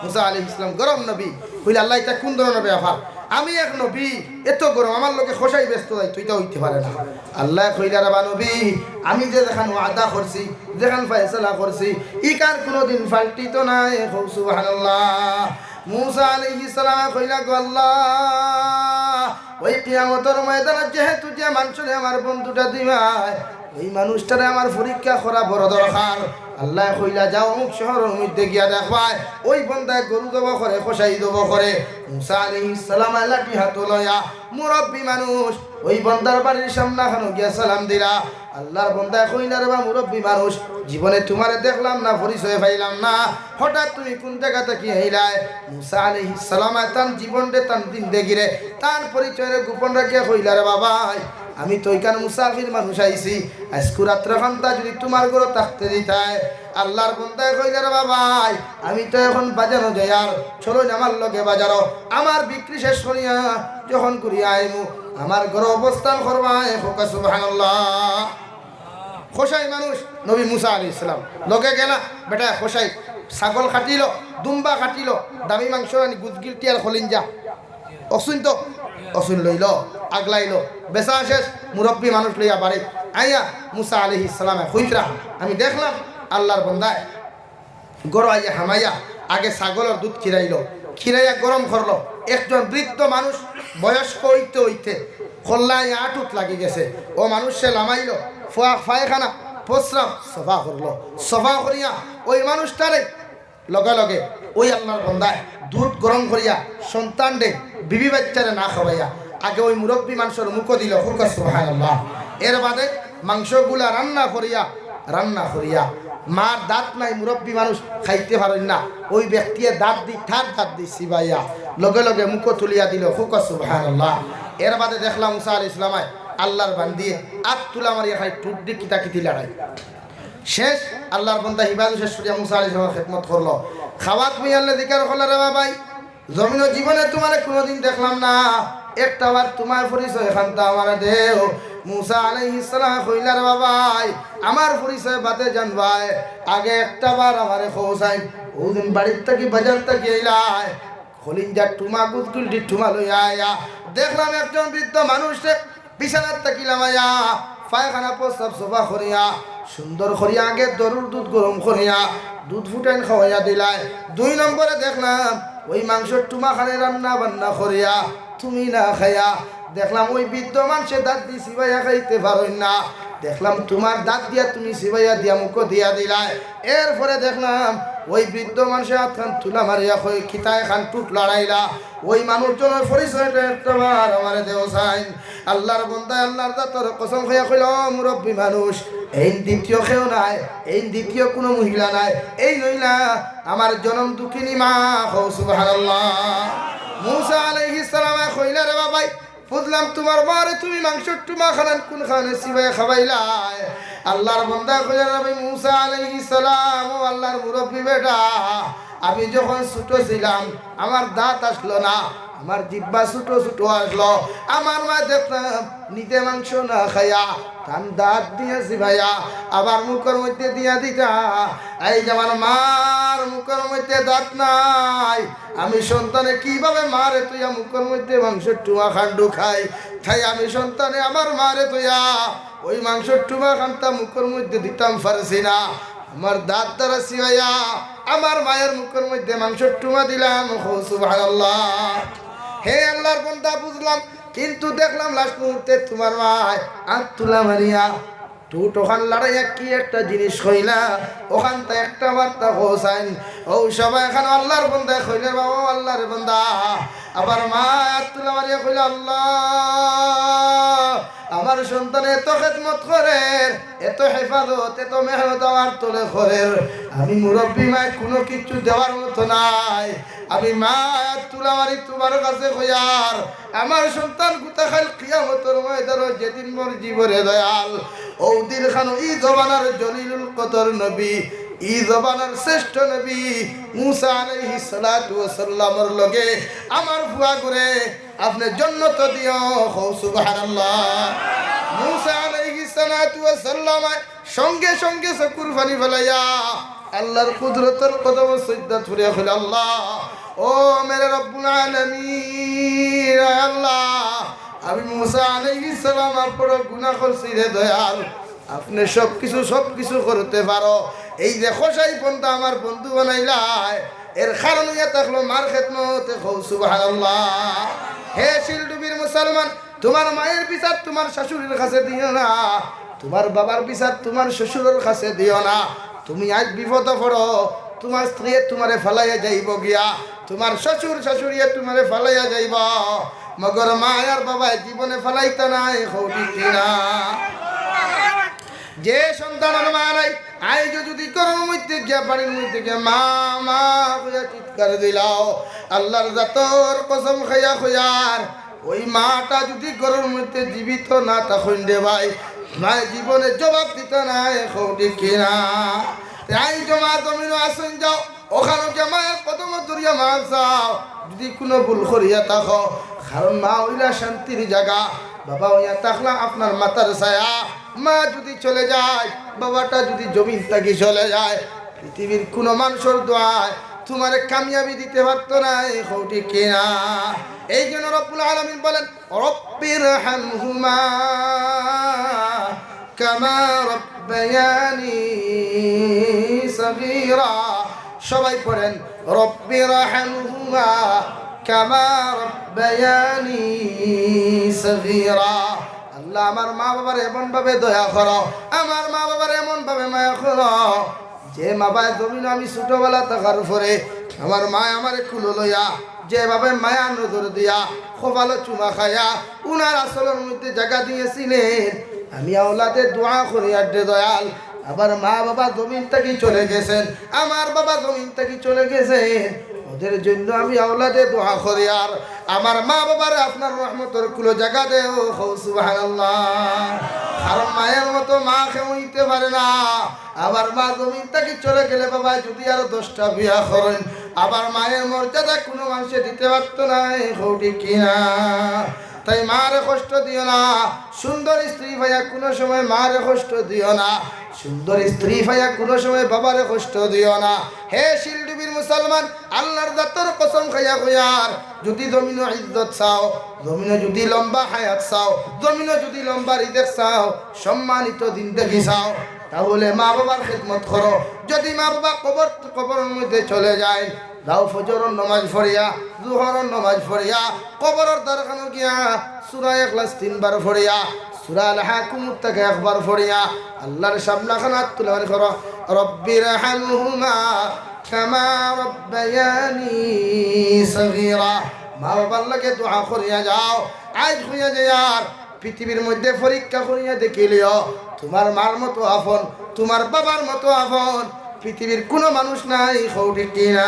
মুসা আলাইহিস সালাম গরম নবী, কইলা, "আল্লাহ, ইটা কোন ধরনের ব্যাপার? আমি এক নবী, এত গরম, আমার লগে কসাই বেহেস্তো যাইতো, ইটা অইতে পারে না।" আল্লায় কইলা, "রে বা নবী, আমি যে যেখান ওয়াদা করছি, যেখান ফয়সালা করছি, ইখান কুনুদিন পাল্টিতো নায়।" কও সুবহানাল্লাহ। মুসা আলাইহিস সালামে কইলা, "গো আল্লাহ, ওই কিয়ামতর ময়দানো যেহেতু যে মানষরে আমার বন্ধুটা দিবায়, ওই মানুষটারে আমার পরীক্ষা করা বড় দরকার।" আল্লায় কইলা, "যাও, অমুক শহরর মধ্যে গিয়া দেখবায়, ওই বন্দায় গরু জবো করে, কসাই জবো করে।" মুসা আলাইহিস সালামে লাঠি হাতো লইয়া মুরব্বি মানুষ, ওই বন্দার বাড়ির সামনে খানো গিয়া সালাম দিলা। আল্লার বন্দায় কইলা, "রে বা মুরব্বি মানুষ, জীবনে তুমারে দেখলাম না, পরিচয় পাইলাম না, হঠাৎ তুমি কুন জাগা থাকি আইলায়?" মুসা আলাইহিস সালাম তান জীবনরে, তান জিন্দেগিরে, তান পরিচয়রে গোপন রাখিয়া কইলা, "রে বাবাই, আমি তো ইখান মুসাফির মানুষ আইছি, আইজকু রাত্র খানতা যুদি তুমার ঘরো থাকতে দিতায়।" আল্লার বন্দায় কইলা, "রে বাবাই, আমি তো এখন বাজারো যাইয়ার, চলো না আমার লগে বাজারো, আমার বিক্রি শেষ করিয়া যখন ঘুরিয়া আইমু, আমার ঘরো অবস্থান করবায়।" কউক্কা সুবহানাল্লাহ। কসাই মানুষ, নবী মুসা আলাইহিস সালাম লগে গেলা, বেটায় কসাই ছাগল কাটিলো, দুম্বা কাটিলো, দামি মাংস আনি গুজগিলটি আর খলিঞ্জা। অসুন তো, অসুন লইলো, আগলাইলো, বেচা শেষ, মুরব্বি মানুষ লইয়া বাড়ি আইয়া মুসা আলাইহিস সালামে কইতরা, "আমি দেখলাম আল্লার বন্দায় ঘরো আইয়া হামাইয়া আগে ছাগলর দুধ খিরাইলো, খিরাইয়া গরম করলো। একজন বৃদ্ধ মানুষ, বয়স্ক অইতে অইতে কল্লায় আটুত লাগি গেছে, ও মানুষে লামাইলো, ফুয়া পায়খানা, প্রস্রাব সফা করলো, সফা করিয়া ওই মানুষটারে লগে লগে ওই আল্লার বন্দায় দুধ গরম করিয়া সন্তানরে, বিবি বাইচ্চারে না খাওয়াইয়া আগে ওই মুরব্বি মানষর মুখো দিলো।" কউক্কা সুবহানাল্লাহ। এর বাদে মাংসগুলা রান্না করিয়া, রান্না করিয়া, মার দাঁত নাই, মুরব্বি মানুষ খাইতে পারইন না, ওই ব্যক্তিয়ে দাঁত দি, তার দাঁত দি চিবাইয়া লগে লগে মুখো তুলিয়া দিলো। কউক্কা সুবহানাল্লাহ। এর বাদে দেখলাম মুসা আলাইহিস সালামে আল্লার বান্দিয়ে আত তুলা মারিয়া খালি ঠুট দি কিতা কিতি লড়াই। শেষ, আল্লার বন্দা হিবাদত শেষ করিয়া মুসা আলাইহিস সালামর খেদমত করলো। খাওয়াত বইয়া আল্লায় জিকার করলা, "রে বাবাই, জমিনো জীবনে তুমারে কুনুদিন দেখলাম না, একটা বার তুমার পরিচয় খানতা আমারে দেও।" মুসা আলাইহিস সালামে কইলা, "রে বাবাই, আমার পরিচয় বাদে জানবায়, আগে একটা বার আমারে কও চাইন।" অউ দিন বাড়ির থাকি, বাজার থাকি আইলায়, খলিঞ্জার টুমা, গুজগুলটির টুমা লইয়া আইয়া দেখলাম একজন বৃদ্ধ মানুষরে বিছানাত থাকি লামাইয়া, পায়খানা প্রস্রাব সফা করিয়া, সুন্দর করিয়া আগে দরুর দুধ গরম করিয়া, দুধ ফুটাইন খাওয়াইয়া দিলায়। দুই নম্বরে দেখলাম, ওই মাংসর টুমা খানে রান্না বান্না করিয়া, তুমি না খাইয়া, দেখলাম ওই বৃদ্ধ মানষে দাঁত দি চিবাইয়া খাইতে পারইন না। দেখলাম তুমার দাঁত দিয়া তুমি চিবাইয়া দিয়া মুখো দিয়া দিলায়। এরপরে দেখলাম ওই বৃদ্ধ মানষে আত খান তুলা মারিয়া কই, কিতা এখান টুট লড়াইলা, ওই মানুষজনর পরিচয়টা একটা বার আমারে দেও চাইন। আল্লার বন্দায় আল্লার জাতর কসম খাইয়া কইলা, "ও মুরব্বি মানুষ, এইন দ্বিতীয় কেউ নায়, এইন দ্বিতীয় কুনু মহিলা নায়, এইন অইলা আমার জনম দুঃখিনী মা।" কও সুবহানাল্লাহ। মুসা আলাইহিস সালামে কইলা, "রে বাবাই, বুঝলাম তুমার মারে তুমি মাংসর টুমা খানান কুন খানে চিবাইয়া খাবাইলায়।" আল্লার বন্দায় কইলা, "রে ভাই মুসা আলাইহিস সালাম, ও আল্লার মুরব্বি বেটা, আমি যখন ছোট ছিলাম, আমার দাঁত আসলো না, আমার জিব্বা ছোট ছোট আসলো, আমার মায় দেখতাম নিজে মাংস না খাইয়া তান দাঁত দিয়া চিবাইয়া আবার মুখর মধ্যে দিয়া দিতা। এই যে আমার মার মুখর মধ্যে দাঁত নাই, আমি সন্তানে কিভাবে মারে থইয়া মুখর মধ্যে মাংসর টুমা খান ঢুকাই? তাই আমি সন্তানে আমার মারে থইয়া ওই মাংসর টুমা খানতা মুখর মধ্যে দিতাম পারছি না। আমার দাঁত দ্বারা চিবাইয়া আমার মায়ের মুখর মধ্যে মাংসর টুমা দিলাম।" কও সুবহানাল্লাহ। হে আল্লার বন্দা, বুঝলাম, কিন্তু দেখলাম লাস্ট মুহূর্তে তুমার মায় আত তুলা মারিয়া টুট ওখান লড়াইয়া কি একটা জিনিস কইলা, ওখানতা একটা বার্তা কও চাইন। অউ সবাই খানো আল্লার বন্দায় কইলা, "বাবা, ও আল্লার বন্দা।" আবার মায় আত তুলা মারিয়া কইলা, "আল্লাহ, আমার সন্তানে এত খেদমত করের, এত হেফাজত, এত মেহনত আমার তলে করের, আমি মুরব্বি মায় কুনু কিচ্ছু দেওয়ার মতো নাই। আমি মায় আত তুলা মারি তুমার কাছে কইয়ার, আমার সন্তান গুতা খাইল কিয়ামতর ময়দানো যেদিন মরজি রে দয়াল, অউ দিন খানো ই জমানার জলিলুল কদর নবী, ই জমানার শ্রেষ্ঠ নবী মুসা আলাইহিস সালাতু ওয়াস সালামর লগে আমার ফুয়াগুরে আপনে জন্নত দিও।" কও সুবহানাল্লাহ। মুসা আলাইহিস সালাতু ওয়াস সালাম সঙ্গে সঙ্গে চকুর পানি ফালাইয়া আল্লার কুদরতর কদমো সিজদাত করিয়া কইলা, "আল্লাহ, ও মেরে রব্বুল আলামিন, আয় আল্লাহ, আমি মুসা আলাইহিস সালাম বড় গুনাহ করছি রে দয়াল, আপনে সব কিছু, সব কিছু করতে পারো। এই যে কসাই বন্দা আমার বন্ধু বানাইলায়, এর কারণ অইয়া থাকলো মার খেদমতে।" কও সুবহানাল্লাহ। হে শিলডুবির মুসলমান, তুমার মায়ের বিচার তুমার শাশুড়ির কাছে দিও না, তুমার বাবার বিচার তুমার শ্বশুরর কাছে দিও না। তুমি আইজ বিপদো পড়ো, তুমার স্ত্রীয়ে তুমারে ফালাইয়া যাইবো গিয়া, তুমার শ্বশুর শাশুড়িয়ে তুমারে ফালাইয়া যাইবো। মগর মা আর বাবায় জীবনে ফালাইতা নায়, কও ঠিক কিনা? যে সন্তানর মা নাই, আইজও যুদি ঘরর মধ্যে গিয়া, বাড়ির মধ্যে গিয়া মা, মা কইয়া চিৎকার দিলাও, আল্লার জাতর কসম খাইয়া কইয়ার, ওই মাটা যুদি ঘরর মধ্যে জীবিত না থাকইন রে ভাই, মায় জীবনে জবাব দিতা নায়, কও ঠিক কিনা? তে আইজও মা জমিনো আছইন, যাও, অখানো গিয়া মায়র কদমো ধরিয়া মাফ চাও, যুদি কুনু ভুল করিয়া থাকো, কারণ মা অইলা শান্তির জাগা, বাবা অইয়া থাকলা আপনার মাথার ছায়া। মা যুদি চলে যায়, বাবাটা যুদি জমিন থাকি চলে যায়, পৃথিবীর কুনু মানষর দোয়ায় তুমারে কামিয়াবি দিতে পারতো নায়, কও ঠিক কিনা? এই জন্য রব্বুল আলামিন বলেন, رب ارحمهما كما ربياني صغيرا। সবাই পড়েন, رب ارحمهما كما ربياني صغيرا। আল্লাহ, আমার মা বাবারে এমন ভাবে দয়া করো, আমার মা বাবারে এমন ভাবে মায়া করো, যে মা বাবায় জমিনো আমি ছোটবেলা থাকার পরে আমার মায় আমারে কুলো লইয়া যেভাবে মায়ার নজর দিয়া কপালো চুমা খাইয়া উনার আচলর মধ্যে জাগা দিয়াছিলেন, আমি আওলাদে দোয়া করিয়ার রে দয়াল, আমার মা বাবা জমিন থাকি চলে গেছেন, আমার বাবা জমিন থাকি চলে গেছেন, ওদের জন্য আমি আওলাদে দোয়া করিয়ার, আমার মা বাবারে আপনার রহমতর কুলো জাগা দেও, কও সুবহানাল্লাহ। কারণ মায়ের মতো মা কেউ অইতে পারে না। আমার মা জমিন থাকি চলে গেলে বাবায় যুদি আরো দশটা বিয়া করইন, আমার মায়ের মর্যাদা কুনু মানষে দিতে পারতো নায়, কও ঠিক কিনা? তাই মারে কষ্ট দিও না। সুন্দর স্ত্রী পাইয়া কুনু সময় মারে কষ্ট দিও না। সুন্দর স্ত্রী পাইয়া কুনু সময় বাবারে কষ্ট দিও না। হে শিলডুবির মুসলমান, আল্লার জাতর কসম খাইয়া কইয়ার, যুদি জমিনো ইজ্জত চাও, জমিনো যুদি লম্বা হায়াত চাও, জমিনো যুদি লম্বা রিজেক চাও, সম্মানিত জিন্দেগি চাও, তাহলে মা বাবার খেদমত করো। যুদি মা বাবা কবর, কবরর মধ্যে চলে যায়, যাও ফজরর নমাজ পড়িয়া, জোহরর নমাজ পড়িয়া, কবরর দ্বারখানো গিয়া সূরা ইখলাস তিনবার পড়িয়া, সূরা আলহাকুমুত তাকাসুর একবার পড়িয়া, আল্লার সামনে খান আত তুলে মারি করো, رب ارحمهما كما ربياني صغيرا। মা বাবার লগে দোয়া করিয়া যাও। আইজ কইয়া যাইয়ার, পৃথিবীর মধ্যে পরীক্ষা করিয়া দেখিলিও, তুমার মার মতো আপন, তুমার বাবার মতো আপন পৃথিবীর কুনু মানুষ নাই, কও ঠিক কিনা?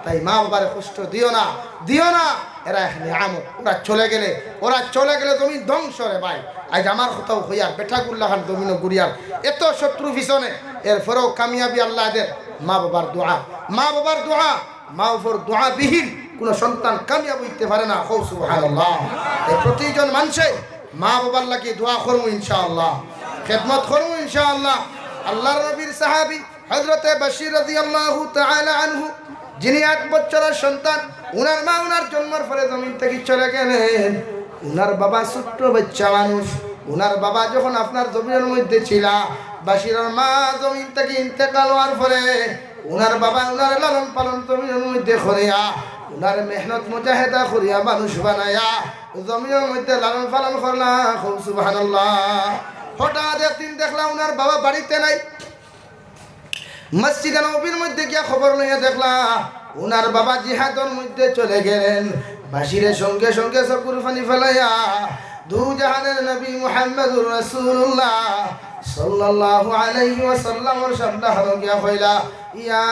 তাই মা বাবারে কষ্ট দিও না, দিও না। এরা এক নিয়ামত, ওরা চলে গেলে, ওরা চলে গেলে জমিন ধ্বংস রে ভাই। আইজ আমার কথাও কইয়ার, বেটাগুর লাখান জমিনো ঘুরিয়ার, এত শত্রু পিছনে, এরপরেও কামিয়াবি আল্লায় দের। মা বাবার দোয়া, মা বাবার দোয়া, মা বাবার দোয়া বিহীন কুনু সন্তান কামিয়াব অইতে পারে না। কও সুবহানাল্লাহ। এই প্রতিজন মানষে মা বাবার লাগি দোয়া করমু ইনশাআল্লাহ, খেদমত করমু ইনশাআল্লাহ। আল্লার নবীর সাহাবী হযরতে বাশির রাদিয়াল্লাহু তাআলা আনহু, যিনি আট বছরর সন্তান, উনার মা উনার জন্মর পরে জমিন থাকি চলে গেলেন। উনার বাবা ছোট্ট বাচ্চা মানুষ, উনার বাবা যখন আপনার জমিনর মধ্যে ছিলা, বাশিরর মা জমিন থাকি ইন্তেকাল অওয়ার পরে উনার বাবা উনার লালন পালন জমিনর মধ্যে করিয়া, উনার মেহনত মুজাহেদা করিয়া মানুষ বানাইয়া জমিনর মধ্যে লালন পালন করলা। কও সুবহানাল্লাহ। হঠাৎ একদিন দেখলা উনার বাবা বাড়িতে নাই, মসজিদে নববীর মধ্যে গিয়া খবর লইয়া দেখলা উনার বাবা জিহাদর মধ্যে চলে গেলেন। বাশিরে সঙ্গে সঙ্গে চকুর পানি ফালাইয়া দু জাহানের নবী মুহাম্মদুর রাসূলুল্লাহ সাল্লাল্লাহু আলাইহি ওয়াসাল্লামর সামনে হানো গিয়া কইলা, ইয়া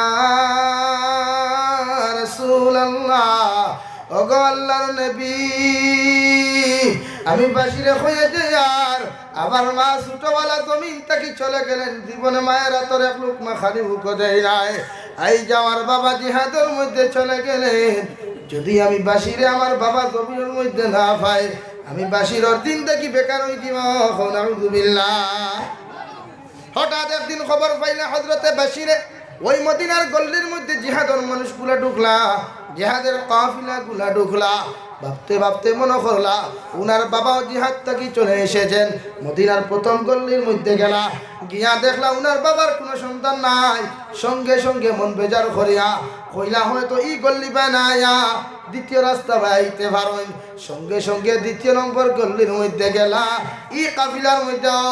রাসূলুল্লাহ, ওগো আল্লার নবী, আমি বাশিরে কইয়া যাইয়ার, আমার মা ছোটবেলা জমিন থাকি চলে গেলেন, জীবনে মায়ের আতর এক লুকমা খালি মুখো দেয় নাই। আইজ আমার বাবা জিহাদর মধ্যে চলে গেলেন, যুদি আমি বাশিরে আমার বাবা জমিনর মধ্যে না পাই, আমি বাশিরর জিন্দেগি বেকার অই যিবো। কও নাউজুবিল্লাহ। হঠাৎ একদিন খবর পাইলা হযরতে বাশিরে, ওই মদিনার গল্লির মধ্যে জিহাদর মানুষগুলা ঢুকলা, জিহাদের কাফিলাগুলা ঢুকলা। ভাবতে ভাবতে মনো করলা, উনার বাবাও জিহাদ থাকি চলে এসেছেন। মদিনার প্রথম গল্লির মধ্যে গেলা, গিয়া দেখলা উনার বাবার কুনু সন্ধান নাই। সঙ্গে সঙ্গে মন বেজার করিয়া কইলা, হয়তো ই গল্লি বায় না আইয়া দ্বিতীয় রাস্তা বায় আইতে পারইন। সঙ্গে সঙ্গে দ্বিতীয় নম্বর গল্লির মধ্যে গেলা, ই কাফিলার মধ্যেও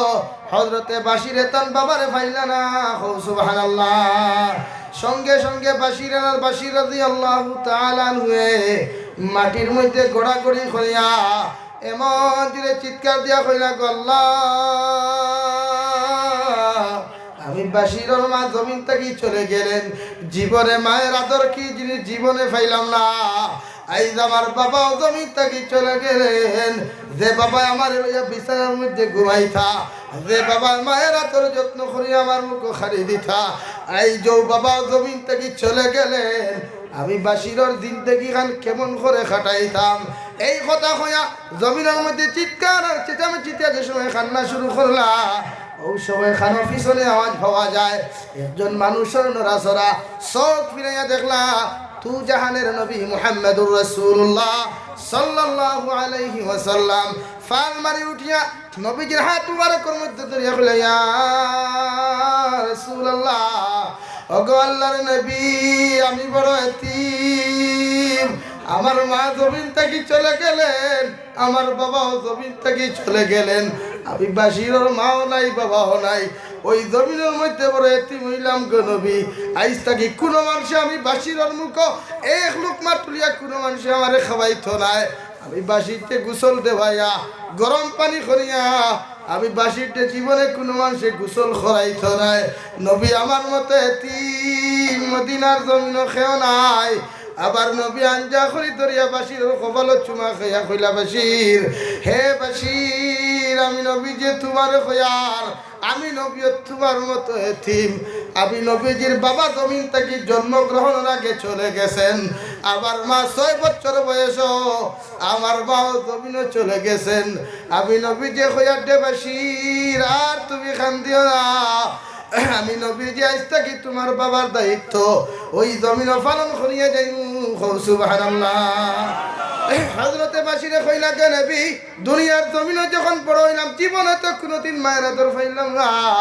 হযরতে বাশিরে তান বাবারে পাইলা না। কও সুবহানাল্লাহ। সঙ্গে সঙ্গে বাশির আর বাশির রাদিয়াল্লাহু তাআলা আনহুয়ে মাটির মধ্যে গড়াগড়ি করিয়া এমন জোরে চিৎকার দিয়া কইলা, "গো আল্লাহ, আমি বাশিরর মা জমিন থাকি চলে গেলেন, জীবনে মায়ের আদর কি জিনিস জীবনে পাইলাম না। আইজ আমার বাবাও জমিন থাকি চলে গেলেন, যে বাবায় আমারে লইয়া বিছানার মধ্যে ঘুমাইতা, যে বাবায় মায়ের আদর যত্ন করি আমার মুখো খানি দিতা, আইজ অউ বাবাও জমিন থাকি চলে গেলেন, আমি বাশিরর জিন্দেগি খান কেমন করে কাটাইতাম?" এই কথা কইয়া জমিনর মধ্যে চিৎকার আর চেঁচামেচি দিয়া যে সময় কান্না শুরু করলা, অউ সময় খানো পিছনে আওয়াজ পাওয়া যায়, একজন মানুষর নড়াচড়া। চোখ ফিরাইয়া দেখলা, তু জাহানের নবী মুহাম্মাদুর রাসূলুল্লাহ সাল্লাল্লাহু আলাইহি ওয়াসাল্লাম ফাল মারি উঠিয়া নবীজির হাত মুবারকর মধ্যে ধরিয়া কইলা, "ইয়া রাসূলুল্লাহ, ওগো আল্লাহর নবী, আমি বড় এতিম, আমার মা জমিন থাকি চলে গেলেন, আমার বাবাও জমিন থাকি চলে গেলেন, আমি বাশিরর মাও নাই, বাবাও নাই, ওই জমিনর মধ্যে বড় এতিম অইলাম গো নবী। আইজ থাকি কুনু মানষে আমি বাশিরর মুখো এক লুকমা তুলিয়া কুনু মানষে আমারে খাওয়াইতো নায়। আমি বাশিররে গোসল দেওয়াইয়া, গরম পানি করিয়া, আমি বাশিররে জীবনে কুনু মানষে গোসল করাইতো নায়।" নবী আমার মতো এতিম, মদিনার জমিনো কেউ নাই। আবার নবী আঞ্জা করি ধরিয়া বাশিরর কপালো চুমা খাইয়া কইলা, "বাশির, হে বাশির, আমি নবীজিয়ে তুমারে কইয়ার, আমি নবীও তুমার মতো এতিম।" আমি নবীজির বাবা জমিন থাকি জন্মগ্রহণর আগে চলে গেছেন। আমার মা ছয় বছর বয়সো আমার বাবাও জমিনো চলে গেছেন। আমি নবীজিয়ে কইয়ার, "রে বাশির, আর তুমি কান্দিও না। আমি নবীজি আইজ থাকি তুমার বাবার দায়িত্ব ওই জমিনো পালন করিয়া যাইমু।" কও সুবহানাল্লাহ। হযরতে বাশিরে কইলা, "রে নবী, দুনিয়ার জমিনো যখন বড় অইলাম, জীবনে তো কুনুদিন মায়ের আদর পাইলাম না,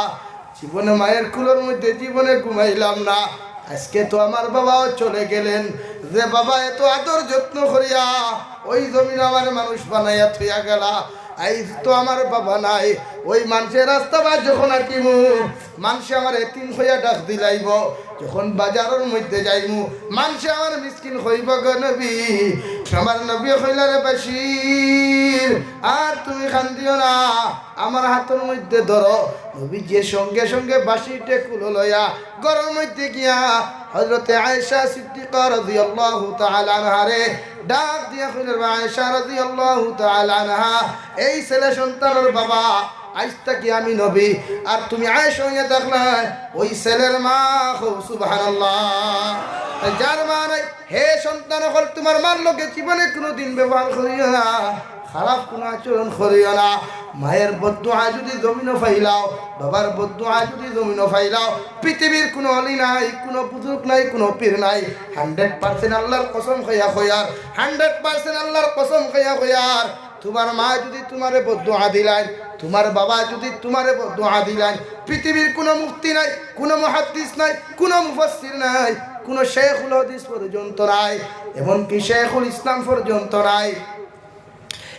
জীবনে মায়ের কুলর মধ্যে জীবনে ঘুমাইলাম না। আজকে তো আমার বাবাও চলে গেলেন, যে বাবা এত আদর যত্ন করিয়া ওই জমিনো আমারে মানুষ বানাইয়া থইয়া গেলা, আইজ তো আমার বাবা নাই। ওই মানষে রাস্তা বায় যখন আটিমু, মানষে আমারে এতিম কইয়া ডাক দিলাইবো, যখন বাজারর মধ্যে যাইমু, মানষে আমারে মিসকিন কইবো গো নবী।" আমার নবীয়ে কইলা, "রে বাশির, আর তুমি কান্দিও না, আমার হাতর মধ্যে ধরো।" নবীজিয়ে সঙ্গে সঙ্গে বাশিররে কুলো লইয়া ঘরর মধ্যে গিয়া হযরতে আয়েশা সিদ্দিকা রাদিয়াল্লাহু তাআলা আনহারে ডাক দিয়া কইলা, "রে আয়েশা রাদিয়াল্লাহু তাআলা আনহা, এই ছেলে সন্তানর বাবা, আইজ থাকি আমি নবী, আর তুমি আয়েশা অইয়া থাকলায় ওই ছেলের মা।" কও সুবহানাল্লাহ। তাই যার মা নাই, হে সন্তান অকল, তুমার মার লগে জীবনে কুনুদিন ব্যবহার করিও না, খারাপ কুনু আচরণ করিও না। মায়ের বদদোয়া যুদি জমিনো পাইলাও, বাবার বদদোয়া যুদি জমিনো পাইলাও, পৃথিবীর কুনু অলি নাই, কুনু বুজুর্গ নাই, কুনু পীর নাই, hundred percent আল্লাহর কসম খাইয়া কইয়ার, hundred percent আল্লাহর কসম খাইয়া কইয়ার, তুমার মা যুদি তুমারে বদদোয়া দিলাইন, তুমার বাবা যুদি তুমারে বদদোয়া দিলাইন, পৃথিবীর কুনু মুফতি নাই, কুনু মুহাদ্দিস নাই, কুনু মুফাসসির নাই, কুনু শেখুল হাদিস পর্যন্ত নাই, এমনকি শেখুল ইসলাম পর্যন্ত নাই,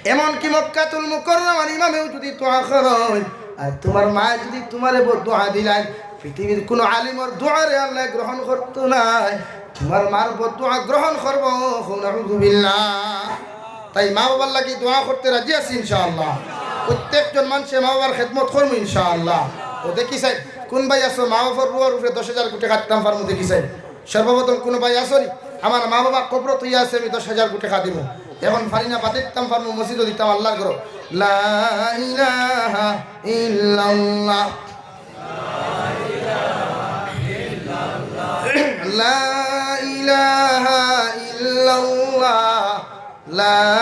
এমনকি মক্কাতুল মুকাররমার ইমামেও যুদি দোয়া করইন, আর তুমার মায়ে যুদি তুমারে বদদোয়া দিলাইন, পৃথিবীর কুনু আলিমর দোয়ারে আল্লায় গ্রহণ করতো নায়। তুমার মার বদদোয়া গ্রহণ করবো, কও নাউজুবিল্লাহ। তাই মা বাবার লাগি দোয়া করতে রাজি আছি ইনশাআল্লাহ। প্রত্যেকজন মানষে মা বাবার খেদমত করমু ইনশাআল্লাহ। ও দেখি চাই, কুন ভাই আছো মা বাবার রুহর উপরে দশ হাজার কোটি খাটতাম পারমু, দেখি চাই। সর্বপ্রথম কুনু ভাই আছো নি? আমার মা বাবা কবরো থইয়া আছে, আমি দশ হাজার কোটি খা দিমু। এখন পারি না, বাদে দিতাম পারমু, মসজিদো দিতাম, আল্লাহর ঘরো। লা ইলাহা ইল্লাল্লাহ। লা ইলাহা ইল্লাল্লাহ। লা